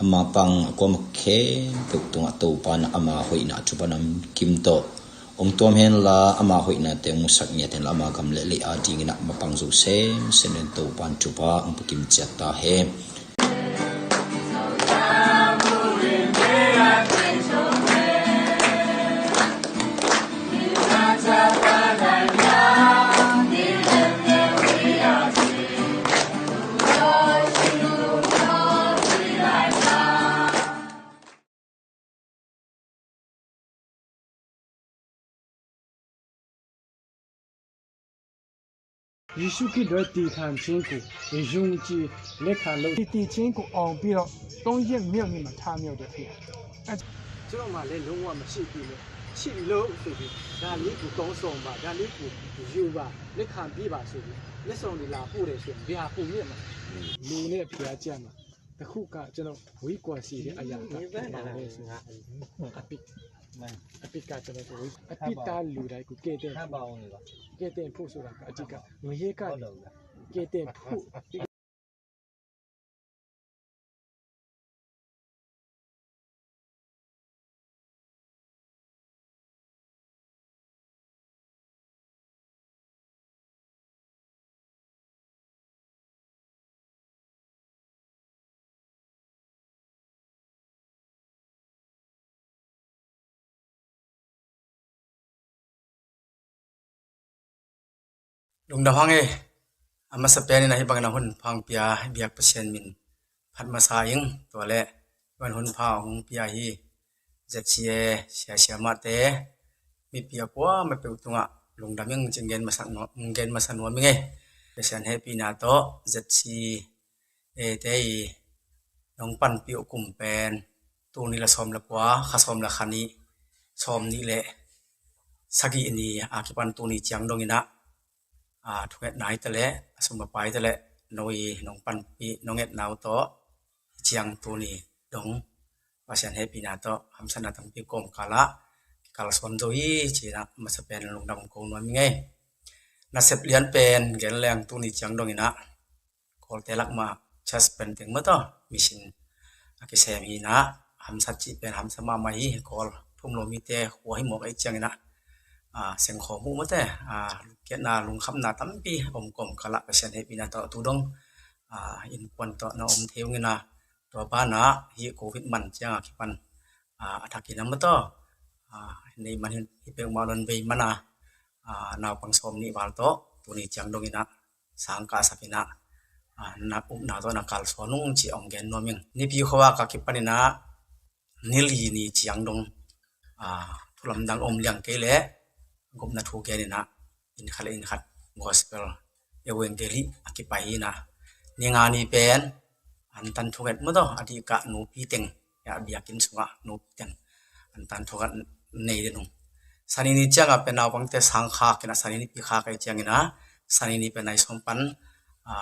ama pang a kuama khempeuh tungah Topa in a ama hoihna a thupha namkim tawh ong tuam hen la, ama hoihnate ong musak ngiat hen la, ama gam le lei adingin a mapang zo semsem in Topa in thupha ong pia kim ciat ta hen. Jesuh Khrih dawh ti than chin ku, yung ci le khan lo ti chin ku ong pi lo, tong yen miao ni ma tha miao de pi. ကျွန်တော်မှာလည်းလုံးဝမရှိဘူးလို့ ချစ်လို့ဆိုပြီးဒါလေးကိုကောင်းဆောင်ပါဒါလေးကိုယူပါလက်ခံပေးပါဆိုပြီးလက်ဆောင်တွေလာပို့တယ်ဆိုရင်ဘယ်ဟာပိုမြတ်မှာလူနဲ့ဖျားကြမှာ တစ်ခုကကျွန်တော်ဝေးကွာစီတဲ့အရာကဖြစ်ပါတယ်ဆိုတော့အပိကအပိကကျွန်တော်ဝေးအပိကလူတိုင်းကိုကဲတဲ့ထားပါအောင်လေပါကဲတဲ့ဖို့ဆိုတာကအဓိကငရဲကကဲတဲ့ဖို့ Lungdam hang e. A masa pen in a hih bangin a hun pha hong pia biak Pasian min phat masa ing. Tua le van hun pha hong pia hi Z C A sia sia mahte mipi a kuamah peuh tungah lungdam ing ci-in gen masa nuam, gen masa nuam ing ei. Pasian hehpihna tawh ZCA te i nong panpih uh kum pen tul nih le sawm le kua, kha sawm le kha nih, sawm nih le sagih ni a kipan tuni ciang dong in ah, a, thungetna hi taleh, a sum a pai taleh, no i nong panpih, nong etna uh tawh, ciang tuni dong Pasian hehpihna tawh hamsatna tampi kawmkal ah kikalsuan zo hi ci-in ah masa pen lungdam ko nuam ing ei. Nasep lian pen gen leng tuni ciang dong in ah Kawlte lak mah church planting maw taw, mission a kisem hi in ah, hamsat cih pen hamsa mahmah hi. Kawl thum lo mite khua hi mawk ahih ciangin ah, a, sengkhawm uh maw te, a, lungkiatna lungkhamna tampi om kawmkal ah Pasian hehpihna tawh tu dong, a, innkuan tawh na om thei ung in ah, tua banah hih Covid man ciang a kipan, a, a thakin ah maw taw, a, nei man hi, hi peuhmah lo in vei man a, a, naupang sawm nih val tawh tuni ciang dong in ah sangkah sak in ah, a, na upna tawh na kalsuan ung ci-in hong gen nuam ing. Nipi khuavak a kipan in ah ni li ni ciang dong, a, thu lamdang om liang kei leh gupna thu gen in ah inn khat le inn khat gospel evangeli a kipai hi in ah, ni nga ni pen antan thunget maw taw, a diakah nupi teng, a, biakinn sungah nupi teng antan thunget nei den ung. Sani ni ciang a pen naupangte sang khak in ah, sani nipi khak ahih ciangin ah, sani ni pen nai sawm pan, a,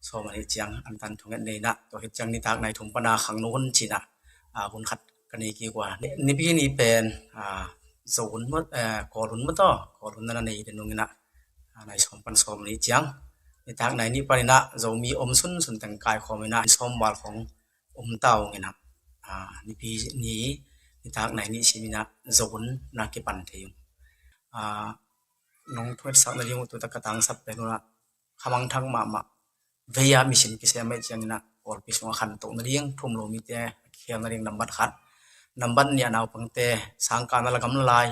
sawm a nih ciang antan thunget nei in ah, tua khit ciang nitak nai thum pan a khangno hun ci-in ah, a, hun khat ka nei kik uh a. Nipi ni pen, a, Zo hun maw, eh, Kawl hun maw taw, Kawl hun na na nei den ung in ah, a, nai sawm pan sawm a nih ciang. Nitak nai nih pan in ah Zomi om sunsun teng kaikhawm in ah, sawm val khawng om ta ung in ah, a, nipi ni, nitak nai nih sim in ah Zo hun na kipan thei ung. A, nong thungetsakna ding uh tu tak ka tangsap pen uh ah, khamangthang mahmah vei a mission kisem ahih ciangin ah pawlpi sungah khantohna ding, thum lo mite kikhelna ding nambat khat. Nambat nih ah naupangte sangkahna la gamla lai,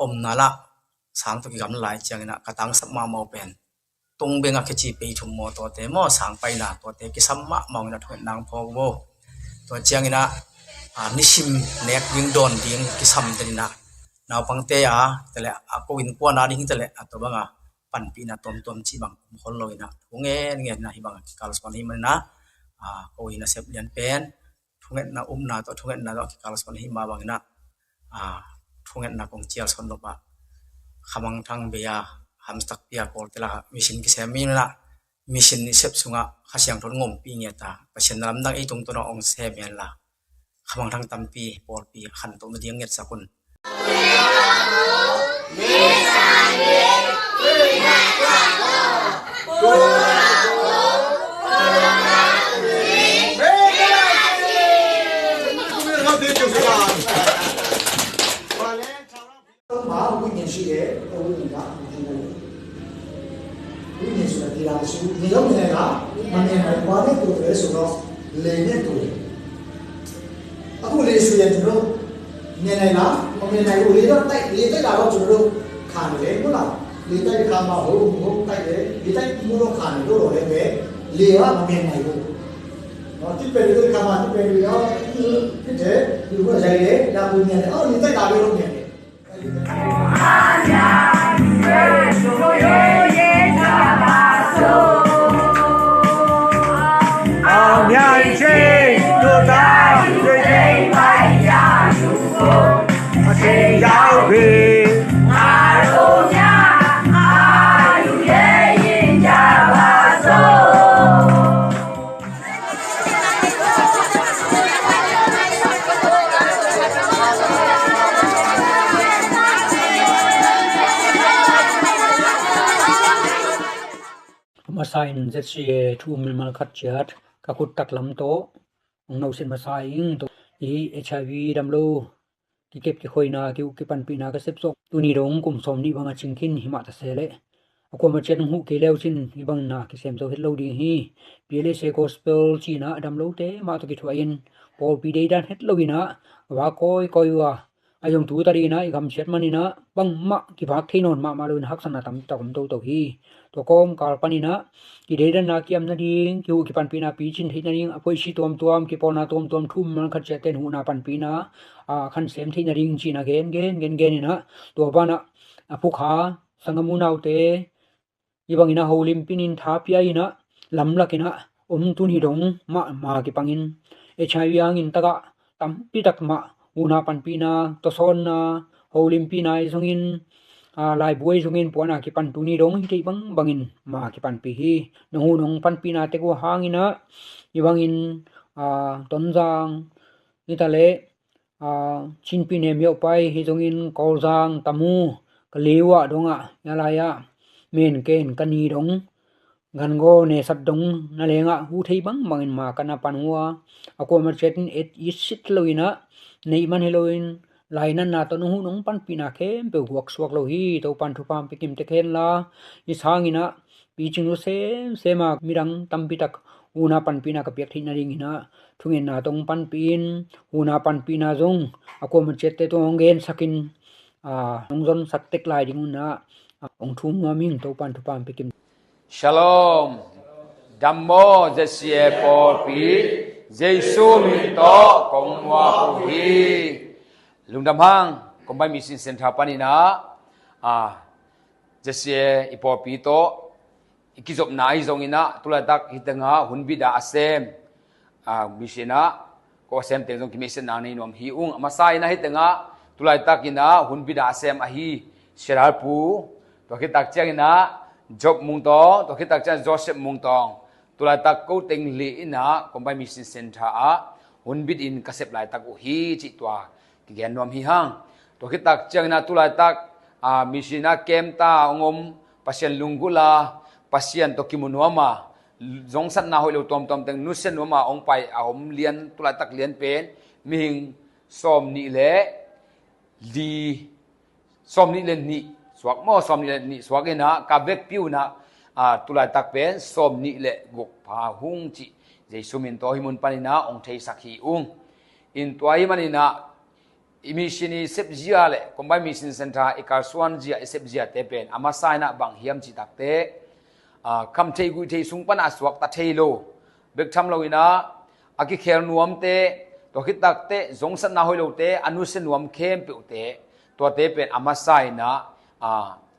omna lah sang tawh kigamla lai ciangin ah ka tangsap mahmah uh pen tungbeng a kici pei thum maw, tuate maw, sang paina tuate kisam mahmah ung in ah thungetna hong phawk uh. Tua ciangin ah, a, nisim nek ding dawn ding kisam den in ah naupangte a, taleh a ko innkuan a ding taleh a tua bang a panpihna tuamtuam cih bang om khol lo in ah thu ngen ngen in ah hih bang a kikalsuan ahih manin ah, a, ko inn a sep lian pen thungetna upna tawh, thungetna tawh a kikalsuan ahih mah bangin ah, a, thungetna kong cialsuan nop ah khamangthang bei a hamsa takpi a Kawlte lak ah mission kisem in ah, mission i sep sungah Kha Siangtho in ngompih ngiat a, Pasian na lamdang ei tungtawn ah hong sem hen la, khamangthang tampi pawlpi khantohna ding ngetsak un. Masa in Z C A thu mimal khat ciat ka khut taklam tawh hong nosit masa ing. Tua i H I V damlo kikep kikhoina, ki-uk kipanpihna ka sepsawh tuni dong kum sawm nih bang a cingkhin hi mah ta se leh, a kuamah ciat hong huh kei le uh cin hih bang na kisem zo het lo ding hi. P L S A gospel cihna a damlote mah tawh kithuah in pawlpi deidan het lo in ah va kawikawi uh a, a zong tu ta dingin ah i gamsiat manin ah bangmah kivak thei nawn mahmah loin haksatna tampi tak om toto hi. Tua kawmkal panin ah kideidanna kiam nading, kihuh kipanpihna picin theih nading, a phoihsi tuamtuam, kipawlna tuamtuam, thu man khat ciatte in huhna panpihna a khan sem theih nading cihna gen gen gen gen in ah, tua banah a phukha sanggam unaute i bangin ah holimpih in, tha pia in ah, lamlak in ah om tuni dong mah ma kipangin, H I V hangin tagah tampi tak mah huhna panpihna, tawsawnna, holimpihna i zongin, a, laibu i zongin puana kipan tuni dong hi thei bangbangin ma kipanpih hi. Nong huh nong panpihna tek uh hangin ah i bangin, a, Tonzang hi ta leh, a, Chinpi ne miaupai hi zongin Kawlzang, Tamu, Kaliua dongah, ya lai-ah Men, Ken, Kani dong, Gangaw, Nesat dong na lengah huh thei bangbangin ma ka na pan uh a, a kuamah ciatin et i sit loin ah, neih man hi loin, lainatna tawh nong huh nong panpihna khempeuh guaksuak lo hi. Topan thupha hong pia kim tek hen la, i sangin ah picing lo semsem a midang tampi tak huhna panpihna ka piak theih nadingin ah thungetna tawh hong panpih in, huhna panpihna zong a kuamah ciatte tungah hong gensakin, a, hong zonsak tek lai ding un ah, a, hong thum nuam ing. Topan thupha hong pia kim. Shalom. Dam maw, Z C A pawlpi, Jesu min tawh kong muak uh hi. Lungdam hang, Combined Mission Centre panin ah, a, Z C A i pawlpi tawh i kizopna ahi zongin ah, tulaitak hi tengah hunbit a sem, a, mission ah ko a sem teng zong kimihsakna nei nuam hi ung. A masa in ah hi tengah tulaitakin ah hunbit a sem ahi Sia Dal Pu, tua khit tak ciangin ah Job Mung Tawng, tua khit tak ciang Joseph Mung Tawng, tulaitak ko teng li in ah Combined Mission Centre ah hunbit in ka sep laitak uh hi cih tua kigen nuam hi hang. Tua khit tak ciangin ah tulaitak, a, mission ah kem ta hong om, Pasian lunggulh a, Pasian tawh kimu nuam a, zongsatna hoih lo tuamtuam teng nusia nuam a hong pai a om lian, tulaitak lian pen mihing sawm nih le li, sawm nih le nih suak maw, sawm nih le nih suak in ah, ka vekpi un ah, a, tulaitak pen sawm nih le guk pha hung cih Jesu min tawh hih mun panin ah hong theisak hi ung. In tua ahih manin ah i mission i sepzia le Combined Mission Centre i kalsuanzia, i sepziate pen a masa in ah bang hiam cih takte, a, khamtheih guihtheih sung pan a suakta thei lo bek tham loin ah, a kikhel nuamte, tua khit takte zongsatna hoih lote a nusia nuam khempeuhte, tuate pen a masa in ah, a,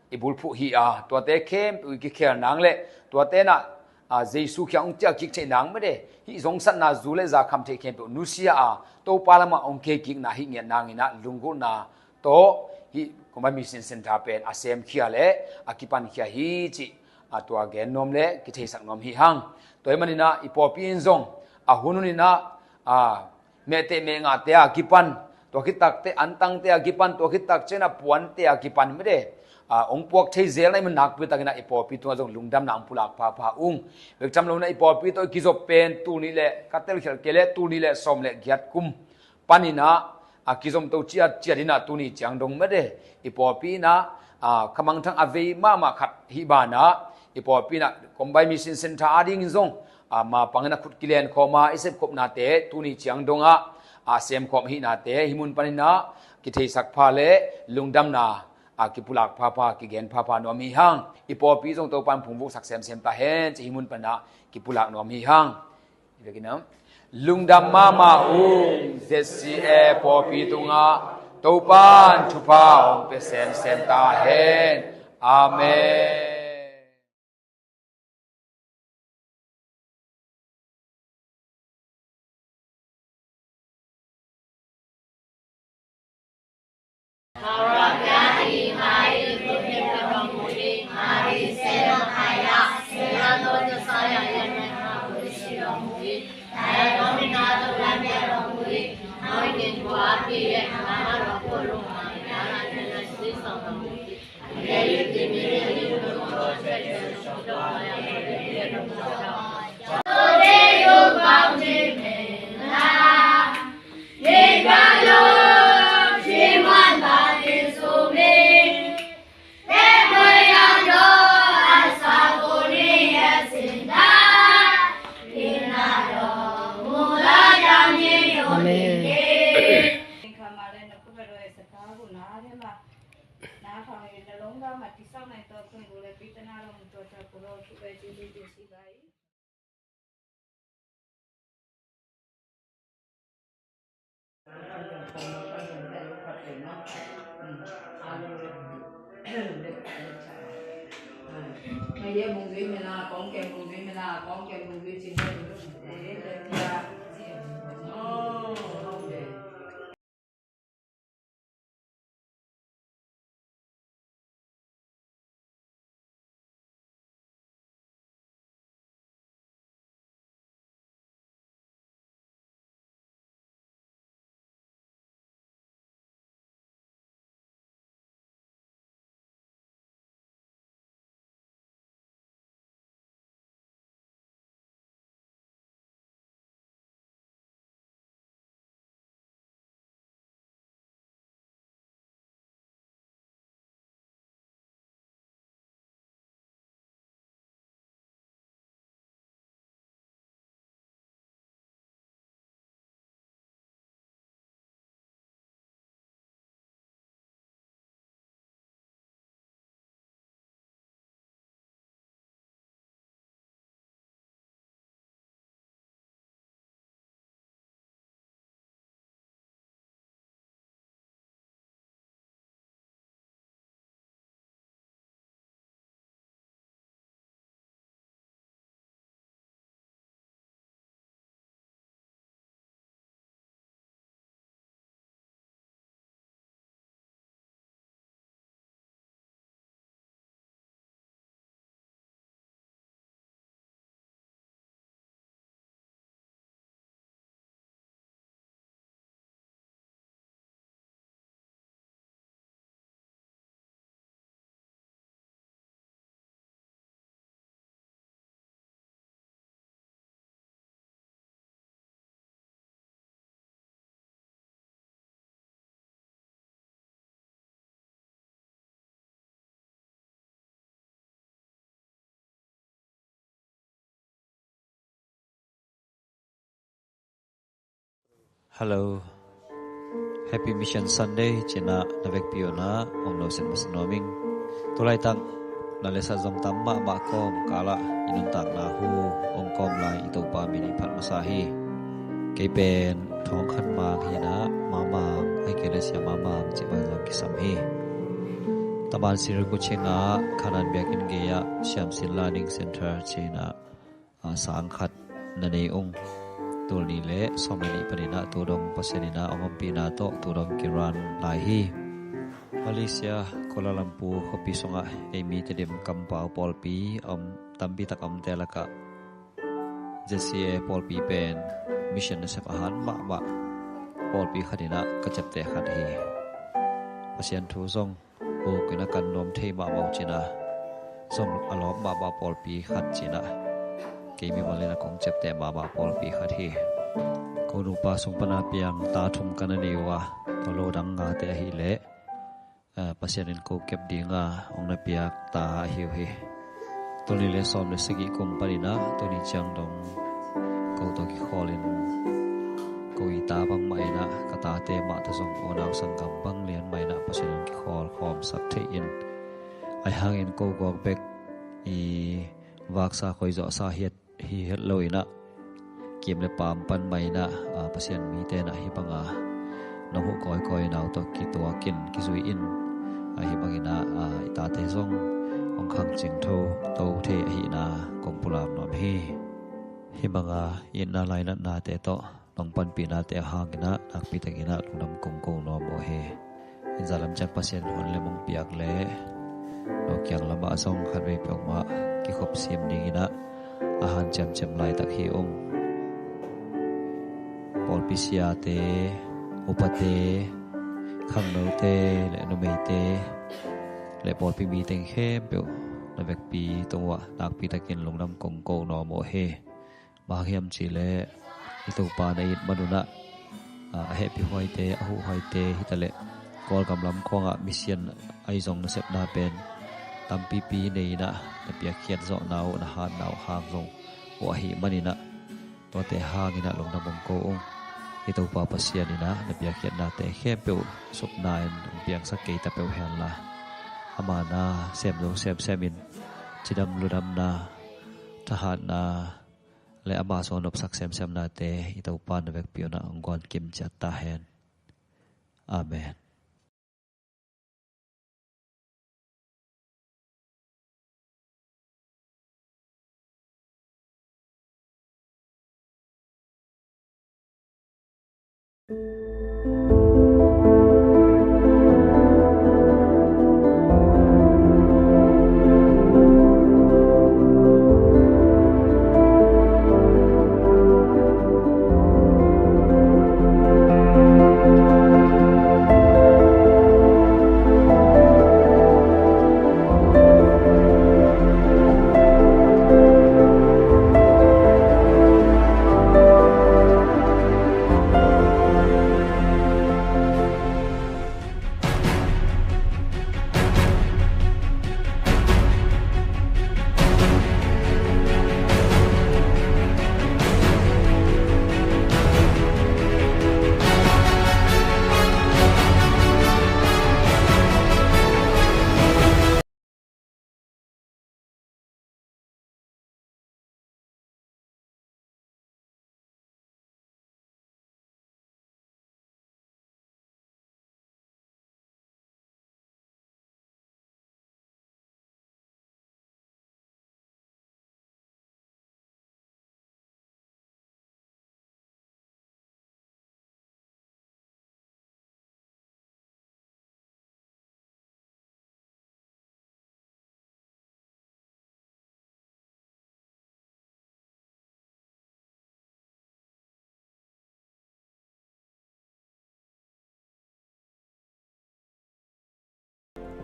i bulphuh hi a, tuate khempeuh i kikhel nang le tuate in ah, a, Jesu kiang hong ciah kik theih nang mete, hih zongsatna zu le za khamtheih khempeuh nusia a, Topa lamah hong khei kikna hih ngiat nangin ah lunggulhna tawh hih Combined Mission Centre pen a semkhia le a kipankhia hi cih, a, tua gen nuam le kitheisak nuam hi hang. Tua ahih manin ah i pawlpi in zong a hun hun in ah, a, mehteh mehngahte a kipan, tua khit takte antangte a kipan, tua khit tak ciangin ah puante a kipan mete, a, hong puak thei zel na i man nakpi takin ah i pawlpi tungah zong lungdamna hong pulak phapha ung. Bek tham loin ah i pawlpi tawh i kizop pen tul nih le, ka telkhialh kei le tul nih le sawm le giat kum panin ah, a, kizomto ciatciat in ah tuni ciang dong mete i pawlpi in ah, a, khamangthang a vei mahmah khat hih banah i pawlpi in ah Combined Mission Centre adingin zong, a, mapang in ah khut kilen khawm a, i sepkhopnate tuni ciang dongah, a, semkhawm ahihnate hih mun panin ah kitheisak pha le lungdamna, a, kipulak phapha, kigen phapha nuam hi hang. I pawlpi zong Topan phungvuhsak semsem ta hen cih hih mun panin ah kipulak nuam hi hang. Lungdam mahmah ung. Z C A pawlpi tungah Topan thupha hong pia semsem ta hen. Amen. Amen. Hello. Happy Mission Sunday ci-in ah na vekpi un ah hong nosin masa nuam ing. Tulaitak na letsat zong tam mahmah kawmkal ah i nuntakna hu hong kawm lai i Topa min i phat masa hi. Kei pen Thawng Khan Mang hi-in ah, Mamang, a hi kei leh Sia Mamang cih bang zong kisam hi. Taman Sirikuching ah Khanaan biakinn gei ah Siamsin Learning Center ci-in ah a, sang khat na nei ung. Tul nih le sawm le nih panin ah tu dong Pasian in ah hong ompihna tawh tu dong kiran lai hi. Malaysia, Kuala Lumpur khuapi sungah ei mi Tedim kampau pawlpi a om, tampi tak a omte lakah Z C A pawlpi pen mission nasep a han mahmah pawlpi khat in ah ka ciapteh khat hi. Pasian thu zong buk in a kan nuam thei mahmah uh ci-in ah, zong a lawp mahmah pawlpi khat ci-in ah, kei mi bangin a kong ciapteh mahmah pawlpi khat hi. Ko nupa sung pan a piang ta thum ka na nei uh a, tua lo dang ngate ahih leh, a, Pasian in ko kep ding a hong na piak ta ahi uh hi. Tul nih le sawm le sagih kum panin ah tuni ciang dong ko tawh kikhawlin ko i ta bangmah in ah ka tate mah tawh zong unau sanggam bang lian mah in ah Pasian in kikhawl khawmsak thei in, ahi hangin ko guak bek i vaksa koizawhsa hi, hi het lo in ah kim le paam pan mah in ah, a, Pasian mite in ah hih banga nong huh kawikawi nau tawh kituakin kizui in, a, hih bangin ah, a, i tate zong hong khangcing tho to thei ahihna kong pulak nuam hi. Hih banga itna lainatnate tawh nong panpihnate hangin ah nakpi takin ah lungdam kong ko nuam uh hi. Hih zah lam ciang Pasian in hun le mong piak leh no kiang lamah zong khatvei peuhmah kikhop siam dingin ah a hanciamciam laitak hi ung. Pawlpi siate, upate, khangnote le numeite le pawlpi mi teng khempeuh na vekpi tungah nakpi takin lungdam kong ko nuam uh hi. Bang hang hiam cih leh i Topa na it man un ah, a, a hehpihhuaite, a huhhuaite hi taleh Kawlgam lam khawngah mission ahi zong nasepna pen tampipi nei in ah na piakkhiat zawhna uh, na hatna uh hang zong uh ahih manin ah tuate hangin ah lungdam hong ko ung. I Topa Pasian in ah na piakkhiatnate khempeuh supna in hong piangsak kei ta peuh hen la. Ama na sem zo semsem in, cidam ludamna, thahatna le ama sung nopsak semsemnate i Topa na vekpi un a hong guan kim ciat ta hen. Amen.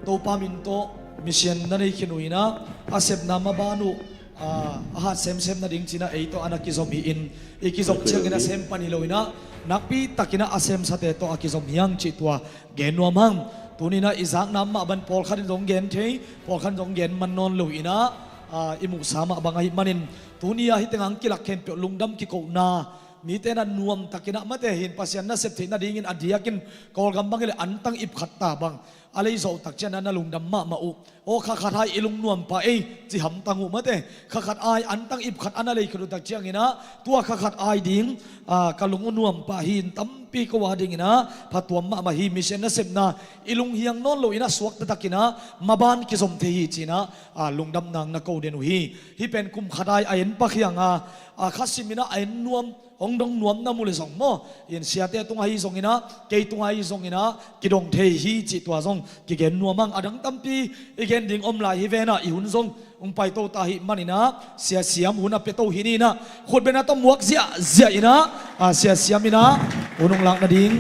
Topa min tawh mission na nei khin uh inah, a sepna maban uh, a, a hat semsem nading cinah ei tawh a na kizom hi in, i kizom ciangin a sem pan hi lo inah, nakpi takinah a semsate tawh a kizom hiang cih tua gen nuam hang. Tuninah i zakna mah ban pawlkhat in zong gen thei, pawlkhat in zong gen man nawn lo inah, a, i muhsa mah bang ahih manin, tuni-ah hih tengah kilak khempeuh lungdam kikona, mite na nuamtakinah mate hin Pasian nasep theih nadingin a diakin Kawlgam bangin le antang ipkhat ta bang a lei zawhtak cianah na lungdam mahmah uh. Aw, kha khat ai i lung nuampah ei, ci hamtang uh mate. Kha khat ai antang ipkhat a na lei khit uh tak cianginah tua kha khat ai ding, a, ka lung uh nuampah hi in tampi ko a dinginah phatuam mahmah hi. Mission nasepna i lunghiang nawn lo inah suakta takinah maban kizom thei hi cinah, a, lungdam nang na ko den uh hi. Hih pen kum khat ai a en pakhianga, a, kha siminah a en nuam, hong dong nuam na mu le zong maw, in siate tungah hi zonginah, kei tungah hi zonginah kidong thei hi cih tua zong kigen nuam ang. A dang tampi i gen ding om lai hi venah, i hun zong hong paito ta hi maninah, Sia Siam hun a pia to hi ninah, khutbetna tawh muak ziahziah inah, a, Sia Siam inah hun hong lak nading,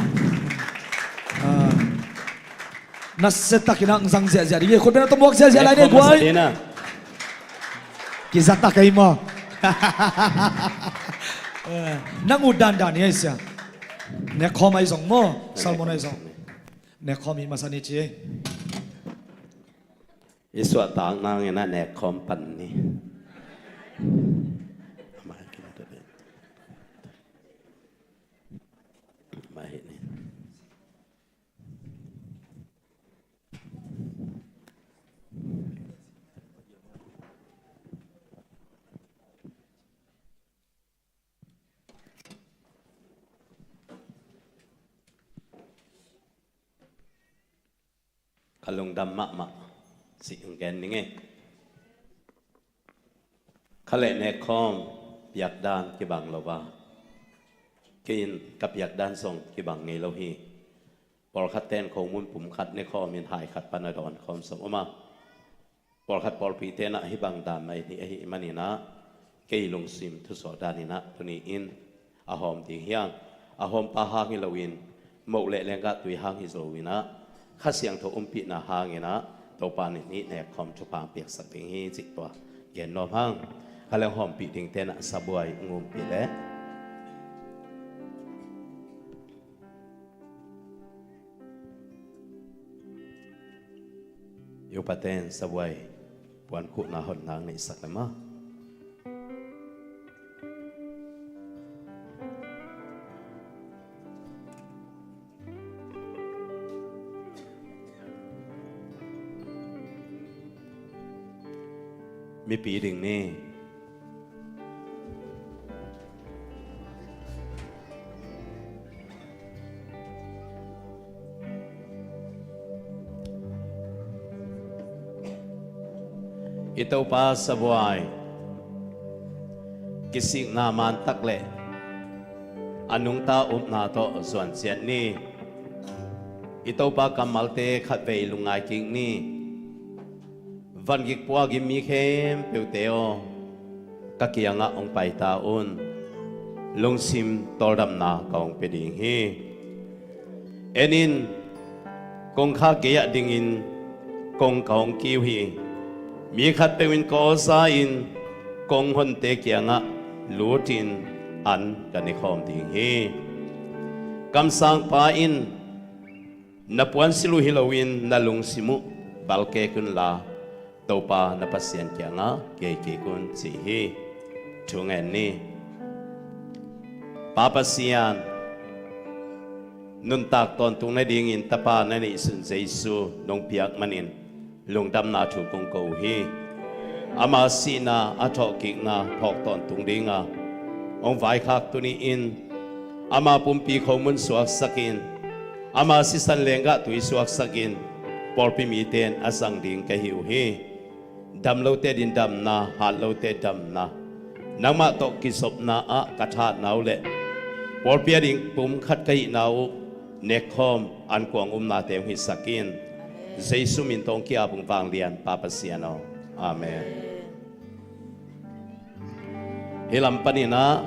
a, nasia takinah hong zang ziahziah ding hi. Khutbetna tawh muak ziahziah lai nei guai. Kiza ta kei maw? Eh, nang ut dandan hi ei sia. Nekkhawm ahi zong maw, Salmon ahi zong. Nekkhawm hi masa ni ci ei. I suahtak nanginah nekkhawm pan ni. Mah hi ni. Ka lungdam mahmah cih hong gen ning ei. Kha le nekkhawm piakdan kibang lo a, kei in ka piakdan zong kibang ngei lo hi. Pawlkhatte in khomun pum khat nekhawmin hai khat pan a dawn khawm zong om a, pawlkhat pawlpite inah hih bang dan mah in hi ahih maninah kei lungsim thusuah daninah tuni-in a hawm ding hiang, a hawmpa hang hi loin moh le lenggah tui hang hi zo inah Kha Siangtho umpihna hanginah Topa in hih nekkhawm thupha piaksak ding hi cih tua gen nuam hang. Kha leng hawmpih dingte inah sabuai hong umpih leh. I upate in sabuai puan khuhna hon nang neihsak le maw? Mipi ding ni. I Topa sabuai kisikna mantak le a nungta upna tawh zuan ciat ni. I Topa kammalte khatvei lungngai kik ni. Van gik pua gim mi khempeuhte aw, ka kiangah hong pai ta un. Lungsim tawldamna ka hong pia ding hi. En in, kongkhak gei-ah dingin kong ka hong kiu hi. Mi khatpeuh in ka aw za-in kong honte kiangah lutin an ka nekhawm ding hi. Kamsangpa in na puansilh uh hi loin na lungsim uh balkek unla, Topa na Pasian kiangah gei kik un, ci hi. Thu ngen ni. Pa Pasian, nuntak tawntung nadingin Tapa na neihsun Jesu nong piak manin lungdamna thu kong ko uh hi. Ama sihna a thawhkikna phawk tawntung dinga hong vaikhak tuni-in ama pumpi khomun suaksakin, ama sisan lenggah tui suaksakin, pawlpi mite in a zang ding ka hi uh hi. Dam lote ading damna, hat lote damna, nangmah tawh kizopna ah ka thatna uh le pawlpi ading pum khat ka hihna uh nekkhawm ankuang upnate hong hisak in. Jesu min tawh hong ki-ap ung, vanglian Pa Pasian aw. Amen. Hih lam panin ah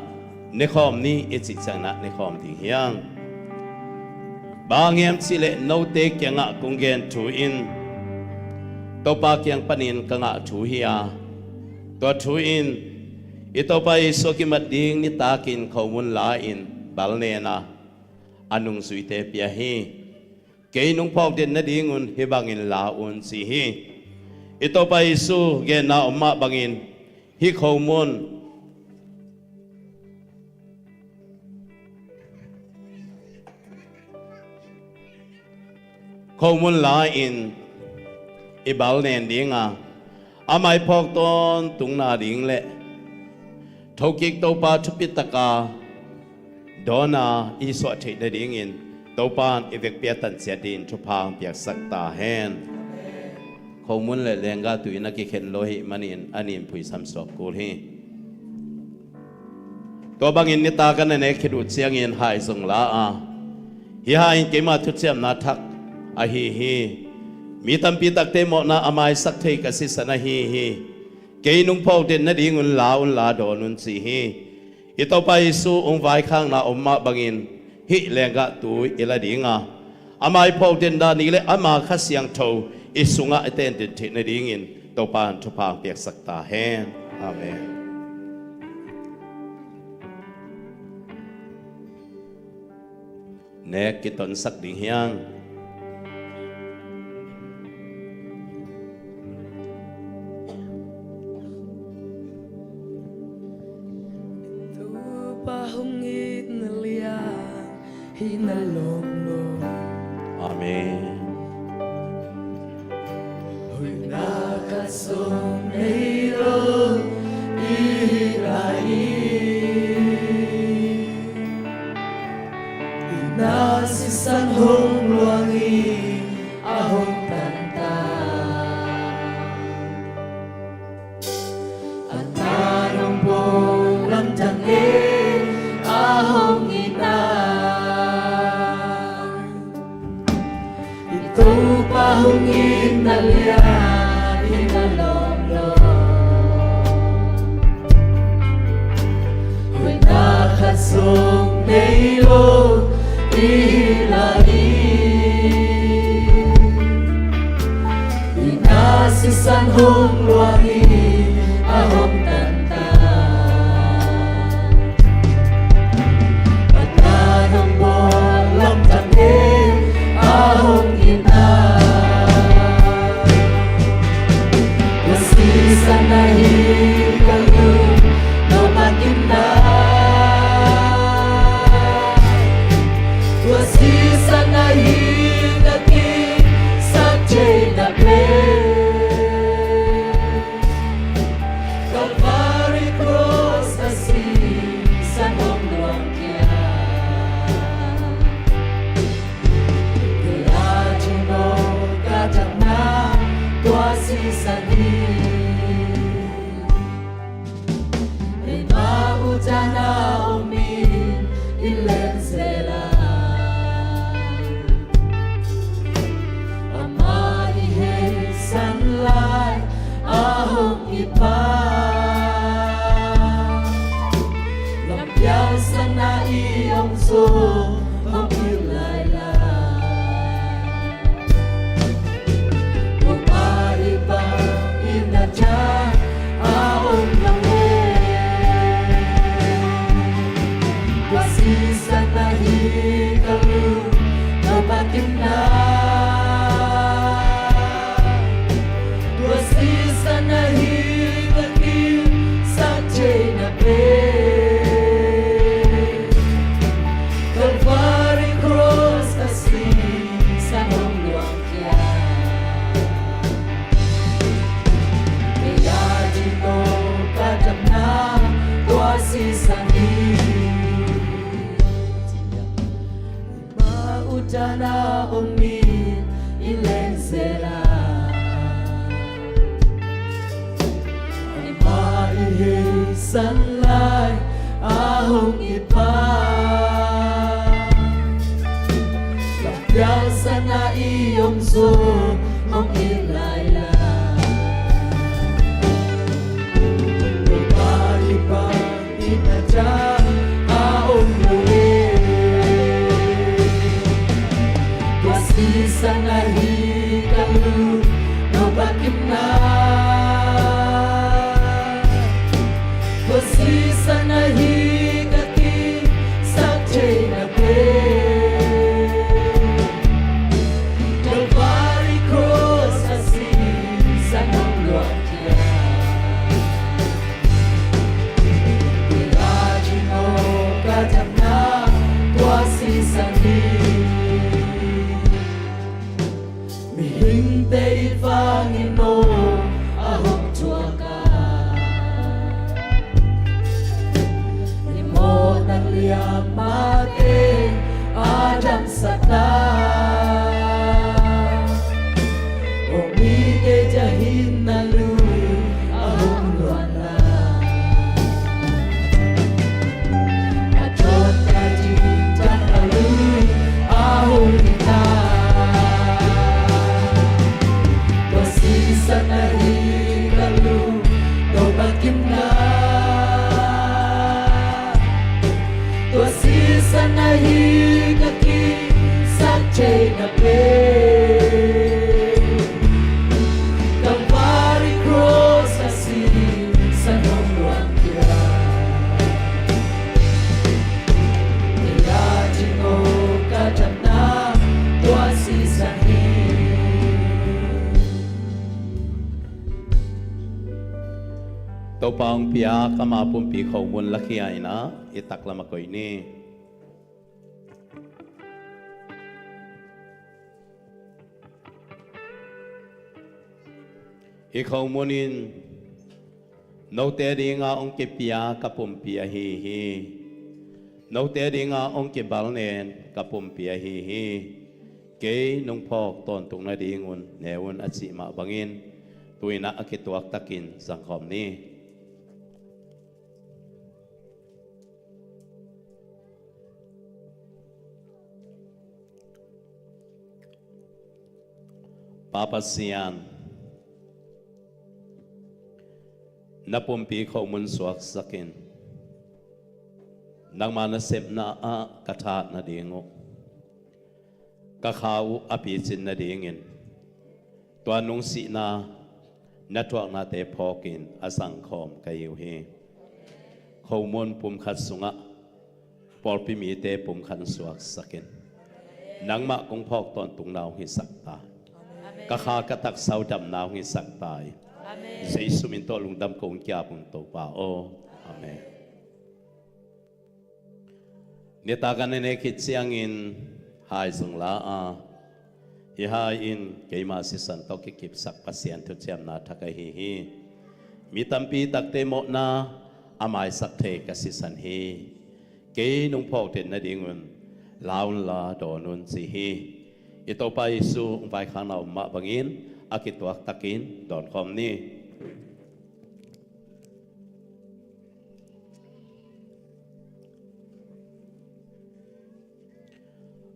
nekhawm ni i cih ciangin ah nekhawm ding hi hang. Bang hang hiam cihleh note kiangah kong gen thu in Topa kiang panin ka ngah thu hi a, tua thu in i Topa Jesu a kimat ding nitakin khomun la-in balnen a, a nungzuite pia hi. Kei nong phawk den nadingun hih bangin la un, ci hi. I Topa Jesu genna om mah bangin hih khomun, khomun la-in i balnen dinga, ama i phawk tawntungna ding le thokik Topa thupi taka dawna i suah theih nadingin Topa in i vekpi a tan ciat dingin thupha hong piaksak ta hen. Khomun le lenggah tui na kikhen lo ahih manin a nin phuisam suak kul hi. Tua bangin nitak a na nek khit uh ciangin hai zong la a, hih hai in keima thuciamna thak ahi hi. Mi tampi takte mawhna a maisak thei ka sisan ahi hi. Kei nong phawk den nadingun la unla dawn un, ci hi. I Topa Jesu hong vaikhakna om mah bangin hih lenggah tui i la dinga, ama i phawk den dan i le ama Kha Siangtho i sungah i tenten theih nadingin Topa in thupha hong piaksak ta hen. Amen. Nek kitonsak ding hi hang. Topa hong itna lian hi na lawm lo. Amen. Hoihna khat zong nei lo i hih lai-in, i na sisan hong luangin a hong tantan. A na nong bawl lamdang in a hong itna, i Topa hong itna lian hi na lawm lo. Hoihna khat zong nei lo i hih lai-in, i na sisan hong luangin a hong tantan. A na nong bawl lamdang in a hong itna, tua sisan ahi ka lungdam a kimna. Tua sisan ahi ka kisa theihna pen. sisan hi. Eima utan a om in i len zel a, amah i heisan lai a hong it pa, lampial san a i om zaw hong it lailai. Topa i bang in a tha a om lo e. Tua sisan ahi ka lungdam a kim na. Tua sisan ahi ka kimsak theihna pen, Calvary cross a sisan hong luang khia. Kei a ding tawh ka damna tua sisan hi. Eima utan a om in i len zel a, eima i heisan lai a hong it pa, lampial san a i om zaw hong it lailai. Topa i bang in a tha a om lo e. Tua sisan ahi ka lungdam a kim na. Tua sisan ahi ka kimsak theihna pen, Calvary cross a sisan hong luang khia. Kei a ding tawh ka damna tua sisan hi. Mihingte it vangin nawh a hong thuak a, i mawhna liamate a damsak a, aw, mite dia hinna lui a hong luanna, a thawhna ding tangka lui a hong hi ta. Tua sisan ahi ka lungdam a kim na. Tua sisan ahi ka kimsak theihna pen, Calvary cross a sisan hong luang khia. Kei a ding tawh ka damna tua sisan hi. Topa hong piak ama pumpi khomun lakhia in ah i taklam ah koih ni. Hih khomun in note dinga hong kipia ka pumpi ahi hi. Note dinga hong kibalnen ka pumpi ahi hi. Kei nong phawk tawntung nadingun ne un a cih mah bangin tu-in ah a kituaktakin zangkhawm ni. Pa Pasian, na pumpi khomun suaksakin, nangma nasepna ah ka that nading uh ka kha uh a picin nadingin tua nungsihna na thuaknate phawkin a zangkhawm ka hi uh hi. Khomun pumkhat sungah pawlpi mite pumkhat suaksakin, nangmah kong phawk tawntung na hong hisak ta. Ka kha ka taksa uh damna hong hisak ta hi. Jesu min tawh lungdam kong kiap ung Topa aw. Amen. Nitak a na ne khit ciangin hai zong la a, hih hai in keima sisan tawh kikipsak Pasian thuciamna thak ahi hi. Mi tampi takte mawhna a maisak thei ka sisan hi. Kei nong phawk den nadingun la unla dawn un ci hi. I Topa Jesu hong vaikhakna om mah bangin a kituak takin dawnkhawm ni.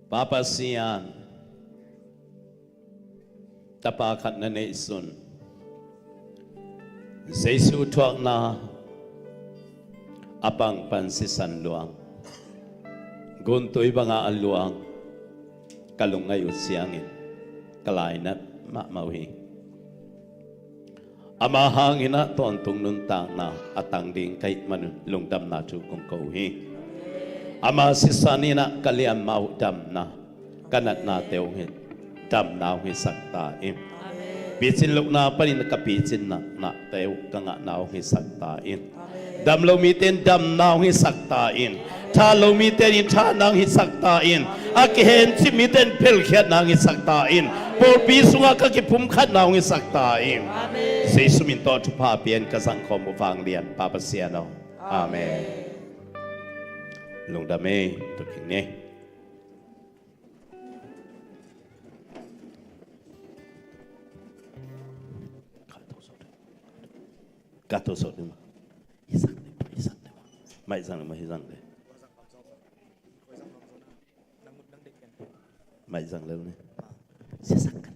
Pa Pasian, Tapa khat na neihsun, Jesu thuakna a pang pan sisan luang, guntui bangah a luang ka lungngaih uh ciangin ka lainat mahmah uh hi. Ama hangin ah tawntung nuntakna a tang ding ka hih manun lungdamna thu kong ko uh hi. Ama sisan in ah ka liammau damna, ka natnate uh hi, damna uh hisak ta in. Picin lohna panin ka picin nahnate uh ka ngahna uh hisak ta in. Dam lo mite in damna uh hisak ta in. Tha lo mite in thahna uh hisak ta in. A kihencip mite in pelkhiatna uh hisak ta in. Pawlpi sungah ka kipumkhatna uh hisak ta in. Jesu min tawh thupha pian ka zangkhawm uh vanglian Pa Pasian aw. Amen. Lungdam ei, tukin ni. Ka to sawt ding ma. Hi zang ding ma, hi zang ding ma. Mai zang ding ma, hi zang ding. Mai zang lel ni. Sia zang kan.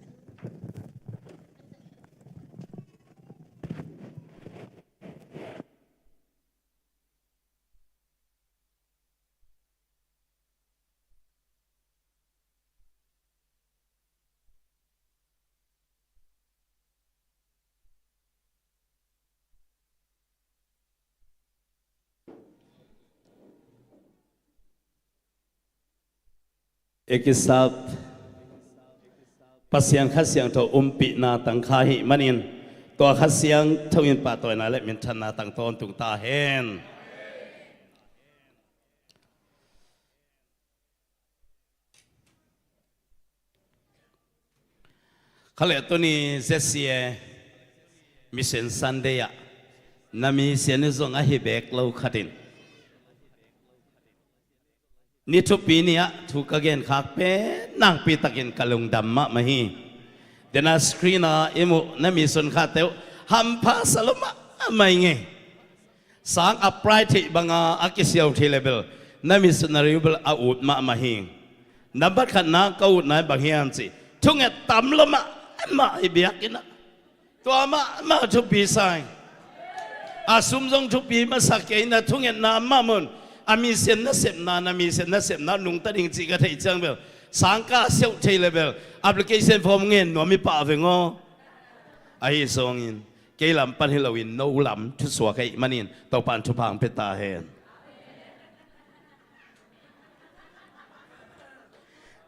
I kisap Pasian Kha Siangtho umpihna tang kha hih manin, tua Kha Siangtho in pahtawina le minthanna tang tawntung ta hen. Kha le tuni Z C A Mission Sunday ah na mission ni zong ahi bek lo khatin, ni thupi ni ah thu ka genkhak pen nakpi takin ka lungdam mahmah hi. Dena screen ah i muh na mission khate uh hampha sa lo mahmah ing ei. Sang a pride theih banga a kisiau thei le bel na missionary uh bel a ut mahmah hi. Nambat khatna ka utna hi bang hiam cih, thunget tam lo mahmah hi biakinn ah. Tua mahmah thupi sa ing. A sum zong thupi masa kei in ah thungetna mahmah un. A mission nasepna, na mission nasepna nungta ding cih ka theih ciang bel sang ka siau thei le bel application form ngen nuam hi pah veng aw. Ahi zongin kei lam pan hi loin no lam thusuak ahih manin Topa'n thupha hong pia ta hen.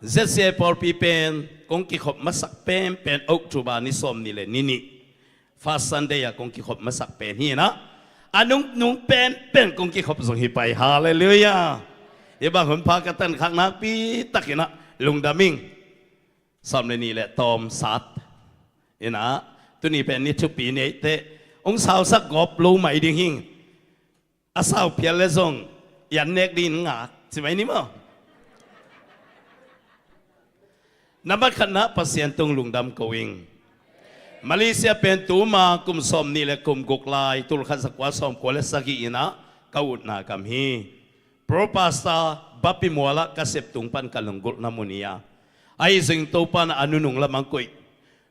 Z C A pawlpi pen kong kikhop masak penpen October ni sawm nih le ni nih, First Sunday ah kong kikhop masak pen hi in ah, a nungnung penpen kong kikhop zong hi pah hi. Halleluiah. Hih bang hunpha ka tankhak nakpi takin ah lungdam ing. Sawm le nih le tawm sat in ah, tuni pen ni thupi ni ei teh, hong sausak gawp lo mai ding hi ing. A sau phial le zong i an nek ding in ngak ci mai ni maw. Nambat khatna Pasian tung lungdam ko ing. Malaysia pen tuma kum sawm nih le kum guk lai, tul khat za kua sawm kua le sagih in ah ka utna gam hi. Pro Pastor Bapi Mual ah ka sep tung pan ka lunggulhna mun hi a, ahi zongin Topa'n a nunung lam hong koih.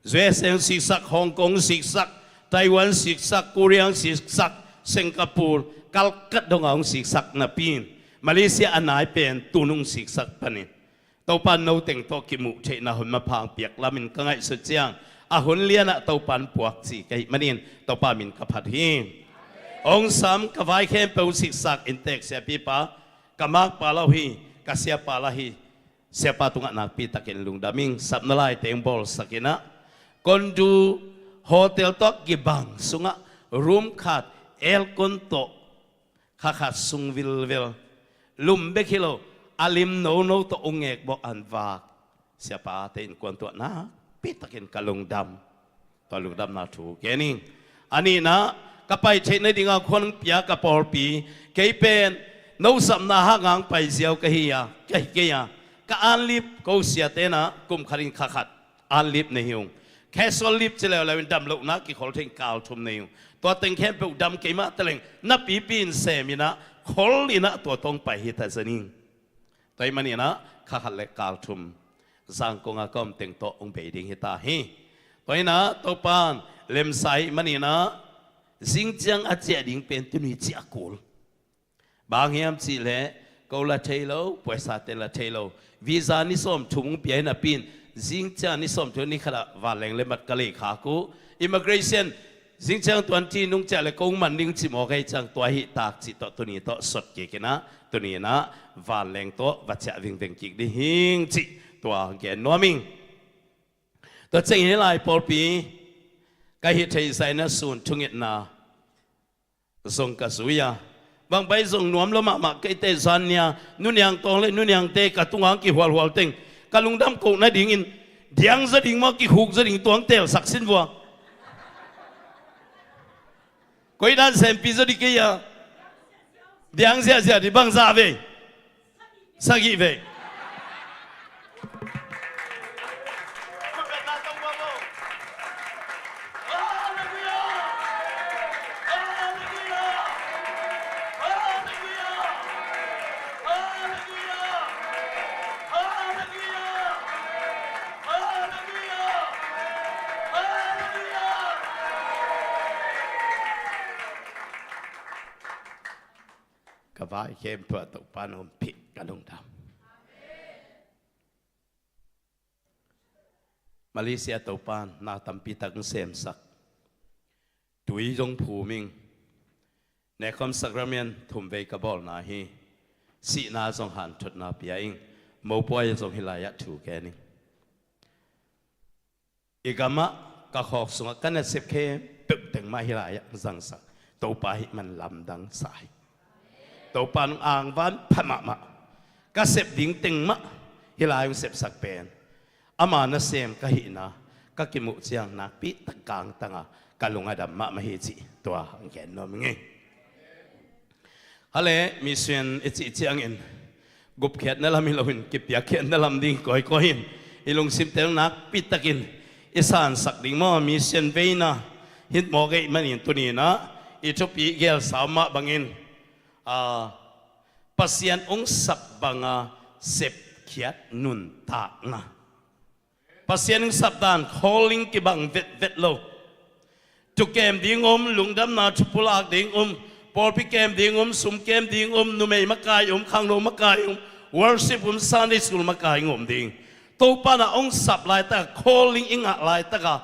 U S A hong siksak, Hong Kong hong siksak, Taiwan hong siksak, Korea hong siksak, Singapore, Calcutta dongah hong siksak napi in, Malaysia a nai pen tun hong siksak panin Topa'n no teng tawh kimuh theihna hun maphang piak lamin ka ngaihsut ciang, a hun lianah Topa'n puak ci ka hih manin Topa min ka phat hi. Hong sam ka vai khempeuh hong siksak inntek siapipa, ka makpa lah hi, ka siapa lah hi. Siapa tungah nakpi takin lungdam ing. Sapna laite hong bawlsak in ah, Kondu hotel tawh kibang sungah room khat aircon tawh, kha khat sung vilvel, lum bek hi lo, a lim nono tawh hong ngekbawh an vak. Siapate innkuan tungah nakpi takin ka lungdam. Tua lungdamna thu gen ing. A nihna, ka pai theih nadinga khuan pia ka pawlpi, kei pen no sapna hanga hong pai ziau ka hi a, ka hi kei a, ka anlip ko siate in ah kum khatin kha khat anlip nei hi ung. Casual leave ci leuleu in dam lohna kikhol thei in kal thum nei uh. Tua teng khempeuh dam kei mah taleng na pipi in sem in ah khol in ah tua tawh hong pai hi ta zen ing. Tua ahih manin ah kha khat le kal thum Zangkong a ka om teng tawh hong bei ding hi ta hi. Tua in ah Topa'n lemsa ahih manin ah zingciang a ciah ding pen tuni ciah kul. Bang hiam cih leh ko la thei lo, puaisate la thei lo. Visa ni sawmthum hong pia hi napi in zingciang ni sawmthum ni khat ah vanleng le mat ka lei khak uh. Immigration zingciang twenty nung ciah le kong man ding cimawh ka hih ciang tua hih tak cih tawh tuni tawh sot kik in ah tuni in ah vanleng tawh va ciah vingveng kik ding hing cih tua gen nuam ing. Tua ciangin hih lai pawlpi ka hih theih zah in ah sun thungetna zong ka zui a, bang pai zong nuam lo mahmah kei te zan nia, Nu Niang Tawng le Nu Niangte ka tungah kihualhual teng ka lungdam koh nadingin diang zaw ding maw, kikhuk zaw ding tuang telsak sin vua. Koi dan sempi zaw ding kei a, diang ziahziah ding bang zah vei. Sagih vei. Ka vai khempeuh ah Topa'n hong ompih ka lungdam. Malaysia Topa'n na tampi tak hong semsak. Tui zong phum ing. Nekhom Sacrament thum vei ka bawlna hi. Sihna zong hanthotna pia ing. Mopawi zong hih lai-ah thu gen ing. I gamah ka khawk sungah ka nasep khempeuh teng mah hih lai-ah zangsak. Topa hih man lamdang sa hi. Topa nung angvan pha mahmah. Ka sep ding teng mah hih lai hong sepsak pen ama nasem ka hihna ka kimuh ciang nakpi tak kangtanga ka lung a dam mahmah hi cih tua hong gen nuam ing ei. Hale, mission i cih ciangin gupkhiatna lam hi loin kipiakkhiatna lam ding kawikawi in i lungsimte nakpi takin i sansak ding maw, mission veina hi mawk ei manin tuni-in ah i thupi gelsa mah bangin, a, Pasian hong sap banga sepkhiat nuntakna. Pasian in sapdan, calling kibang vetvet lo. Thu kem ding om, lungdamna thu pulak ding om, pawlpi kem ding om, sum kem ding om, numei makai om, khangno makai om, worship om, Sunday school makai om ding. Topa na hong sap laitaka, calling i ngah laitaka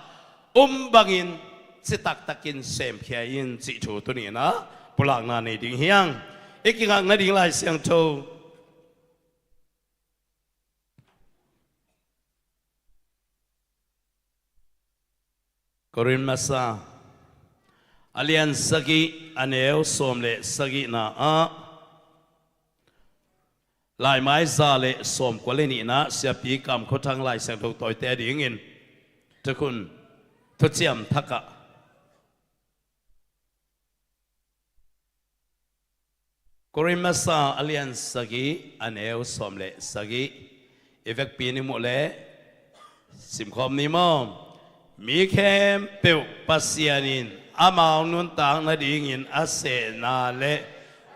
om bangin citaktakin semkhia in cih thu tuni-in ah pulakna nei ding hi hang. I kingakna ding Lai Siangtho Korin Masa a lian sagih, a neu sawm le sagihna ah, laimai za le sawmkua le nihna, Siapi Kam Khua Thang Lai Siangtho tawite dingin thukhun thuciam thak ah Korin Masa a lian sagih, a neu sawm le sagih. I vekpi-in i muh leh simkhawm ni maw? Mi khempeuh Pasian in amau nuntak nadingin a sehna le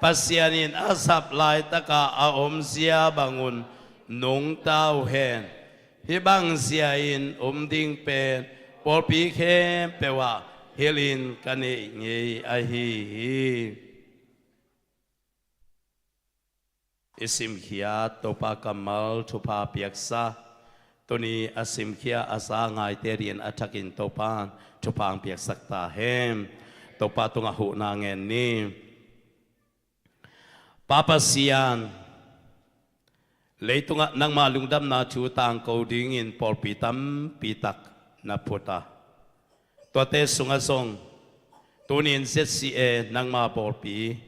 Pasian in a sap laitaka a omzia bangun nungta uh hen. Hih bangzia-in om ding pen pawlpi khempeuh ah hilhin ka neih ngei ahi hi. I simkhiat Topa kammal thupha piaksa, tuni a simkhia a za ngaite dingin a thakin Topa thupha hong piaksak ta hen. Topa tungah huhna ngen ni. Pa Pasian, leitungah nangma lungdamna thu tangko dingin pawlpi tampi tak na phut a, tuate sungah zong tuni-in Z C A nangma pawlpi,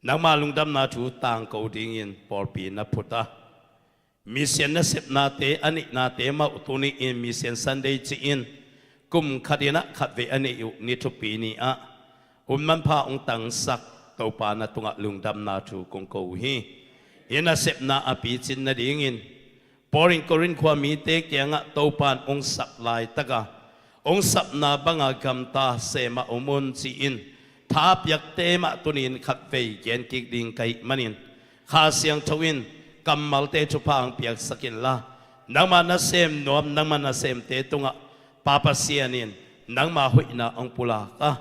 nangma lungdamna thu tangko dingin pawlpi na phut a, mission nasepnate a neihnate mah uh tuni-in Mission Sunday ci-in kum khatin ah khatvei a neih uh ni thupi ni-ah hun manpha hong tangsak Topa na tungah lungdamna thu kong ko uh hi. Hih nasepna a picin nadingin Paul in Korin khua mite kiangah Topa in hong sap laitaka hong sapna banga gamta sem a om un ci-in tha piakte mah tuni-in khatvei gen kik ding ka hih manin Kha Siangtho in kammalte thupha hong piaksak inla, nangma nasem nuam, nangma nasemte tungah Pa Pasian in nangma hoihna hong pulak a,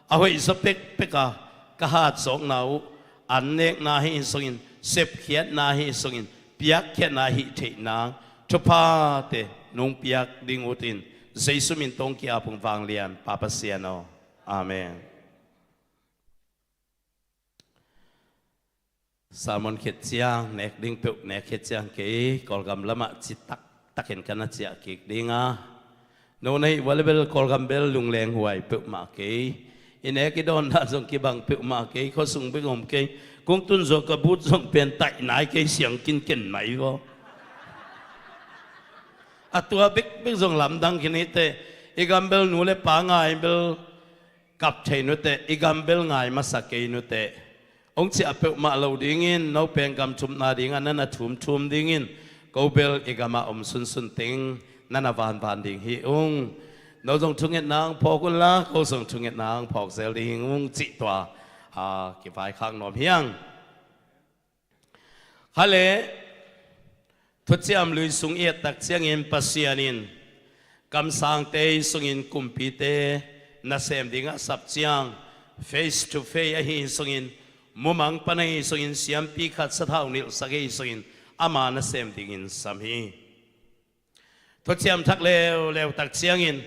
a hoih zaw pekpek a ka hatzawkna uh, an nekna hi sungin, sepkhiatna hi sungin, piakkhiatna hi theih nang thuphate nong piak ding uh in Jesu min tawh ki-ap ung, vanglian Pa Pasian aw. Amen. Sermon khit ciang nek ding peuh nek khit ciang kei Kawlgam lamah ci taktakin ka na ciah kik ding a, no na hih uh leh bel Kawlgam bel lungleng huai peuhmah kei. I nek i dawn dan zong kibang peuhmah kei, khuasung bek om kei. Kong tun zawh ka but zong pen taih nai kei, siang kinken mai vaw. A tua bekbek zong lamdang khin hi teh. I gam bel nu le pa ngai bel kap thei nu teh, i gam bel ngai masa kei nu teh. Hong ciah peuhmah lo dingin, no pen gam thumna dingah na na thumthum dingin, ko bel i gamah om sunsun teng na na vanvan ding hi ung. No zong thungetna hong phawk unla, ko zong thungetna hong phawk zel ding hi ung cih tua, a, kivaikhak nuam hi ing. Kha le, Thuciam Lui sung i et tak ciangin Pasian in kamsangte hi sungin kumpite nasem dingah a sap ciang, face to face ahi sungin, mumang pan ahi sungin, siampi khat sathau nilhsak ahi sungin ama nasem dingin sam hi. Thuciam Thak leuleu tak ciangin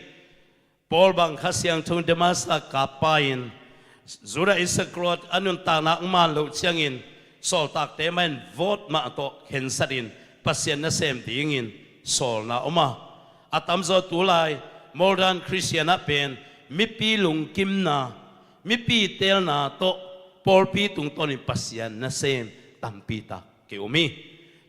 Paul bang Kha Siangtho in Demas ah kap pa-in, Judah Iskariot a nuntakna hong man loh ciangin sawltakte mah in vote mah tawh khensatin Pasian nasem dingin sawlna om a, a tamzaw tulai modern Christian ah pen mipi lungkimna, mipi teelna tawh pawlpi tungtawnin Pasian nasem tampi tak ki-um hi.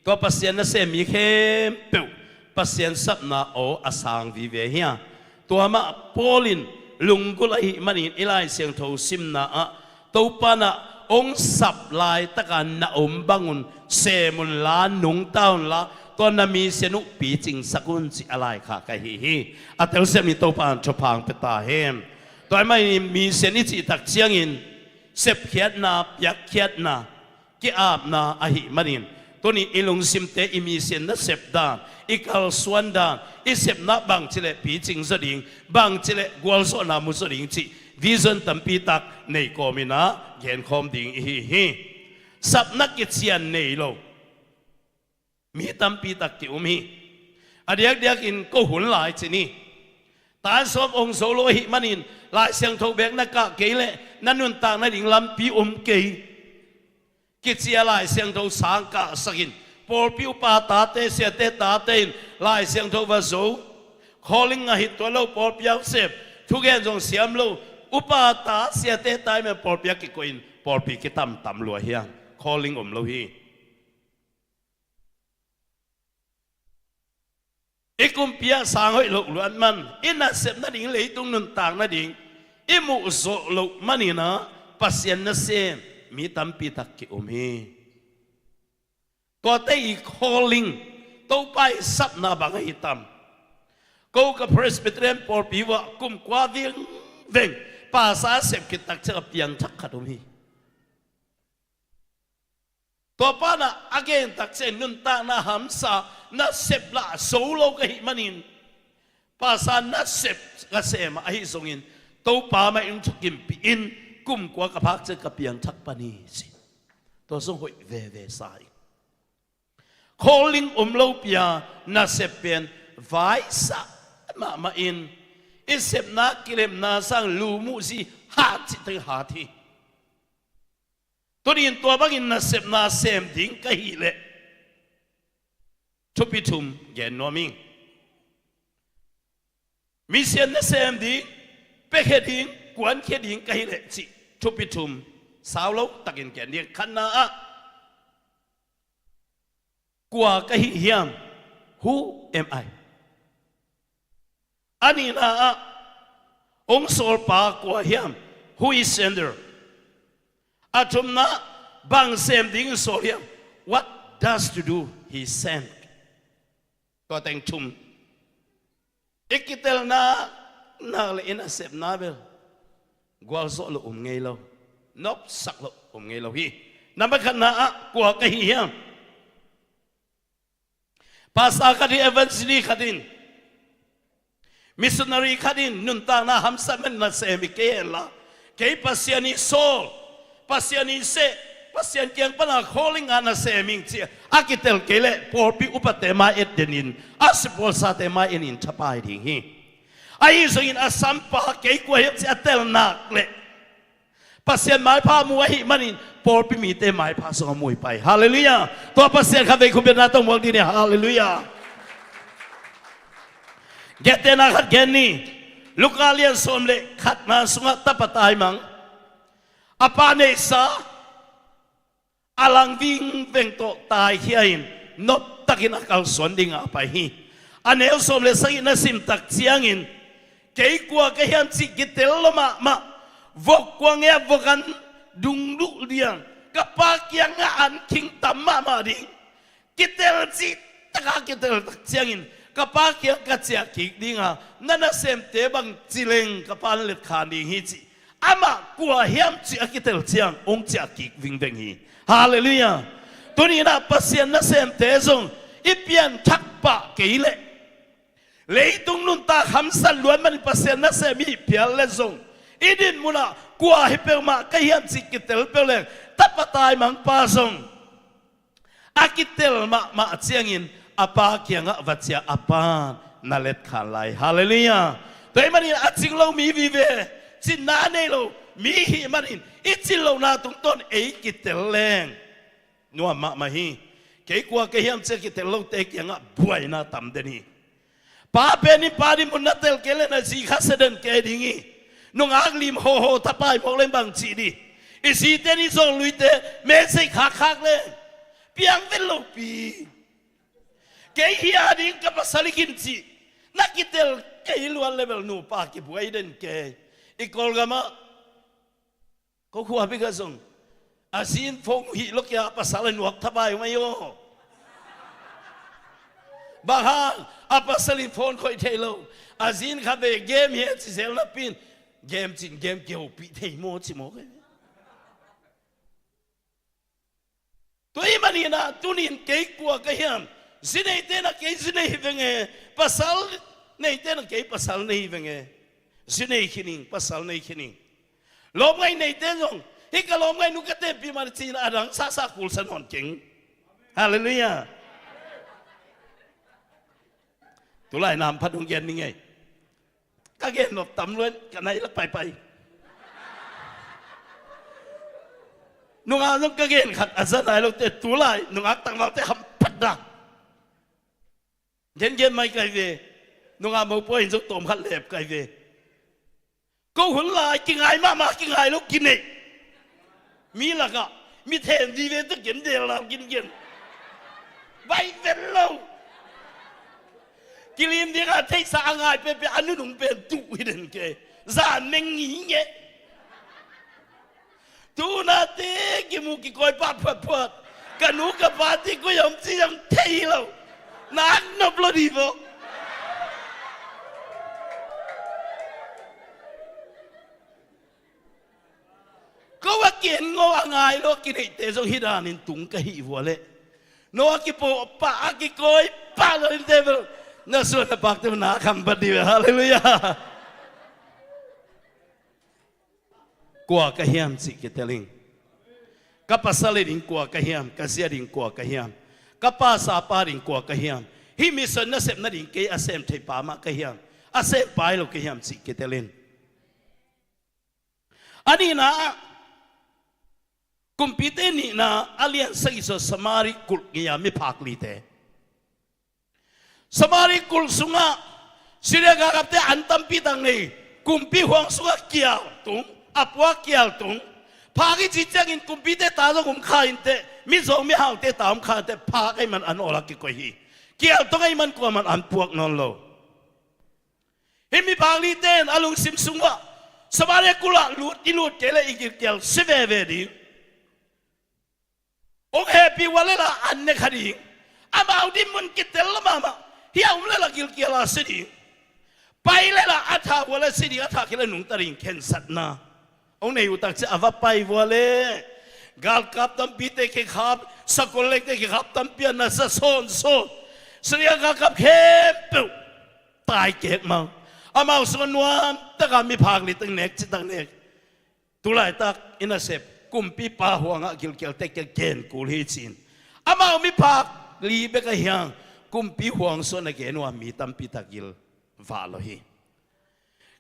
Tua Pasian nasem mi khempeuh Pasian sapna aw a sang vive hi a, tua mah Paul in lunggulh ahih manin i Lai Siangtho simna ah Topa in ah hong sap laitaka na om bangun sem unla, nungta unla, tua na misian uh picingsak un cih a laikhak ahi hi. A telsiam in Topa in thupha hong pia ta hen. Tua ahih manin misian i cih tak ciangin sepkhiatna, piakkhiatna, ki-apna ahih manin, tuni i lungsimte i misian nasep dan, i kalsuan dan, i sepna bangci leh picing zaw ding, bangci leh gualzawhna mu zaw ding cih vision tampi tak nei kawmin ah genkhawm ding i hi hi. Sapna kician nei lo mi tampi tak ki-um hi. A diakdiakin ko hun lai ci ni. Tan sawm hong zo lo ahih manin Lai Siangtho beek na kah kei leh na nuntak nading lampi om kei. Kici a Lai Siangtho sang kahsakin, pawlpi upa tate, siate tate in Lai Siangtho va zo. Calling ahih tuan lo, pawlpi a sep, thugen zong siam lo, upa ta, siate ta in pawlpi a kikoihin pawlpi kitamtam lua hi hang. Calling om lo hi. I kumpi ah sang hoih loh luat man, i nasep nading, leitung nuntak nading i muhzawh loh manin ah Pasian nasem mi tampi tak ki-um hi. Tuate i calling, Topa i sapna bang ahi tam? Ko ka Presbyterian pawlpi uah kum kua vingveng pasa sep khit tak ciang a piangthak khat om hi. Tua pa in ah a gen tak ciang nuntakna hamsa, nasep lah zo lo ka hih manin, pasa nasep ka sem ah ahi zongin, Topa mah in thukimpih in, kum kua ka phak ciang ka piangthak pan hi ci. Tua zong hoih veve sa ing. Calling om lopi a nasep pen vaisa mahmah in, i sepna kilemna sang lumuhzi hat cih teng hat hi. Tuni-in tua bangin nasepna sem ding ka hih leh thupi thum gen nuam ing. Misian nasem ding, piakhia ding, kuankhia ding ka hih leh cih thupi thum sau lo takin gen ding. Khatna ah, kua ka hi hiam? Who am I? A nihna ah, hong sawlpa kua hiam? Who is sender? A thumna, bang sem ding sawl hiam? What does to do he sent? Tua teng thum. I kitelna, nak le i nasepna bel gualzawh lo um ngei lo, nopsak lo um ngei lo hi. Nambat khatna ah kua ka hi hiam? Pastor khat in, evangelist khat in, missionary khat in nuntakna hamsat man nasem hi kei henla, kei Pasian i sawl, Pasian i seh, Pasian kiang pana calling a nasem ing ci a kitel kei leh pawlpi upate mai et denin, a sipawlsate mai enin thapai ding hi. Ahi zongin a sampa kei kua hiam ci a tel nak leh Pasian maipha mu ahih manin pawlpi mite maipha zong a mu hi pai. Halleluiah. Tua Pasian kha vei khum biakna tawh muak ding hi. Halleluiah. Gentehna khat gen ni. Luka lian sawm le khatna sungah tapa taimang, a pa neihsa, a lang vingveng tawh taikhia in noptakin a kalsuan dingah a pai hi. A neu sawm le sagih na sim tak ciangin, kei kua ka hiam cih kitel lo mahmah, vok kua ngei a vok an dungduh liang, ka pa kiangah an khing tam mahmah ding. Kitel cih taka kitel tak ciangin ka pa kiang ka ciah kik dinga, na nasemte bang ci leng ka pa na letkhan ding hi ci. Amah kua hiam cih a kitel ciang hong ciah kik vingveng hi. Halleluiah. Tuni-in ah Pasian nasemte zong i pianthak pah kei leh, leitung nuntak hamsat luat manin Pasian nasem i hih phial leh zong, i dinmun ah kua hi peuhmah ka hiam cih kitel peuh leng, tapa taimangpa zong a kitel mahmah ciangin a pa kiangah va ciah, a pa na letkhan lai. Halleluiah. Tua ahih manin a cing lo mi vive, cinna nei lo mi hih manin i cin lohna tungtawn ei kitel leng nuam mahmah hi. Kei kua ka hiam ci a kitel lote kiangah buaina tam den hi. Pa pen in pa dinmun na tel kei leh na zi kha sia den kei ding hi. Nungak lim hoho thapai mawk leng bang ci ding. I zite in i zawngluite message khakkhak leng piang vet lopi. Kei hi a ding ka pasal hi khin cih na kitel kei luat leh bel nupa kibuai den kei. I Kawlgam ah ko khua bik ah zong a zi in phone hih lo kia, a pasal a nuak thapai uh mai aw. Bang hang? A pasal in phone khoih thei lo. A zi in kha ve game hi e ci zel napi in, game cin game kihopih thei maw ci maw kei. Tua ahih manin ah tuni-in kei kua ka hiam? Zi neite in ah kei zi nei hi veng e. Pasal neite in ah kei pasal nei hi veng e. Zi nei khin ing, pasal nei khin ing. Lawmngaih neite zong, hih ka lawmngaih nu ka tenpih mah ci-in a dang sasa kulsa nawn keng. Halleluiah. Tulai nam phat hong gen ning ei. Ka gen nop tam lua in ka nai lak paipai. Nungak zong ka gen khat a za nai lote, tulai nungak tangvalte hamphat dah. Gengen mai kai ve. Nungak mopawi in zong tawm khat lep kai ve. Ko hun lai kingai mahmah, kingai lo kineih. Mi lakah mi then vive tawh gen del lam gingen. Baih ven lo. Kilim dingah theihsa a ngai pehpeh a nunung pen tuh hi den kei. Zan meng ngingeh. Tunate kimu kikawi pah phuatphuat. Ka nu ka pate koi om ci zong thei lo. Nak nop lo di vo. Ko a ken ngo a ngai lo a kineihte zong hih danin tung ka hih vua leh, no a kipo pah a kikawi pah lo in te bel na suan na pakte na kham pat di ve. Halleluiah. Kua ka hiam cih kitel ing. Ka pasal ading kua ka hiam, ka zi ading kua ka hiam, ka pasal pa ading kua ka hiam, hih mission nasep nading kei a sem thei pa mah ka hiam, a sem pa hi lo ka hiam cih kitel in. A nihna ah, Kumpite nihna a lian sagih sung Samari kulh ngei a miphak lite. Samari kulh sungah Syria galkapte an tampi tak nei, kumpi huang sungah kial tung, a puak kial tung. Phak i cih ciangin kumpite ta zong um kha inteh, mizawng mihaute ta um kha inteh, phak ahih man an awl a kikoih hi. Kial tung ahih man kuaman an puak nawn lo. Hih miphak lite in a lungsim sungah Samaria kulh ah lut i lut kei leh i gilkial si veve ding. Hong hehpih uh a lel a an ne kha ding. Amau dinmun kitel lo mahmah. Hih a um lel a gilkial a si ding. Pai le la a thah vua le si ding, a thah kei le nungta ding khensatna hong nei uh tak ciang a va pai vua le galkap tampite kikhap, sakol lengte kikhap tampi a nasa sawnsawn. Syria galkap khempeuh tai kekmang. Amau sungah nuamtaka miphak li teng nek citak nek. Tulaitak i nasep kumpipa huangah gilkialte kia gen kul hi ci-in amau miphak li bek ahi hang kumpi huang sungah na gen uh a mi tampitak gil vah lo hi.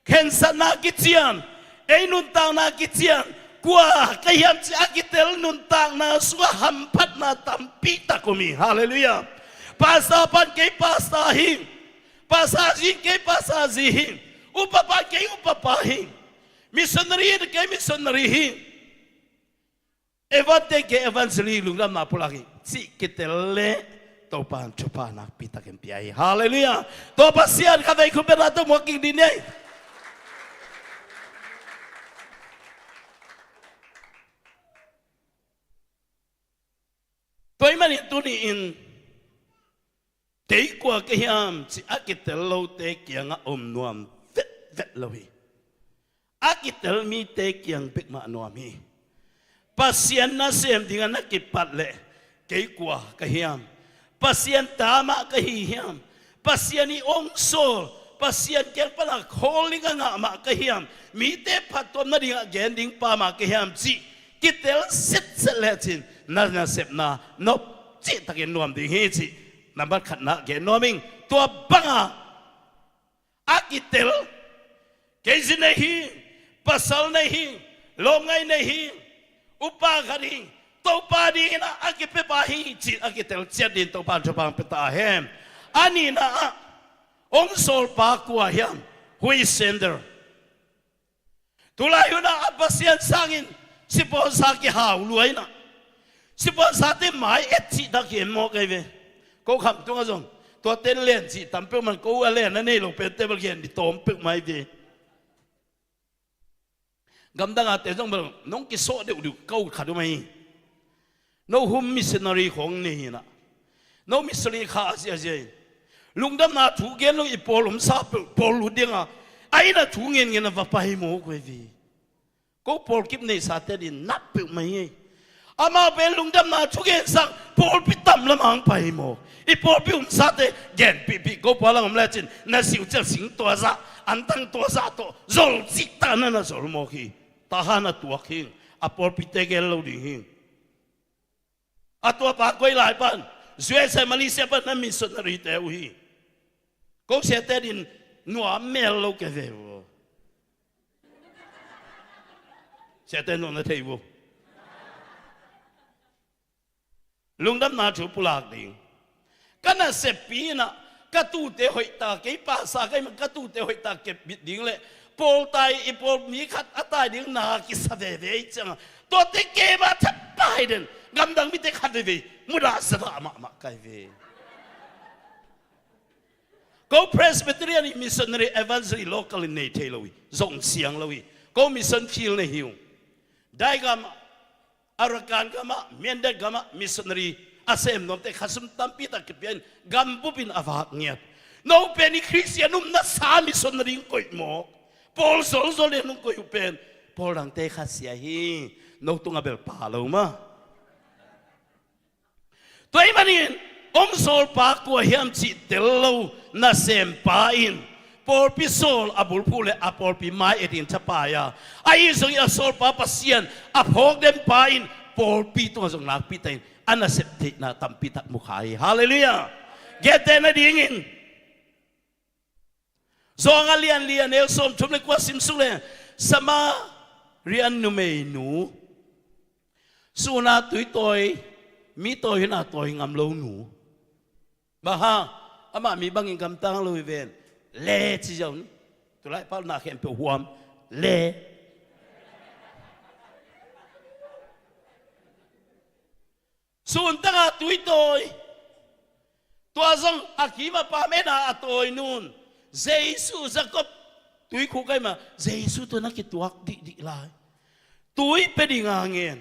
Khensatna kician, ei nuntakna kician, kua ka hiam ci a kitel nuntakna sungah hamphatna tampitak om hi. Halleluiah. Pastor pan kei pastor hi. Pastor zi kei pastor zi hi. Upapa kei upapa hi. Missionary hi kei missionary hi. Evangelist kei evangelist, lungdamna pulak hi cih kitel le Topa'n thupha nakpitakin pia hi. Halleluiah. Tua Pasian khatvei khut beng a tawh muak king dih ni ei. Tua ahih manin tuni-in kei kua ka hiam ci a kitel lote kiangah om nuam vetvet lo hi. A kitel mite kiang bek mah nuam hi. Pasian nasem dingah na kipat leh kei kua ka hiam? Pasian ta mah ka hi hiam? Pasian ii ong sawl, Pasian kiang pana calling a ngah mah ka hiam? Mite phattuam nadingah gen ding pa mah ka hiam cih kitel sitset lecin na nasepna nop cihtakin nuam ding hi cih nambat khatna gen nuam ing. Tua bangah a kitel, kei zi nei hi, pasal nei hi, lawmngaih nei hi, upa khat hi, Topa dingin a kipiapa hi cih a kitel ciat dingin Topa in thupha pia ta hen. A nihna ah ong sawlpa kua hiam? Who is sender? Tulai hunah a Pasian sangin sipuansa kihau lua inah sipuansate mai et cihtak hi en mawk ahi ve. Ko kham tungah zong tuate len cih tam peuhmah, ko a len a nei lo pente bel gen dih tawm peuhmah ahi ve. Gamdangate zong bel nong kisawh deuhdeuh ko khat um ahi. No hum missionary khawng nei hinah, no missionary kha a ziazia in lungdamna thu gen lo i pawl omsa peuh pawl lut dinga a innah thu ngenngen a va pai mawk uh ahi ve. Ko pawlkip neisate din nat peuhmah hi. Amau pen lungdamna thugen sang pawlpi tam lamah hong pai hi mawk. I pawlpi umsate genpihpih ko pua lang om lecin na siucial sing tuazah antang tuazah tawh zol zihtak na na zol mawk hi. Tahan a tuak hi. A pawlpite gel lo ding hi. A tuapa koi lai pan U S A, Malaysia pan na missionary te uh hi. Ko siate din nuam mel lo ke ve uh. Siate nuam na thei uh. Lungdamna thu pulak ding. Ka naseppi inah ka tute hoihta, kei pasa ka hih man ka tute hoihta kepbit ding le pawltai i pawl mi khat a tai ding na kisa veve i cianga tuate kema thapai den gamdang mite khat veve mudah zadah mahmah kai ve. Ko Presbyterian i missionary evangelist local in nei thei lo hi, zong siang lo hi. Ko mission field nei hi uh. Daigam, Arakan gamah, Myanmar gamah missionary a sem nuamte khasum tampi tak kipia in gam bupin a vak ngiat. No pen i Khristian umna sa missionary hong koih mawk. Pawl zolzol in hong koih uh pen pawl dangte khasia hi. No tungah bel pa lo mah. Tua ahih manin ong sawlpa kua hiam cih tel lo nasempa in pawlpi sawl a bulphuh le a pawlpi mai-et in thapai a, ahi zongin a sawlpa Pasian a phawk den pa in pawlpi tungah zong nakpitakin a nasep theihna tampi tak mukha hi. Halleluiah. Gette nadingin Zawng a lian li a neu sawmthum le kua sim suk le Samarian numeinu, sun a tui tawi, mi tawi hun a tawi ngam lo nu. Bang hang, amah mi bangin gamtang lo hi ven. Le ci ziau ni. Tulai pal na khempeuh huam. Le. Sun tangah tui tawi. Tua zong a kim a pam en a a tawi nun. Jesu, Jacob tuikhuk ahi mah Jesu tawh na kituak dihdih lai. Tui pia ding a ngen.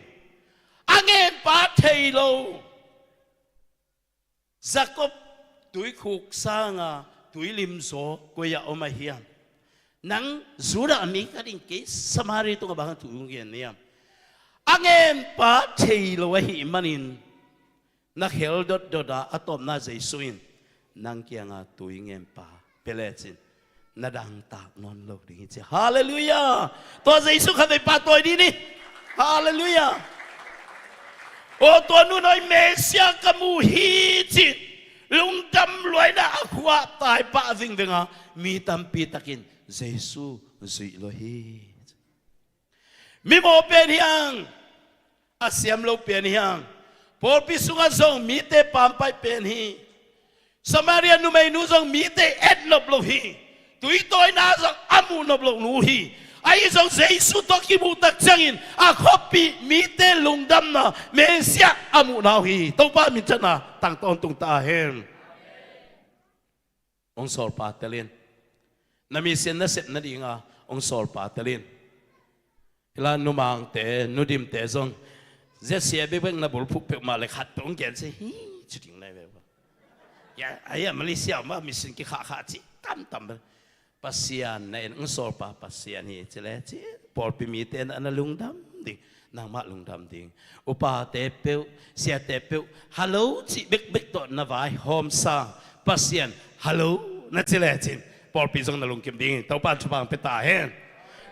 A ngen pa thei lo. Jacob tuikhuk sanga tuilim zaw koi-ah om ahi hiam? Nang Judah mi khat in kei Samari tungah bang thu hong gen hiam? A ngenpa thei lo ahih manin na khel dotdot a, a tawpna Jesu in nang kiangah tui ngenpa pia lecin na dangtak nawn lo ding hi ci. Halleluiah. Tua Jesu khatvei pahtawi dih ni. Halleluiah. Aw, tua nu in Messiah ka mu hi ci-in lungdam luaina a khuahtai pah vingveng a, mi tampi takin Jesu zuih lo hi. Mimaw pen hi hang, a siam lo pen hi hang, pawlpi sungah zong mite pampaih pen hi. Samaria numeinu zong mite et nop lo hi. Tuitawina zong a muh nop lo nu hi. Ahi zong Jesu tawh kimuh tak ciangin a khuapih mite lungdamna Messiah a muhna uh hi. Topa minthanna tang tawntung ta hen. Hong sawlpa tel in. Na mission na sep nadinga hong sawlpa tel in. Hih lai numangte, nudimte zong, zia sia bekbek na bulphuh peuhmah le khat peuh hong gen se hi, ci ding nai ve. Ya, ahi a Malaysia mah mission kikhahkhah ci tamtam. Pasian na en, hong sawlpa Pasian hi ci le ci. Pawlpi mite na, na lungdam ding, nangmah lungdam ding. Upate peuh, siate peuh, hello cih bekbek tawh na vaihawmsa Pasian hello na ci lecin pawlpi zong na lungkim ding hi. Topa in thupha hong pia ta hen.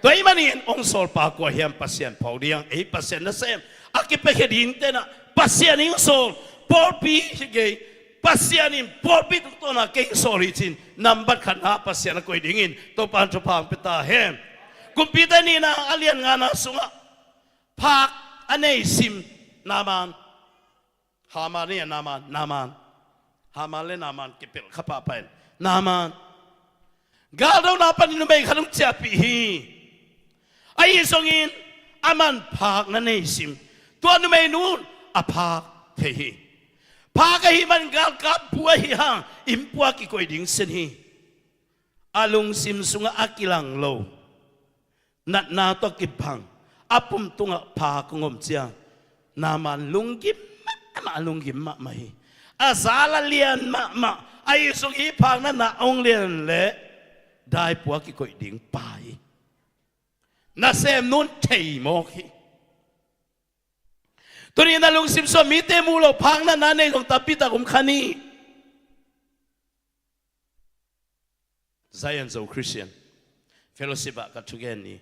Tua ahih manin hong sawlpa kua hiam Pasian pho ding, ei Pasian nasem a kipiakhia dingte na Pasian in hong sawl, pawlpi hi kei, Pasian in pawlpi tungtawna kei hong sawl hi ci-in nambat khatna Pasian a koih dingin Topa in thupha hong pia ta hen. Kumpite nihna a lian ngana sungah phak a nei sim Naaman. Haman hi a, Naaman, Naaman. Haman le Naaman kipelh kha pahpah in. Naaman galdona panin numei khat hong ciahpih hi. Ahi zongin aman phak na nei sim. Tua numeinu in a phak thei hi. Phak ahih man galkap bu ahih hang innpua kikoih ding sen hi. A lungsim sungah a kilang lo natna tawh kibang a pum tungah phak hong om ciang Naaman lunggim mahmah, lunggim mahmah hi. A zal a lian mahmah. Ahi zong hih phak natna hong lian leh daipua kikoih ding pa hi. Nasemnu in thei mawk hi. Tuni na lungsim sungah mite muh loh phak natna nei zong tampi tak om kha ni. Zion Zo Christian Fellowship ah ka thugen ni.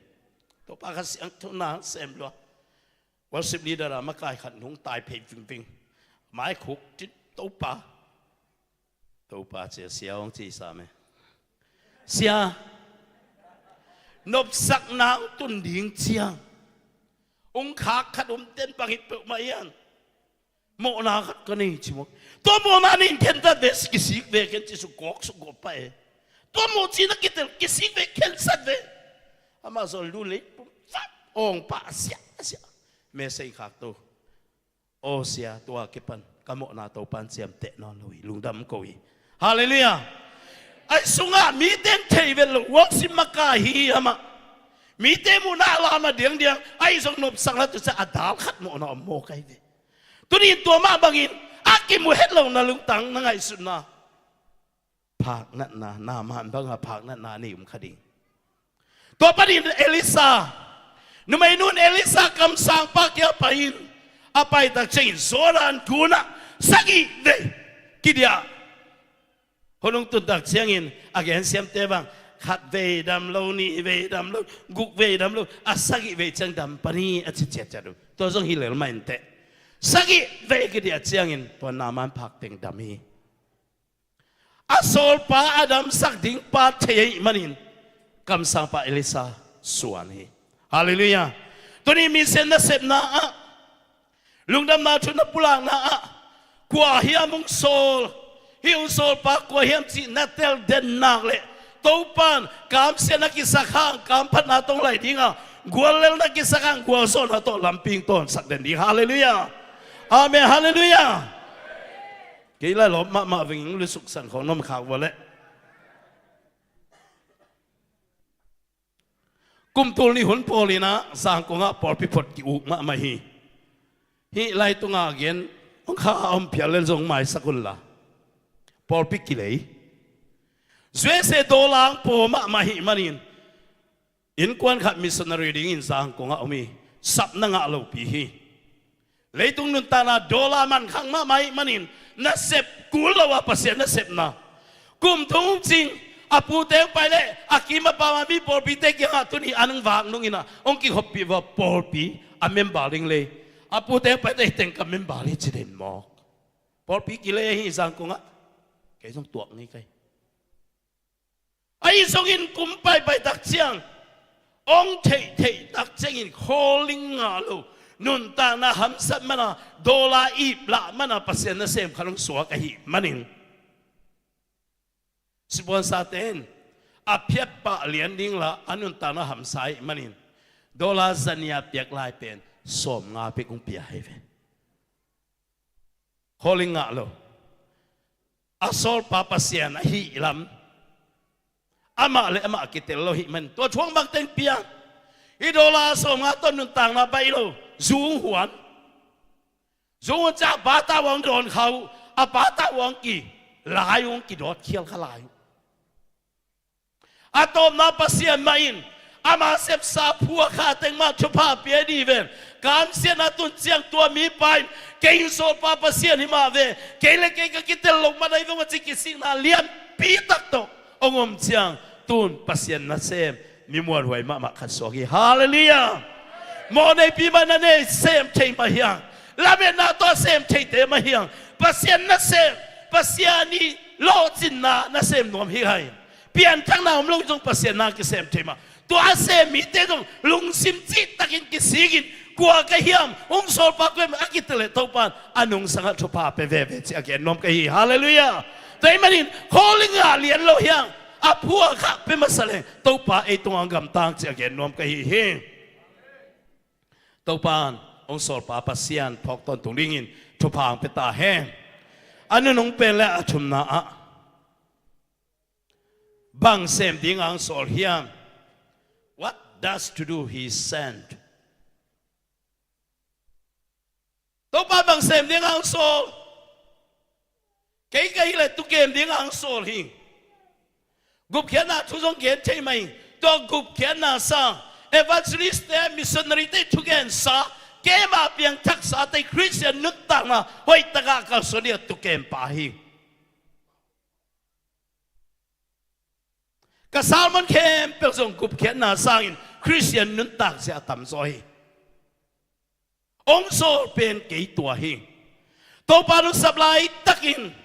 Topa ka siangtho na sem lua. Worship leader a makai khat nung tai phei vingving. Mai khuk tit Topa. Topa cia sia hong ci sa me. Sia. Nopsakna hong tun ding ciang. Hong khak khat om ten bang hi peuhmah hian. Mawhna khat ka nei ci maw. Tua mawhna nei in khentat ve, kisik ve, khen ci suk gawk suk gawk pah e. Tua mawh cina kitel kisik ve, khensat ve. Amah zong lu lei pum fat awng pah a siah a siah. Mesei khak to. Aw sia, tua kipan ka mawhna Topan ciamteh nawn lo hi, lungdam ko hi. Halleluiah. Ai sungah mite in thei vet lo, worship makai hi amah. Mite muhna a lam a diangdiang, ai zong nopsakna tu cia a dal khat mawhna om maw kai ve. Tuni in tua mah bangin a kimu het lo na lungtang na ngaihsutna phaknatna, Naaman banga phaknatna nei um kha ding. Tua panin Elisa, numeinu in Elisa kamsangpa kiang pai in, a paitak ciangin Jordan gunah sagih vei kidiah hun hong tuntak ciangin a gensiamte bang khat vei dam lo, nih vei dam lo, guk vei dam lo, a sagih vei ciang dam pan hi a ci ciatciat uh. Tua zong hi lel mah inteh. Sagih vei kidiah ciangin tua Naaman phak teng dam hi. A sawlpa a damsak dingpa thei ahih manin kamsangpa Elisa suan hi. Halleluiah. Tuni mission nasepna ah, lungdamna thu na pulakna ah, kua hiam hong sawl, hih hong sawlpa kua hiam cih na tel den nak leh Topan kamsiatna kisak hang kamphatna tawh hong lai dinga, guallelna kisak hang gualzawhna tawh lampi hong tawnsak den ding. Halleluiah. Amen. Halleluiah. Kei lai lawp mahmah vinging lusuk san khawng na om khak vua leh. Kum tul nih hun pawl inah Zangkong ah pawlpi phot ki-uk mahmah hi. Hih lai tungah gen hong kha a om phial lel zong maisak unla. Pawlpi kilei. U S A dollar ang paw mahmah ahih manin, innkuan khat missionary dingin Zangkong ah om hi. Sapna ngah lopi hi. Leitung nuntakna dollar mankhang mahmah ahih manin, nasep kul lo a Pasian nasepna. Kum thum cing, a pute hong pai leh a kim a pam a mi pawlpite kiangah tuni an hong vak nung in ah hong kikhoppih vua, pawlpi a member ding lei. A pute hong pai teh, "Hih teng ka member hi," ci den mawk. Pawlpi kilei ahi Zangkong ah. Kei zong tuak ngei ka hi. Ahi zongin kum paipai tak ciang, hong theihtheih tak ciangin calling ngah lo, nuntakna hamsat man a, dollar ip lah man a Pasian nasem khat hong suak ahih manin, sipuansate in a phiatpah lian ding lah a nuntakna hamsa ahih manin, dollar zania piak lai pen sawmnga bek hong pia hi ve. Calling ngah lo. A sawlpa Pasian ahih lam amah le amah kitel lo ahih man, tua thuang bang teng pia. Hih dollar sawmnga tawh nuntakna baih lo. Zu hong huan. Zu hong huan ciang a pa tau ah hong dawn kha uh. A pa tau ah hong ki, lai uh hong kidawt khial kha lai uh. A tawpna Pasian mah in ama sepsa phuakha teng mah thupha pia dih ven. Kamsiatna tun ciang tua mipa in, "Kei in sawlpa Pasian hi mah ve, kei le kei ka kitel lo mah ahi veng," a ci kisikna lianpi tak tawh hong om ciang, tun Pasian nasem mi muanhuai mahmah khat suak hi. Halleluiah. Mawhneipi mah na nei sem thei mah hiang, lametna tawh sem theite mah hiang, Pasian nasem, Pasian ii lawhcinna nasem nuam hi hai. Pianthakna om lo zong Pasian na kisem thei mah. Tua a sem mite zong lungsim cihtakin kisikin, "Kua ka hiam, hong sawlpa kua hiam?" a kitel leh Topa'n a nungsangah thupha pia veve ci a gen nuam ka hi. Halleluiah. Tua ahih manin calling ngah lian lo hiang, a phuakha pia masa leng Topa ei tungah hong gamtang ci a gen nuam ka hi hi. Topa'n hong sawlpa Pasian phawk tawntung dingin thupha hong pia ta hen. A nunung pen le a thumna ah, bang sem ding a hong sawl hiam? What does to do he sent? Topa bang sem ding a hong sawl? Kei ka hih leh tukem ding a hong sawl hi. Gupkhiatna thu zong gen thei mah hi. Tua gupkhiatna sa, evangelist te, missionary te thugensa, keima piangthaksate, Khristian nuntakna hoihtakah kalsuan ding a tukempa hi. Ka sermon khempeuh zong gupkhiatna sangin Khristian nuntak zia a tamzaw hi. Hong sawl pen kei tua hi. Topa nungsap laitakin,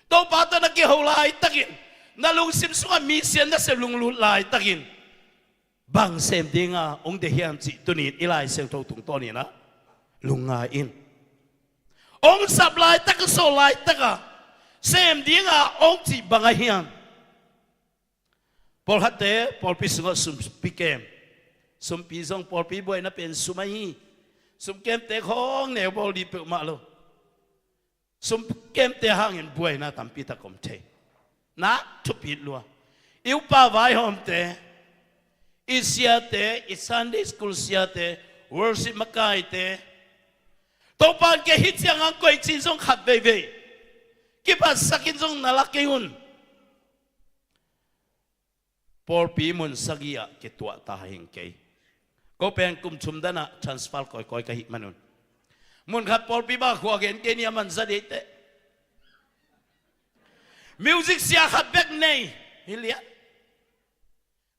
Topa tawh na kiho laitakin, na lungsim sungah mission nasep lunglut laitakin, bang sem dinga hong deih hiam cih tuni-in i Lai Siangtho tungtawnin ah lungngai in. Hong sap laitak, sawl laitak a sem dinga hong cih bang ahi hiam? Pawlkhatte pawlpi sungah sumpi kem, sumpi zong pawlpi buaina pen sum ahi. Sumkemte khawng neu bawl dih peuhmah lo. Sumkemte hangin buaina tampi tak om thei. Nak thupit lua. I upa vaihawmte, i siate, i Sunday school siate, worship makaite, Topa'n kei hih ciang hong koih cin zong khat veivei kiphatsak in zong na la kei un. Pawlpi mun sagih ah kituah ta hing kei. Ko pen kum thum dan ah transfer kawikawi ka hih manun, mun khat pawlpi bang khua gen kei ni, a man za dei teh. Music sia khat bek nei hi lian.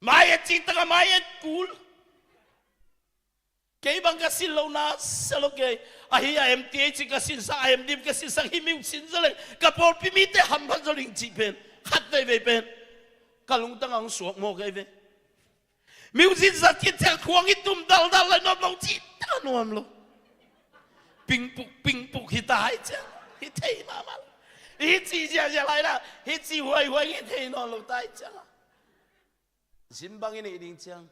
Mai et cih tak a mai et kul. Kei bang ka sin lo na sia lo kei. Ahi a M T H ka sinsak, a M Div ka sinsak, hih music sin zaw leng ka pawlpi mite hamphat zaw ding cih pen khat veivei pen ka lungtang ah hong suak mawk ahi ve. Music zat khit ciang khuang i tum daldal lai nuam lo, cih ta nuam lo. Pingpuk pingpuk hi ta hi ciang hi thei mahmah lo. Hi cih ziahziah lai la, hi cih huaihuai hi thei nawn lo ta hi ciang a. Zin bang i neih ding ciang,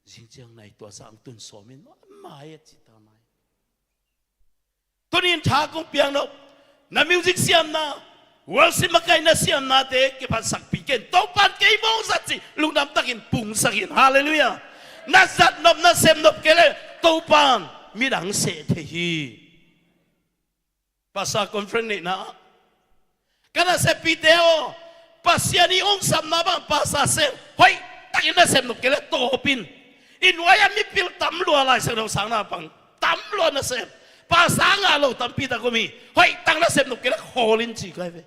zing ciang nai tua sang tun sawm in, mai a cih ta mai. Tunin tha kong piak nop, na music siamna, worship makaihna siamnate kiphatsakpih ken. Topa'n kei bawng zat cih lungdam takin pungsak in. Halleluiah. Na zat nop, na sem nop kei leh Topa'n midang seh thei hi. Pastor conference neihna ah, ka naseppihte aw, Pasian i hong sapna bang pasa sem hoih takin na sem nop kei leh tawpin. I nuai-ah mipil tam lua, Lai Siangtho sangna bang tam lua na sem. Pasa ngah lo tampi tak om hi. Hoih tak na sem nop kei leh khawl in ci kai ve.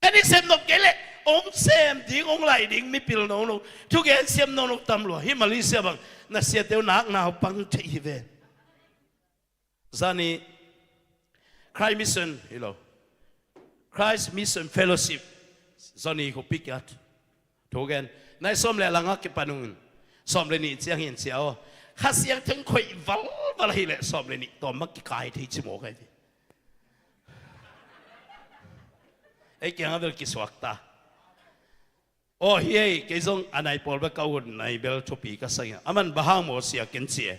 Ken i sem nop kei leh hong sem ding, hong lai ding mipil nono, thugen siam nono tam lua. Hih Malaysia bang na siate uh nak naupang thei hi ve. Zani Christ Mission hi lo, Christ Mission Fellowship, Zani khuapi kiat thugen nai sawm le langa kipan ung in, sawm le nih ciang hi in cia aw. Kha Siangtho in khoih valval ahih leh sawm le nih tawm bang kikai thei ci mawk ahi ve. Ei kiangah bel kisuak ta. Aw hi ei, kei zong a nai pawl bel ka un, nai bel thupi ka sa hi a, aman bang hang maw sia ken ci e.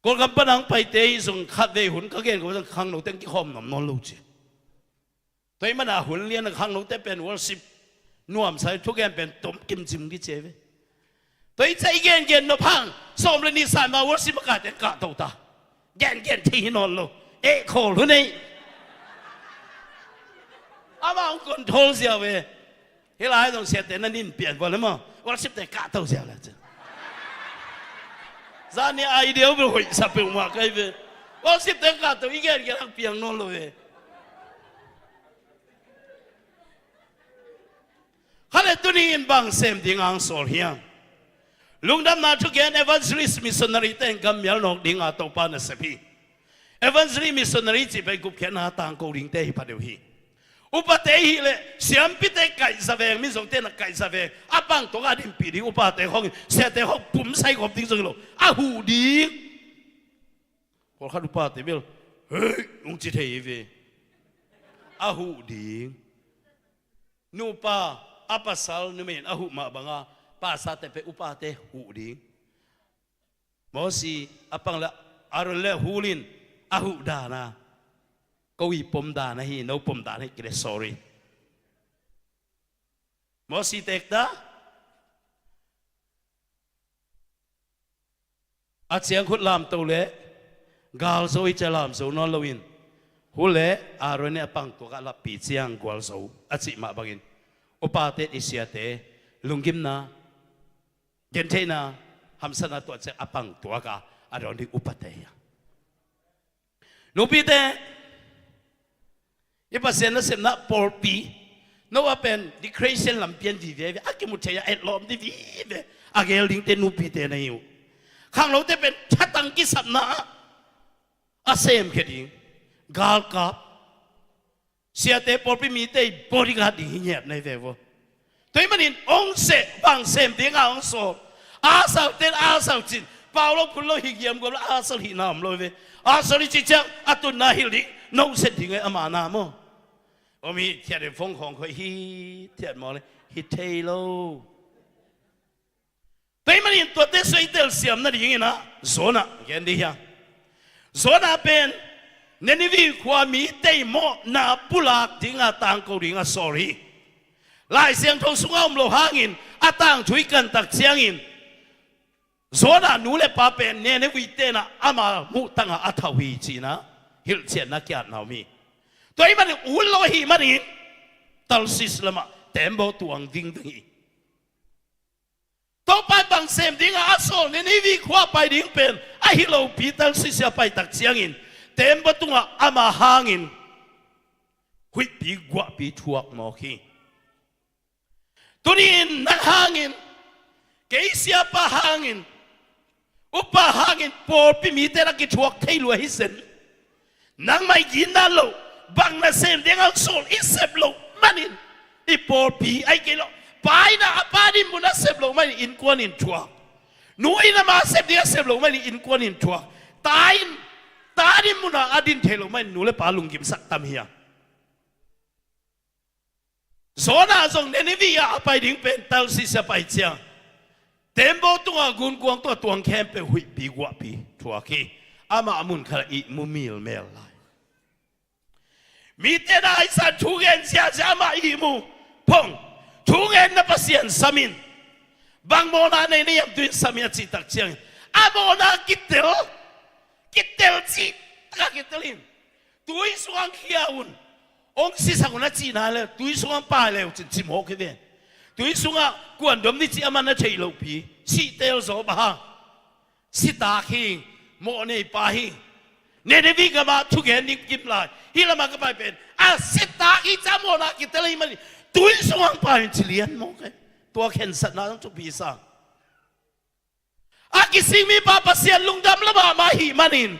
Kawlgam pan hong paite hi zong khatvei hun ka gen ko zong khangno teng kikhawm nuam nawn lo ci. Tua ahih manin hun lian a khangnote pen worship nuamsa, thugen pen tom kimcim kici ve. Tua i cih i gengen nop hang sawm le nih sai ma worship makaite in kahto ta. Gengen thei hi nawn lo. Eh, khawl hun ei. Amah hong control ziau ve. Hih lai zong siate na nin pian vua le maw, worship te kahto ziau le ci. Zani idea uh bel hoih sa peuhmah kai ve. Worship te kahto, i gengen hang piang nawn lo ve. Kha le tuni in bang sem ding hong sawl hiam? Lungdamna thugen evangelist missionary te in gam mial nawk dinga Topa nasep hi. Evangelist missionary cih pen gupkhiatna tangko dingte hi pha deuh hi. Upate hi leh siampite kaihza veng, mizawngte na kaihza veng, a pang tuak a dinpih ding upate khawng in, siate khawng pumsai gawp ding zong hi lo, a huh ding. Pawlkhat upate bel hei hong ci thei hi ve. A huh ding. Nupa, a pasal numei in a huh mah banga pastorte pen upate huh ding. Mosi a pang le Aaron le Hur in a huh dana, ko i pom dana hi, no pom dana hi kile, sorry. Mosi tekta a ciangkhut lamto le galzo i cia lamzo nawn loin, Hur le Aaron i a pang tuakah lappi ciang gualzo a cih mah bangin, upate i siate lunggimna, gentheihna, hamsatna tuah ciang a pang tuakah a dawn ding upate hi a. Nupite, i Pasian nasepna pawlpi, no a pen decoration lampian vive ve, a kimu thei a etlawm ding vive, a gel dingte nupite na hi uh. Khangnote pen thatang kisapna a semkhia ding, galkap, siate pawlpi mite i bodyguard ding hi ngiat na hi ve vo. Tua ahih manin hong seh, bang sem dinga hong sawl? Asal ten asal cin, pau lo phun lo hi giam guam lo, asal hihna om lo ve. Asal i cih ciang a tunna hilh ding, no set ding ei, ama na maw. Om hi thiat in phone khawng khoi hi thiat maw le, hi thei lo. Tua ahih manin tuate suaitel siam nadingin ah Jonah gen dih hiam? Jonah pen Nineveh khua mite i mawhna pulak dinga tangko dinga sawl hi. Lai Siangtho sunga om lo hangin a tangthu i kantak ciangin Jonah nu le pa pen Nineveh tenah ama muhtangah a thau hi cinah hilhcianna kiatna om hi. Tua ahih manin ut lo ahih manin Tarsis lamah tembaw tuang dingding hi. Topa in bang sem dinga a sawl Nineveh khua pai ding pen ahi lopi Tarsis a pai tak ciangin tembaw tungah ama hangin huihpi guahpi thuak mawk hi. Tuni-in nang hangin, kei siapa hangin, upa hangin pawlpi mite na kithuak thei lua hi zen. Nangmah i ginna lo, bang nasem ding a sawl i sep loh manin i pawlpi ahi kei lo. Pa in a pa dinmun a sep loh manin innkuan in thuak. Nu in ama sep ding a sep loh manin innkuan in thuak. Ta in ta dinmun a a din thei loh manin nu le pa lunggimsak tam hi a. Jonah zong Nineveh ah a pai ding pen Tarsis a pai ciang tembaw tungah, gunkuang tungah tuang khempeuh huihpi guahpi thuak hi. Amah a mun khatah ihmu milmel lai. Mite na aisan thu gen ziahziah amah ihmu phong. Thu genna Pasian sam in, bang mawhna nei na hiam tu in sam in a cih tak ciangin a mawhna kitel, kitel cih takah kitel in tui sungah khia un. Hong sisak un a cihna le tui sungah pai leu cin ci mawk hi ve. Tui sungah kuan dom ni cih amah na theih lohpi. Sih teel zaw bang hang. Sitak hi, mawh nei pa hi. Nineveh gamah thugen ding kim lai. Hih lamah ka pai pen a sitak hi, ca mawhna kitel hi manin tui sungah pai un ci lian mawk hi. Tua khensatna zong thupi sa. A kising mipa Pasian lungdam lamah mah ahih manin,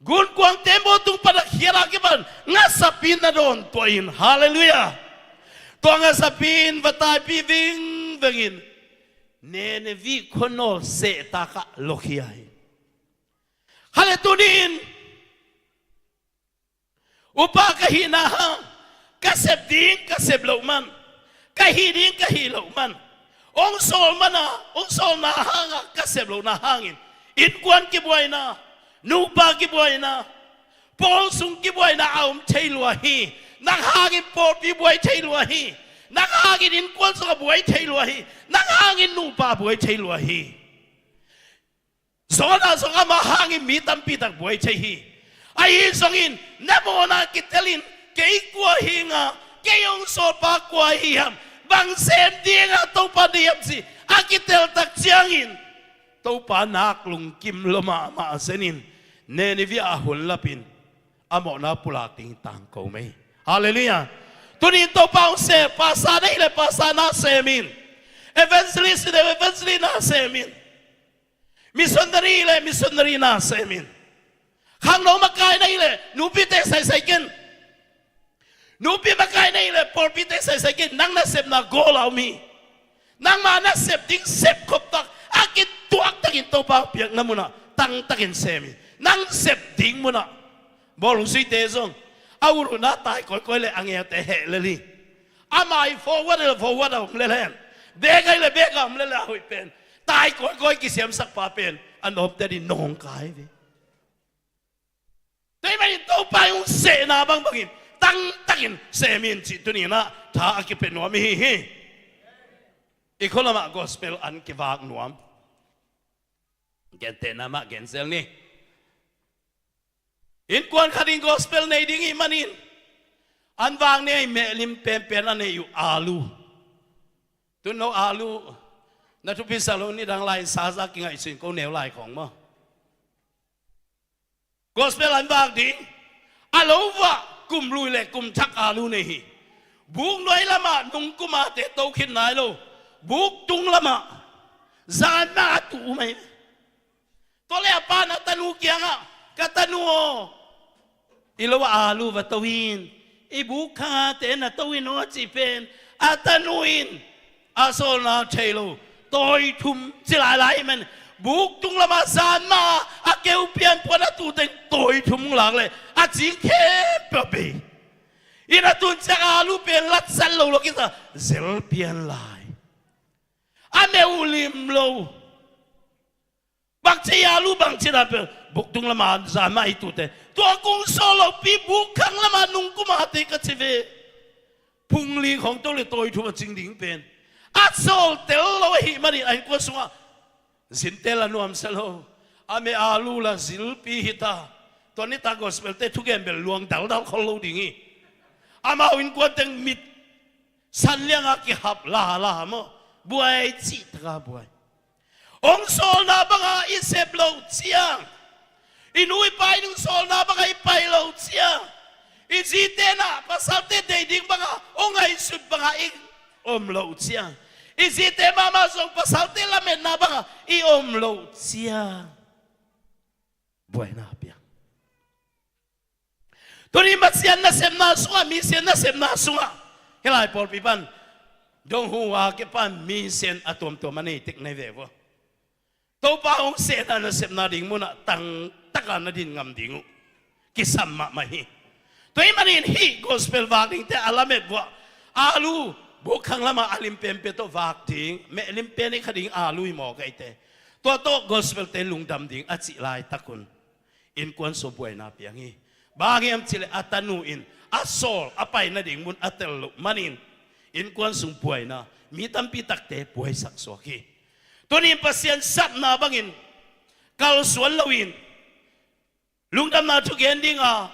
gunkuang tembaw tung pan a khiat a kipan ngasapi in na dawn tuah in. Halleluiah. Tua ngasapi in va taipih vingveng in Nineveh khuanawl sehtak ah lokhia hi. Kha le tuni in upa ka hihna hang, ka sep ding ka sep loh man, ka hih ding ka hih loh man, hong sawl man a, hong sawlna hangah ka sep lohna hangin innkuan kibuaina, nupa kibuaina, pawl sung kibuaina a om thei lua hi. Nang hangin pawlpi buai thei lua hi. Nang hangin innkuan sungah buai thei lua hi. Nang hangin nupa buai thei lua hi. Zawhna zong amah hangin mi tampi tak buai thei hi. Ahi zongin na mawhna kitelin, kei kua hi nga, kei hong sawlpa kua hi hiam, bang sem dinga Topa deih hiam cih a kitel tak ciangin Topa nak lungkim lua mahmah zenin Nineveh ah hun lapin a mawhna pulak ding tangko mei. Halleluiah. Tunin Topa hong sem, pastor na hih leh pastor na semin, evangelist hih leh evangelist na semin, missionary le missionary na semin, khangno makai na hih leh nupite saisai ken. Nupi makai na hih leh pawlpite saisai ken. Nang nasepna goal a om hi. Nangma nasep ding sepkhop tak a kituak takin Topa piakna munah tangtakin semin, nang sep ding munah. Bawlung suite zong a uruna tai kawikawi le a ngeute heh lel hi. A mai forward le forward a om lel hen. Bek ai le bek a om lel a hoih pen. Tai kawikawi kisiamsak pa pen a nawmte din nong kai ve. Tua ahih manin Topa in hong sehna bangbangin tangtakin semin cih tuninah tha a kipia nuam ihi hi. I khua lamah gospel an kivak nuam. Gentehna mah genzel ni. Innkuan khat in gospel nei ding ih manin an vak ni a, i mehlim penpen a nei uh alu. Tun no alu na thupi sa lo, nidang lai in saza kingaihsun ko neu lai khong maw. Gospel an vak ding a lo vah kum lui le kum thak alu nei hi. Buk nuai lamah nungkumate to khin nai lo. Buk tung lamah zan mah a tuh uh mai. Tua le a pan a tanu kiangah, ka tanu aw, i lo ah alu va to in, i buk khangate na to in aw a cih pen a tanu in a sawlna thei lo, tawi thum ci lailai man. Buk tung lamah zan mah a keu pianpuan a tuhteng tawi thum lak le a cing khempeuh a bei. Inn a tun ciang alu pen latzat lo lo kisa zel pian lai. A meuh lim lo. Bangci alu bangci dan pen buktung lama zan mah i tute. Tua kung sawl lopi bukkhang lama nungkum a te ka ci ve. Phungli khawng to le tawi thum a cing ding pen a sawl tel lo ahih manin a innkuan sungah zin tel a nuamsa lo. A meh alu la zilpi hi ta. Tua nitak gospel te thugen bel luang daldal khol lo ding hi. Amau innkuan teng mit san liangah kihap lala maw. Buai cih taka buai. Hong sawlna bangah i sep loh ciang, i nu i pa in hong sawlna bangah i pai loh ciang, i zite na pasalte deih ding bangah hong ngaihsut bangah i om loh ciang, i zite mahmah zong pasalte lametna bangah i om loh ciang, buaina a piang. Tuni Pasian nasepna sungah, misian nasepna sungah, hih lai pawlpi pan dong hu a kipan misian a tuamtuam a nei tek nei ve vua. Topa hong sehna nasepna ding munah tangtaka na din ngam ding uh kisam mahmah hi. Tua ahih manin hih gospel vak dingte a lamet vuah alu bukkhang lamah a limpenpen tawh vak ding, meh limpen i kha ding alu hi mawk eite. Tua tawh gospel te lungdam ding a cih laitak un innkuan sung buaina piang hi. Bang hiam cihleh a tanu in a sawl a pai nading mun a tel loh manin innkuan sung buaina, mi tampi takte buaisak suak hi. Tunin Pasian sapna bangin kalsuan loin lungdamna thugen dinga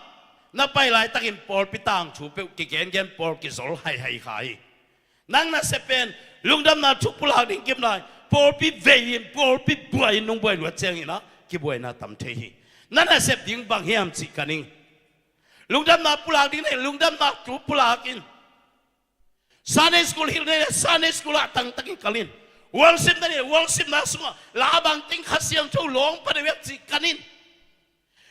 Na pai laitakin pawlpi tangthu peuh kigengen, pawl kizol haihai kha hi. Nang nasep pen lungdamna thu pulak ding kim lai, pawlpi vei in, pawlpi buai in, nong buai luat ciangin ah kibuaina tam thei hi. Na nasep ding bang hiam cih ka ning. Lungdamna pulak ding nei, lungdamna thu pulak in. Sunday school hilh nei, Sunday school ah tangtakin kal in. Worship nei, worship na sungah la bangteng Kha Siangtho lawng pa deuh hiam cih kan in.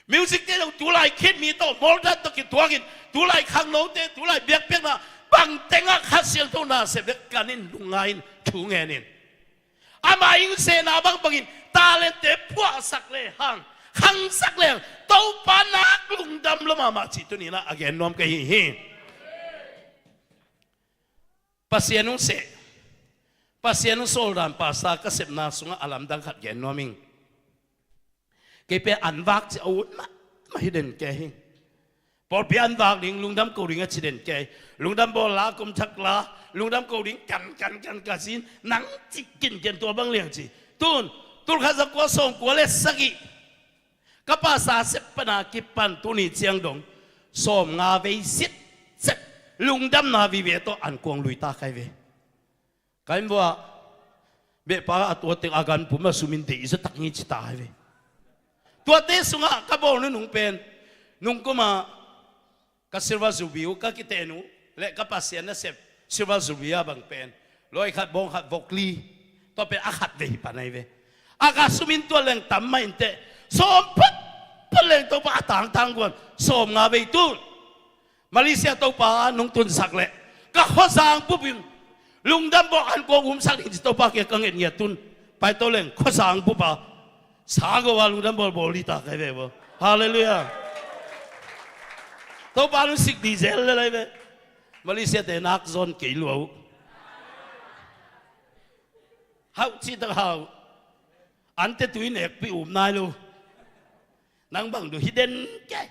Music te zong tulai khit mi tawh, mawldat tawh kituakin, tulai khangnote, tulai biakpiakna bangtengah Kha Siangtho nasep dek kan in, lungngai in, thu ngen in. Ama ing sehna bangbangin talentte phuahsak lehang, khangsak lehang, Topa nak lungdam lo mahmah cih tuni-in ah a gen nuam ka hi hi. Pasian hong seh, Pasian hong sawldan pasa ka sepna sungah a lamdang khat gen nuam ing. Kei pen an vak ci a ut mahmah hi den kei hi. Pawlpi an vak ding, lungdam ko ding a ci den kei. Lungdam bawl la, kum thak la, lungdam ko ding kan kan kan ka ci in, nang cih kinken tua bang liang ci. Tun, tul khat za kua sawm kua le sagih ka pasa sep pana kipan tuni ciang dong sawmnga vei sitset lungdamna vive tawh an kuang lui ta kai ve. Ka inn vuah beh pa a tua teng a gan pum a sum in deih zaw tak ngi ci ta hi ve. Tuate sungah ka bawl nunung pen, nung kuma ka silver jubilee uh ka kiten uh le ka Pasian nasep silver jubilee a bang pen, lawi khat, bawng khat, vok li, tua pen a khat vei pan ahi ve. A ka sum in tua leng tam mah in teh, sawm phot phot leng Topa a tangtang guan, sawmnga vei tun. Malaysia Topa nong tunsak leh ka khuazang bup in lungdam bawl an kuang umsak ding ci Topa kiang ka nget ngiat tun. Pai to leng khuazang bup a sa go a lungdam bawl bawl dita kai ve bo. Halleluiah. Topa nong sik di zel le lai ve. Malaysia te nak zon kei lua uh. Hau ci tak hau. Ante tui nek pi um nai lo. Nang bang du hi den kei.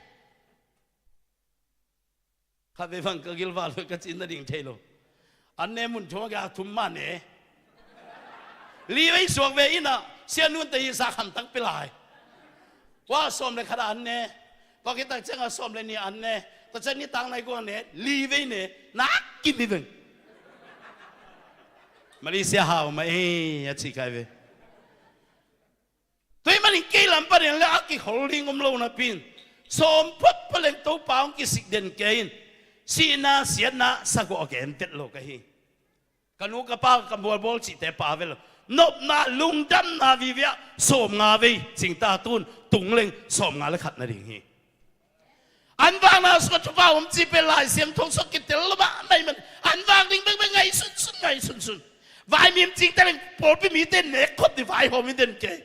Kha ve vang ka gilvah lo ka cin na ding thei lo. An ne mun thum a thum mah ne. Li vei suak ve in ah, sia nun te hi sa kham tak pi lai. Tua sawm le khat an ne. Tua kitak ciang a sawm le ni an ne. Tua ciang ni tang nai guang ne. Li vei ne. Nak kim hi veng. Malaysia hau mah e, a ci kai ve. Tua ahih manin kei lam panin le a kikhol ding om lo napi in, sawm phot phot leng Topa hong kisik den kei in, sihna siatna sagawh a gen vet lo ka hi. Ka nu ka pa ka mualbawl cihte pa vet lo. Nopna lungdamna vive ah sawmnga vei cingta tun, tung leng sawmnga le khat na ding hi. An vakna sungah thupha om cih pen Lai Siangtho sungah kitel lo mah na hih man, an vak ding bekbek ngai sunsun, ngai sunsun. Vaimim cingte leng pawlpi mite nek khop ding vaihawm hi den kei.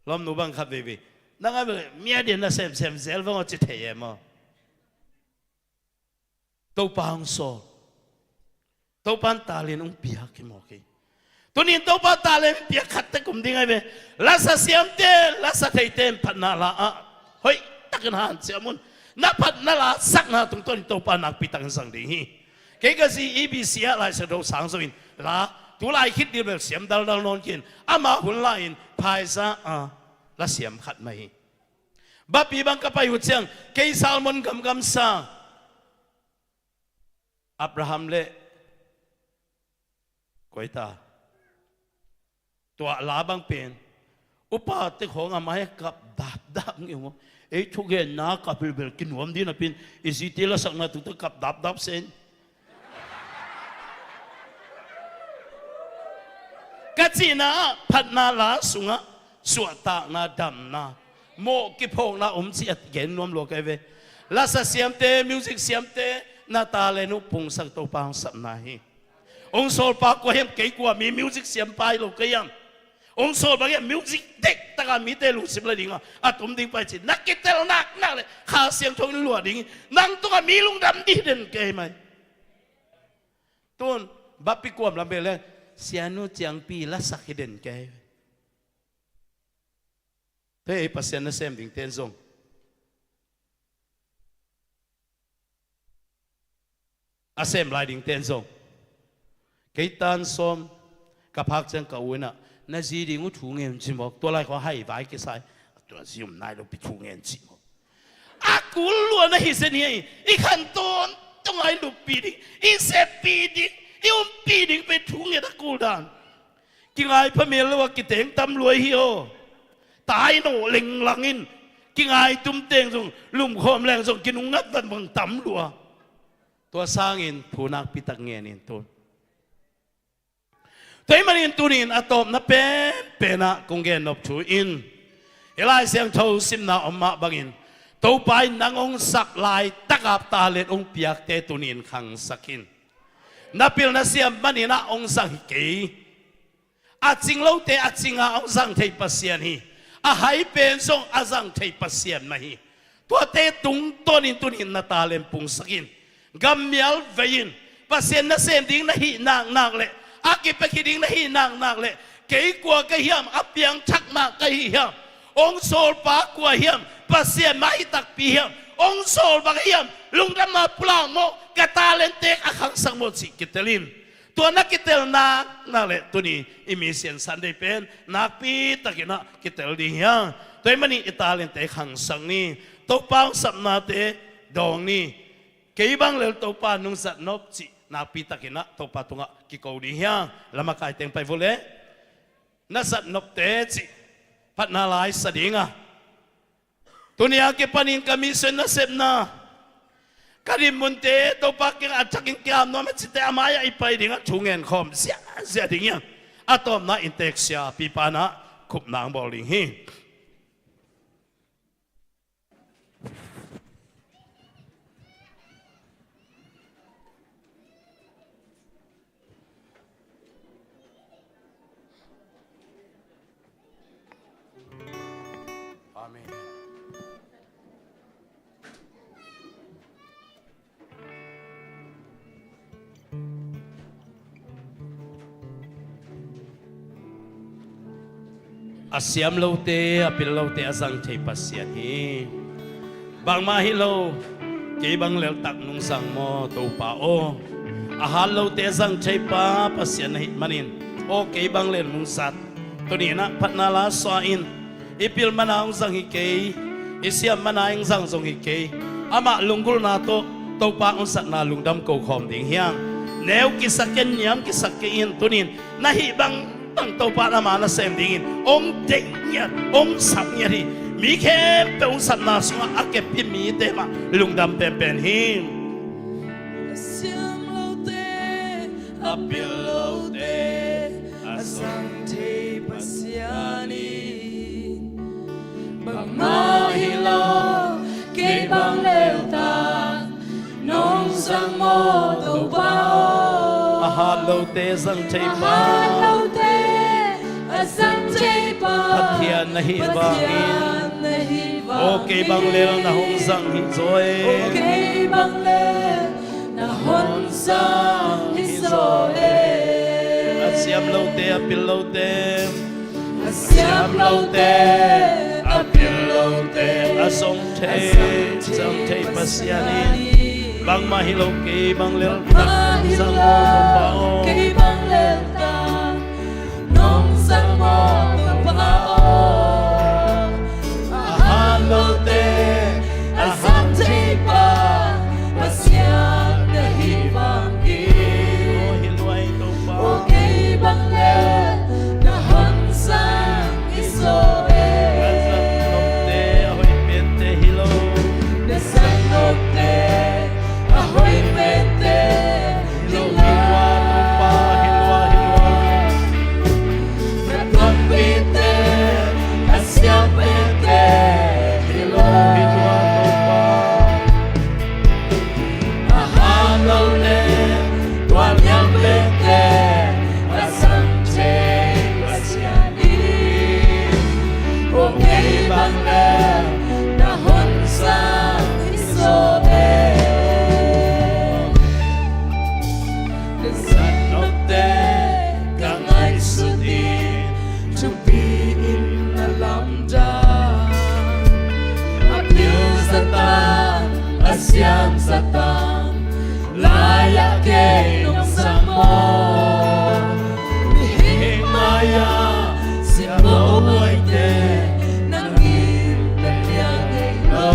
Lawmnu bang khat veivei, nang a bel mi a dian na semsem zel vang aw ci thei em aw? Topa hong sawl. Topa in talent hong piak hi mawk hi. Tuni in Topa talent piak khat tek om ding ahi ve. Lasa siamte, lasa theite in phatna la ah hoih takin hanciam un. Na phatna la sakna tungtawn in Topa nakpi takin zang ding hi. Kei ka zi E B C ah Lai Siangtho sang zo in la, tu lai khit dil bel siam daldal nawn khin. Ama hun lai in phaisa a la siam khat mah hi. Bapi bang ka pai uh ciang kei Salmon gamgam sa Abraham le koi ta, tua la bang pen upa te khawng a mai kap dapdap ngei maw. Ei thugenna kap hilbel kinuam ding napi in i zite lasakna tungte kap dapdap sen. Ka cihna ah phatna la sungah suahtakna, damna, mawh kiphawkna om cih a gen nuam lua ka hi ve. Lasa siamte, music siamte, na talent uh pungsak Topa hong sapna hi. Hong sawlpa kua hiam? Kei kua mi music siampa hi lo ka hiam? Hong sawl bang hiam? Music dektak a mite lungsim la ding a a tum ding pa hi ci. Na kitel naknak le Kha Siangtho in luah ding hi. Nang tungah mi lungdam ding hi den kei mai. Tun bapi kuam lam bel le sianu ciangpi lasak hi den kei. Tua ei Pasian nasem dingten zong, a sem lai dingten zong, kei tan sawm ka phak ciang ka u in ah, na zi ding uh thu ngen ci mawk. Tua lai khawng hai vai kisai, tua zi um nai lo pi thu ngen ci mawk. A kul lua na hi zen hi. I khan tawntung a i luppih ding, i seppih ding, i umpih ding pen thu nget a kul dan. Kingai phamel lo a kiteng tam lua hi aw. Tai nawh lenglang in, kingai tum teng zong lumkhawm leng zong kinungngat vat bang tam lua. Tua sangin thu nakpi tak ngen in tun. Tua ahih manin tunin a tawpna penpen ah kong gennop thu in, hih Lai Siangtho simna om mah bangin, Topa in nang hong sak laitak a talent hong piakte tunin khangsak in. Na pil na siam manin ah hong zang hi kei. A cing lote a cing a hong zang thei Pasian hi. A hai pen zong a zang thei Pasian mah hi. Tuate tungtawnin tunin na talent pungsak in. Gammial vei in. Pasian nasem ding na hih naknak le, a kipia khia ding na hih naknak le, kei kua ka hiam, a piangthak mah ka hi hiam, hong sawlpa kua hiam, Pasian mah hi takpi hiam, hong sawl bang hiam, lungdamna pulak maw, ka talentte a khangsak maw cih kitel in. Tua na kitel naknak le tuni i Mission Sunday pen nakpi takin ah kitel ding hi hang. Tua ahih manin i talentte khangsak ni. Topa hong sapnate dawng ni. Kei bang lel Topa nong zat nop cih nakpi takin ah Topa tungah kiko ding hi hang. Lamakaiteng pai vua le. Na zat nopte cih phatna lai sa ding a. Tuni a kipanin ka mission nasepna, ka dinmunte Topa kiangah a thakin kiam nuam a cihte a mai-ah i pai dingah thu ngen khawm ziahziah ding hi hang. A tawpna in teek siapipa in ah khupna hong bawl ding hi. Amen. A siam lote, a pil lote a zang thei Pasian hi. Bangmah hi lo, kei bang leltak nong zang maw Topa aw. A hat lote zang thei pa Pasian na hih manin, aw kei bang lel nong zat. Tuni in ah phatna la suah in. I pil mana hong zang hi kei, i siam mana hong zang zong hi kei. Amah lunggulhna tawh Topa hong satna lungdam ko khawm ding hi hang. Neu kisak kei, niam kisak kei in tunin na hih bangbang Topa in ama nasem dingin hong deih ngiat, hong sap ngiat hi. Mi khempeuh hong satna sungah a kep hi mite mah lungdam penpen hi. A siam lote, a pil lote a zang thei Pasian in, bangmah hi lo, kei bang leltak nong zang maw Topa aw. A hat lote zang thei pa. A hat lote a zang thei pa Pathian na hih vangin. Pathian na hih vangin. Aw kei bang lel na hong zang hi zaw e. Aw kei bang lel na hong zang hi zaw e. A siam lote, a pil lote. A siam lote, a pil lote a zang thei, zang thei Pasian in. Bangmah hi lo, kei bang leltak nong zang maw Topa aw. Kei bang leltak nong zang maw Topa aw. A hat lote a zang thei pa Pasian na hih vangin. Aw kei bang lel na hong zang hi zaw e. A zat nopte a hoih pente hi lo. Na zat nopte a hoih pente hi lo. Hi lua Topa, hi lua, hi lua. Na thuakpihte a siam pente hi lo. Hi lua Topa. A hat lo le tua niam pente a zang thei Pasian in. Aw kei bang lel na hong zang hi zaw e. Na zat nopte ka ngaihsut in thupi in na lamdang. A pil zatang, a siam zatang lai-ah kei nong zang maw. Mihing mai-ah simmawh huaite nang in na piang ngei lo.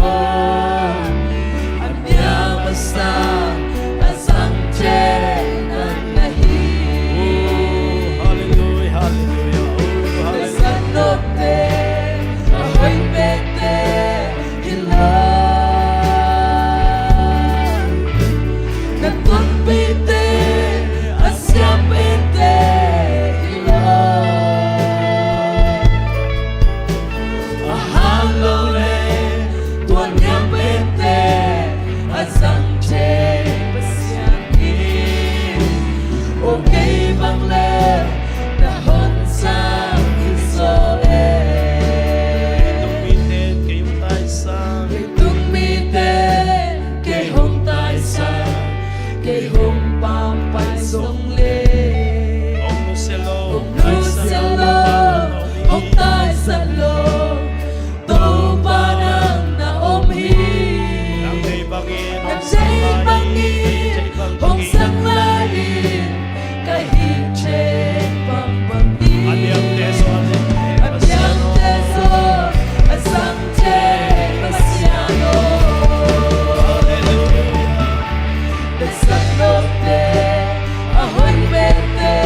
Sat lo, Topa nang na om hi. Nang deih bangin, nang deih bangin hong sang lai in, ka hih theih bangbang in. A diamte zong, a diamte zong a zang thei Pasian aw. Na sat nopte, a hoih pente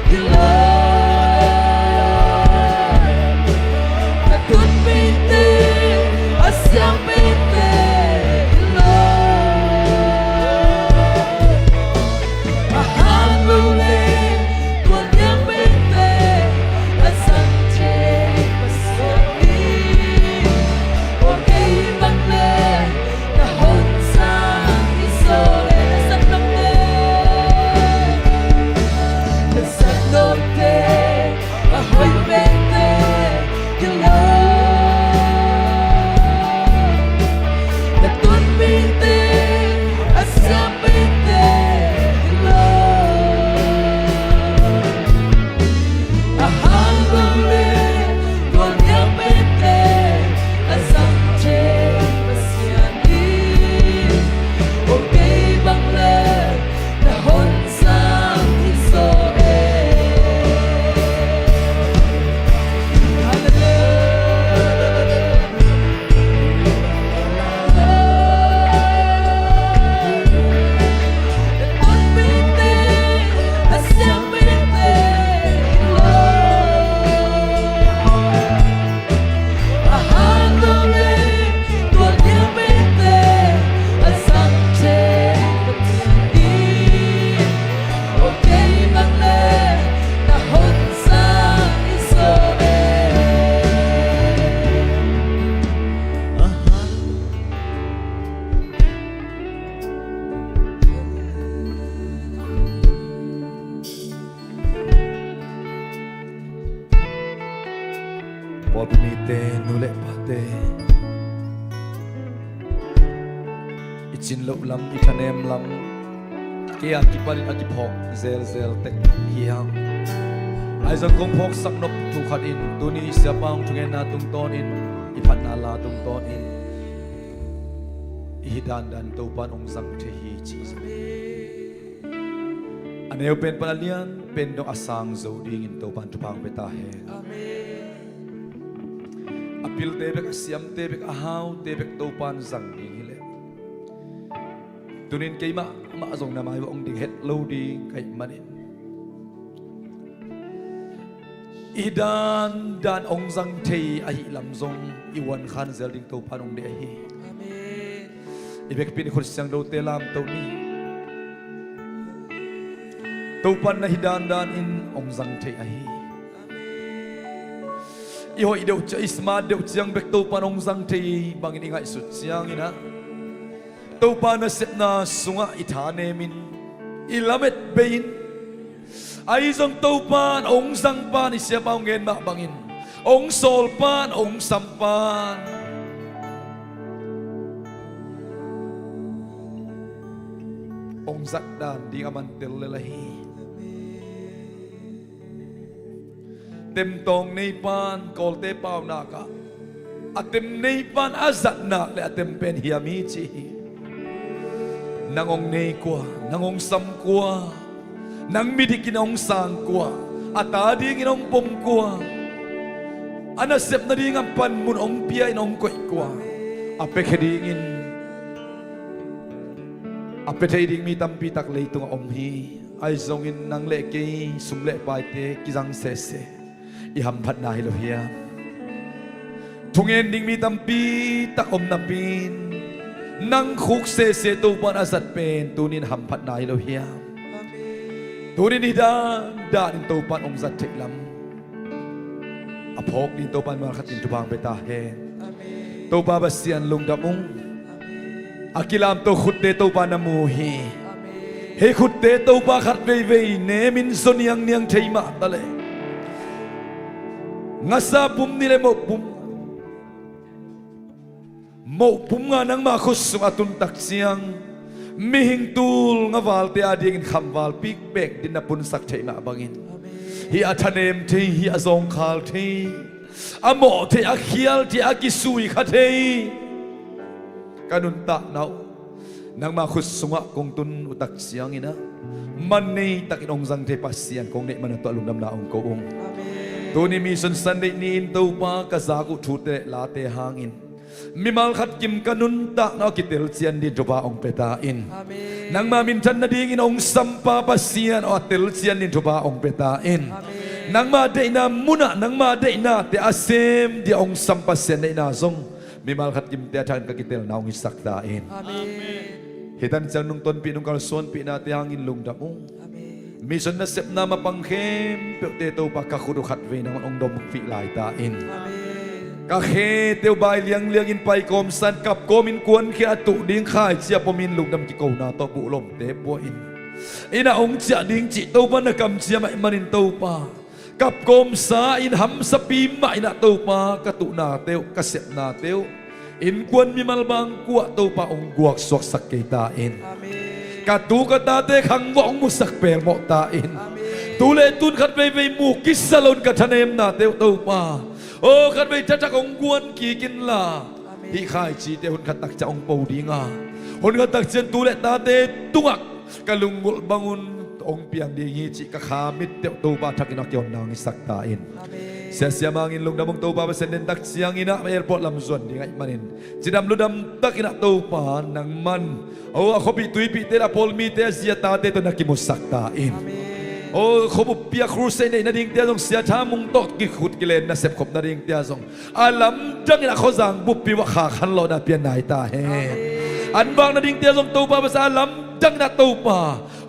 hi lo. Na tun pente, a siam pente hi lo. A hang lo le, tua niam pente a zang thei Pasian hi. Tua kei bang le na hong sang hi zaw e. Na sat nopte, na sat nopte, a hoih pente hi lo. Na tun pente, a siam pente hi lo. A hang lo le, tua niam pente a zang thei Pasian hi. Tua kei bang le na hong sang hi zaw e. Halleluia. Pawlpi mite, nu le pate, i cin loh lam, i thanem lam, kei a kipanin a kiphawk zelzel tek hiam? Ahi zong kong phawksak nop thu khat in, tuni i siapa hong thungetna tungtawnin, i phatna la tungtawnin, i hih dandan Topa in hong zang thei hi ci. A neu pen pan a lian pen dong a sang zo dingin Topa in thupha hong pia ta hen. Amen. A pilte bek, a siamte bek, a haute bek Topa in zang ding hi leh, tunin keimah mah zong na mai uah hong ding het lo ding ka hih manin, i dandan hong zang thei ahih lam zong i uankhan zel ding Topa in hong deih ahi. Amen. I vekpi in i khut siangthote lamto ni. Topa in na hih dandan in hong zang thei ahi. Amen. I hoih deuh ciang, i smart deuh ciang bek Topa in hong zang thei bangin i ngaihsut ciangin ah, Topa nasepna sungah i thanemin, i lamet bei-in, ahi zong Topa in hong zang pan, i siapa hong ngen mah bangin, hong sawl pan, hong sam pan, hong zat dan ding a man tel lel ahi. Temtawng nei pan, Kawlte paunak ah, a tem nei pan a zat nak le a tem pen hiam hi ci hi. Nang hong nei kua, nang hong sam kua, nang midikin hong sang kua, a ta dingin hong pom kua, a nasep nading a panmun hong pia-in hong koih kua, a piakhia dingin a pia thei ding mi tampi tak leitungah om hi. Ahi zongin nang le kei sum le paite kizang sese, i hamphatna hi lo hiam? Thungen ding mi tampi tak om napi-in, nang khuk sese Topa in a zat pen tunin hamphatna hi lo hiam? Tunin hih dandan in Topa in hong zat theih lam a phawk ding Topa in mah khat in thupha hong pia ta hen. Amen. Topa Pasian lungdam ung. Amen. A kilamto khutte Topa na mu hi. Amen. Hih khutte Topa khat veivei nemin zaw niangniang thei mah ta leh, ngasa pum nih le moh pum, moh pum nga nangma khut sungah a tun tak ciang, mihing tul nga valte adingin khamval pikpek din na punsak theih mah bangin, hih a thanem thei, hih a zawngkhal thei, a mawh thei, a khial thei, a kisui kha thei ka nuntakna uh nangma khut sungah kong tun uh tak ciangin ah, man nei takin hong zang thei Pasian kong neih man a tuah lungdamna hong ko ung. Amen. Tuni Mission Sunday ni-in Topa, ka zak uh thute late hangin mimal khat kim ka nuntakna uh kitelcian dingin thupha hong pia ta in. Amen. Nangma minthan nadingin hong sampa Pasian aw, a telcian dingin thupha hong pia ta in. Amen. Nangma deihna munah nangma deihnate a sem dingin hong sam Pasian deihna zong mimal khat kimte a thakin ka kitelna hong hisak ta in. Amen. Hih tan ciang nungtonpih, nungkalsuanpihnate hangin lungdam ung. Amen. Mission nasepna mapang khempeuhte Topa, ka khut uh khatvei nangman hong domfih lai ta in. Amen. Ka khete uh bai liangliangin paikawm san, kapkawmin kuankhia a tuh ding khaici a pomin lungdam kikona tawh buhlomte pua in. Innah hong ciah ding cih Topa na kamciam ahih manin Topa, kapkawmsa in hamsapi mah innah Topa, ka tuhnate uh, ka sepnate uh, innkuan mimal bangkuah Topa hong guaksuaksak kei ta in. Amen. Ka tu ka tate khangvawh hong musak pelmawh ta in. Amen. Tu le tun khat veivei mu kisa loin ka thanemnate uh Topa, aw, khat vei thathak hong guan kik inla. Amen. Hih khaicite hun khat tak ciang hong po dinga, hun khat tak ciang tu le tate tungah ka lunggulh bangun hong piang ding hi cih ka kha mitte uh Topa thakin a kihonna hong hisak ta in. Amen. Siasia mangin lungdam ung Topa, Pasian den tak ciangin ah airport lam zuan ding ahih manin cidam ludam takin ah Topa nangman, aw, a khuapih tuipihte le a pawlmite a zi a tate tawh na kimusak ta in. Amen. Aw, khuabuppi a crusade neih nadingte ah zong, Sia Tha Mung tawh kikhut kilen nasep khop nadingte ah zong a lamdangin a khuazang buppi uh a khak hanlawhna pia nai ta hen. Amen. An vak nadingte ah zong Topa Pasian, a lamdangin ah Topa,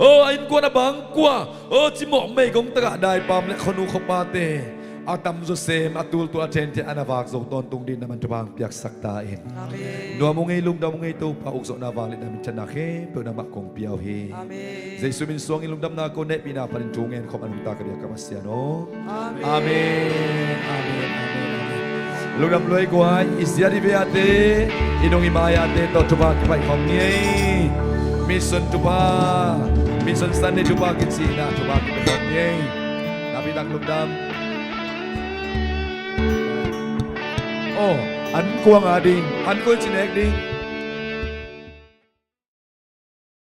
aw, a innkuan a bangkuah, aw, cimawh meigong takah daipam le khuanu khuapate a tamzaw sem, a tultul a thenthe, a na vak zo tawntung dingin nangman thupha hong piaksak ta in. Amen. Nuam ung ei, lungdam ung ei Topa, ukzawhna, vangliatna, minthanna khempeuh nangmah kong pia uh hi. Amen. Jesu min suangin lungdamna ko, hehpihna panin thu ngen khawm a nungta ka biak ka Pasian aw. Amen. Amen. Amen. Amen. Amen. Lungdam lua ei guai, i ziat i veiate, i nung i mai-ate tawh thupha kipaih khawm ni ei. Mission thupha, Mission Sunday thupha kicihna thupha kipaih khawm ni ei. Napi tak lungdam. Aw, an kuang a ding, an koi ci nek ding.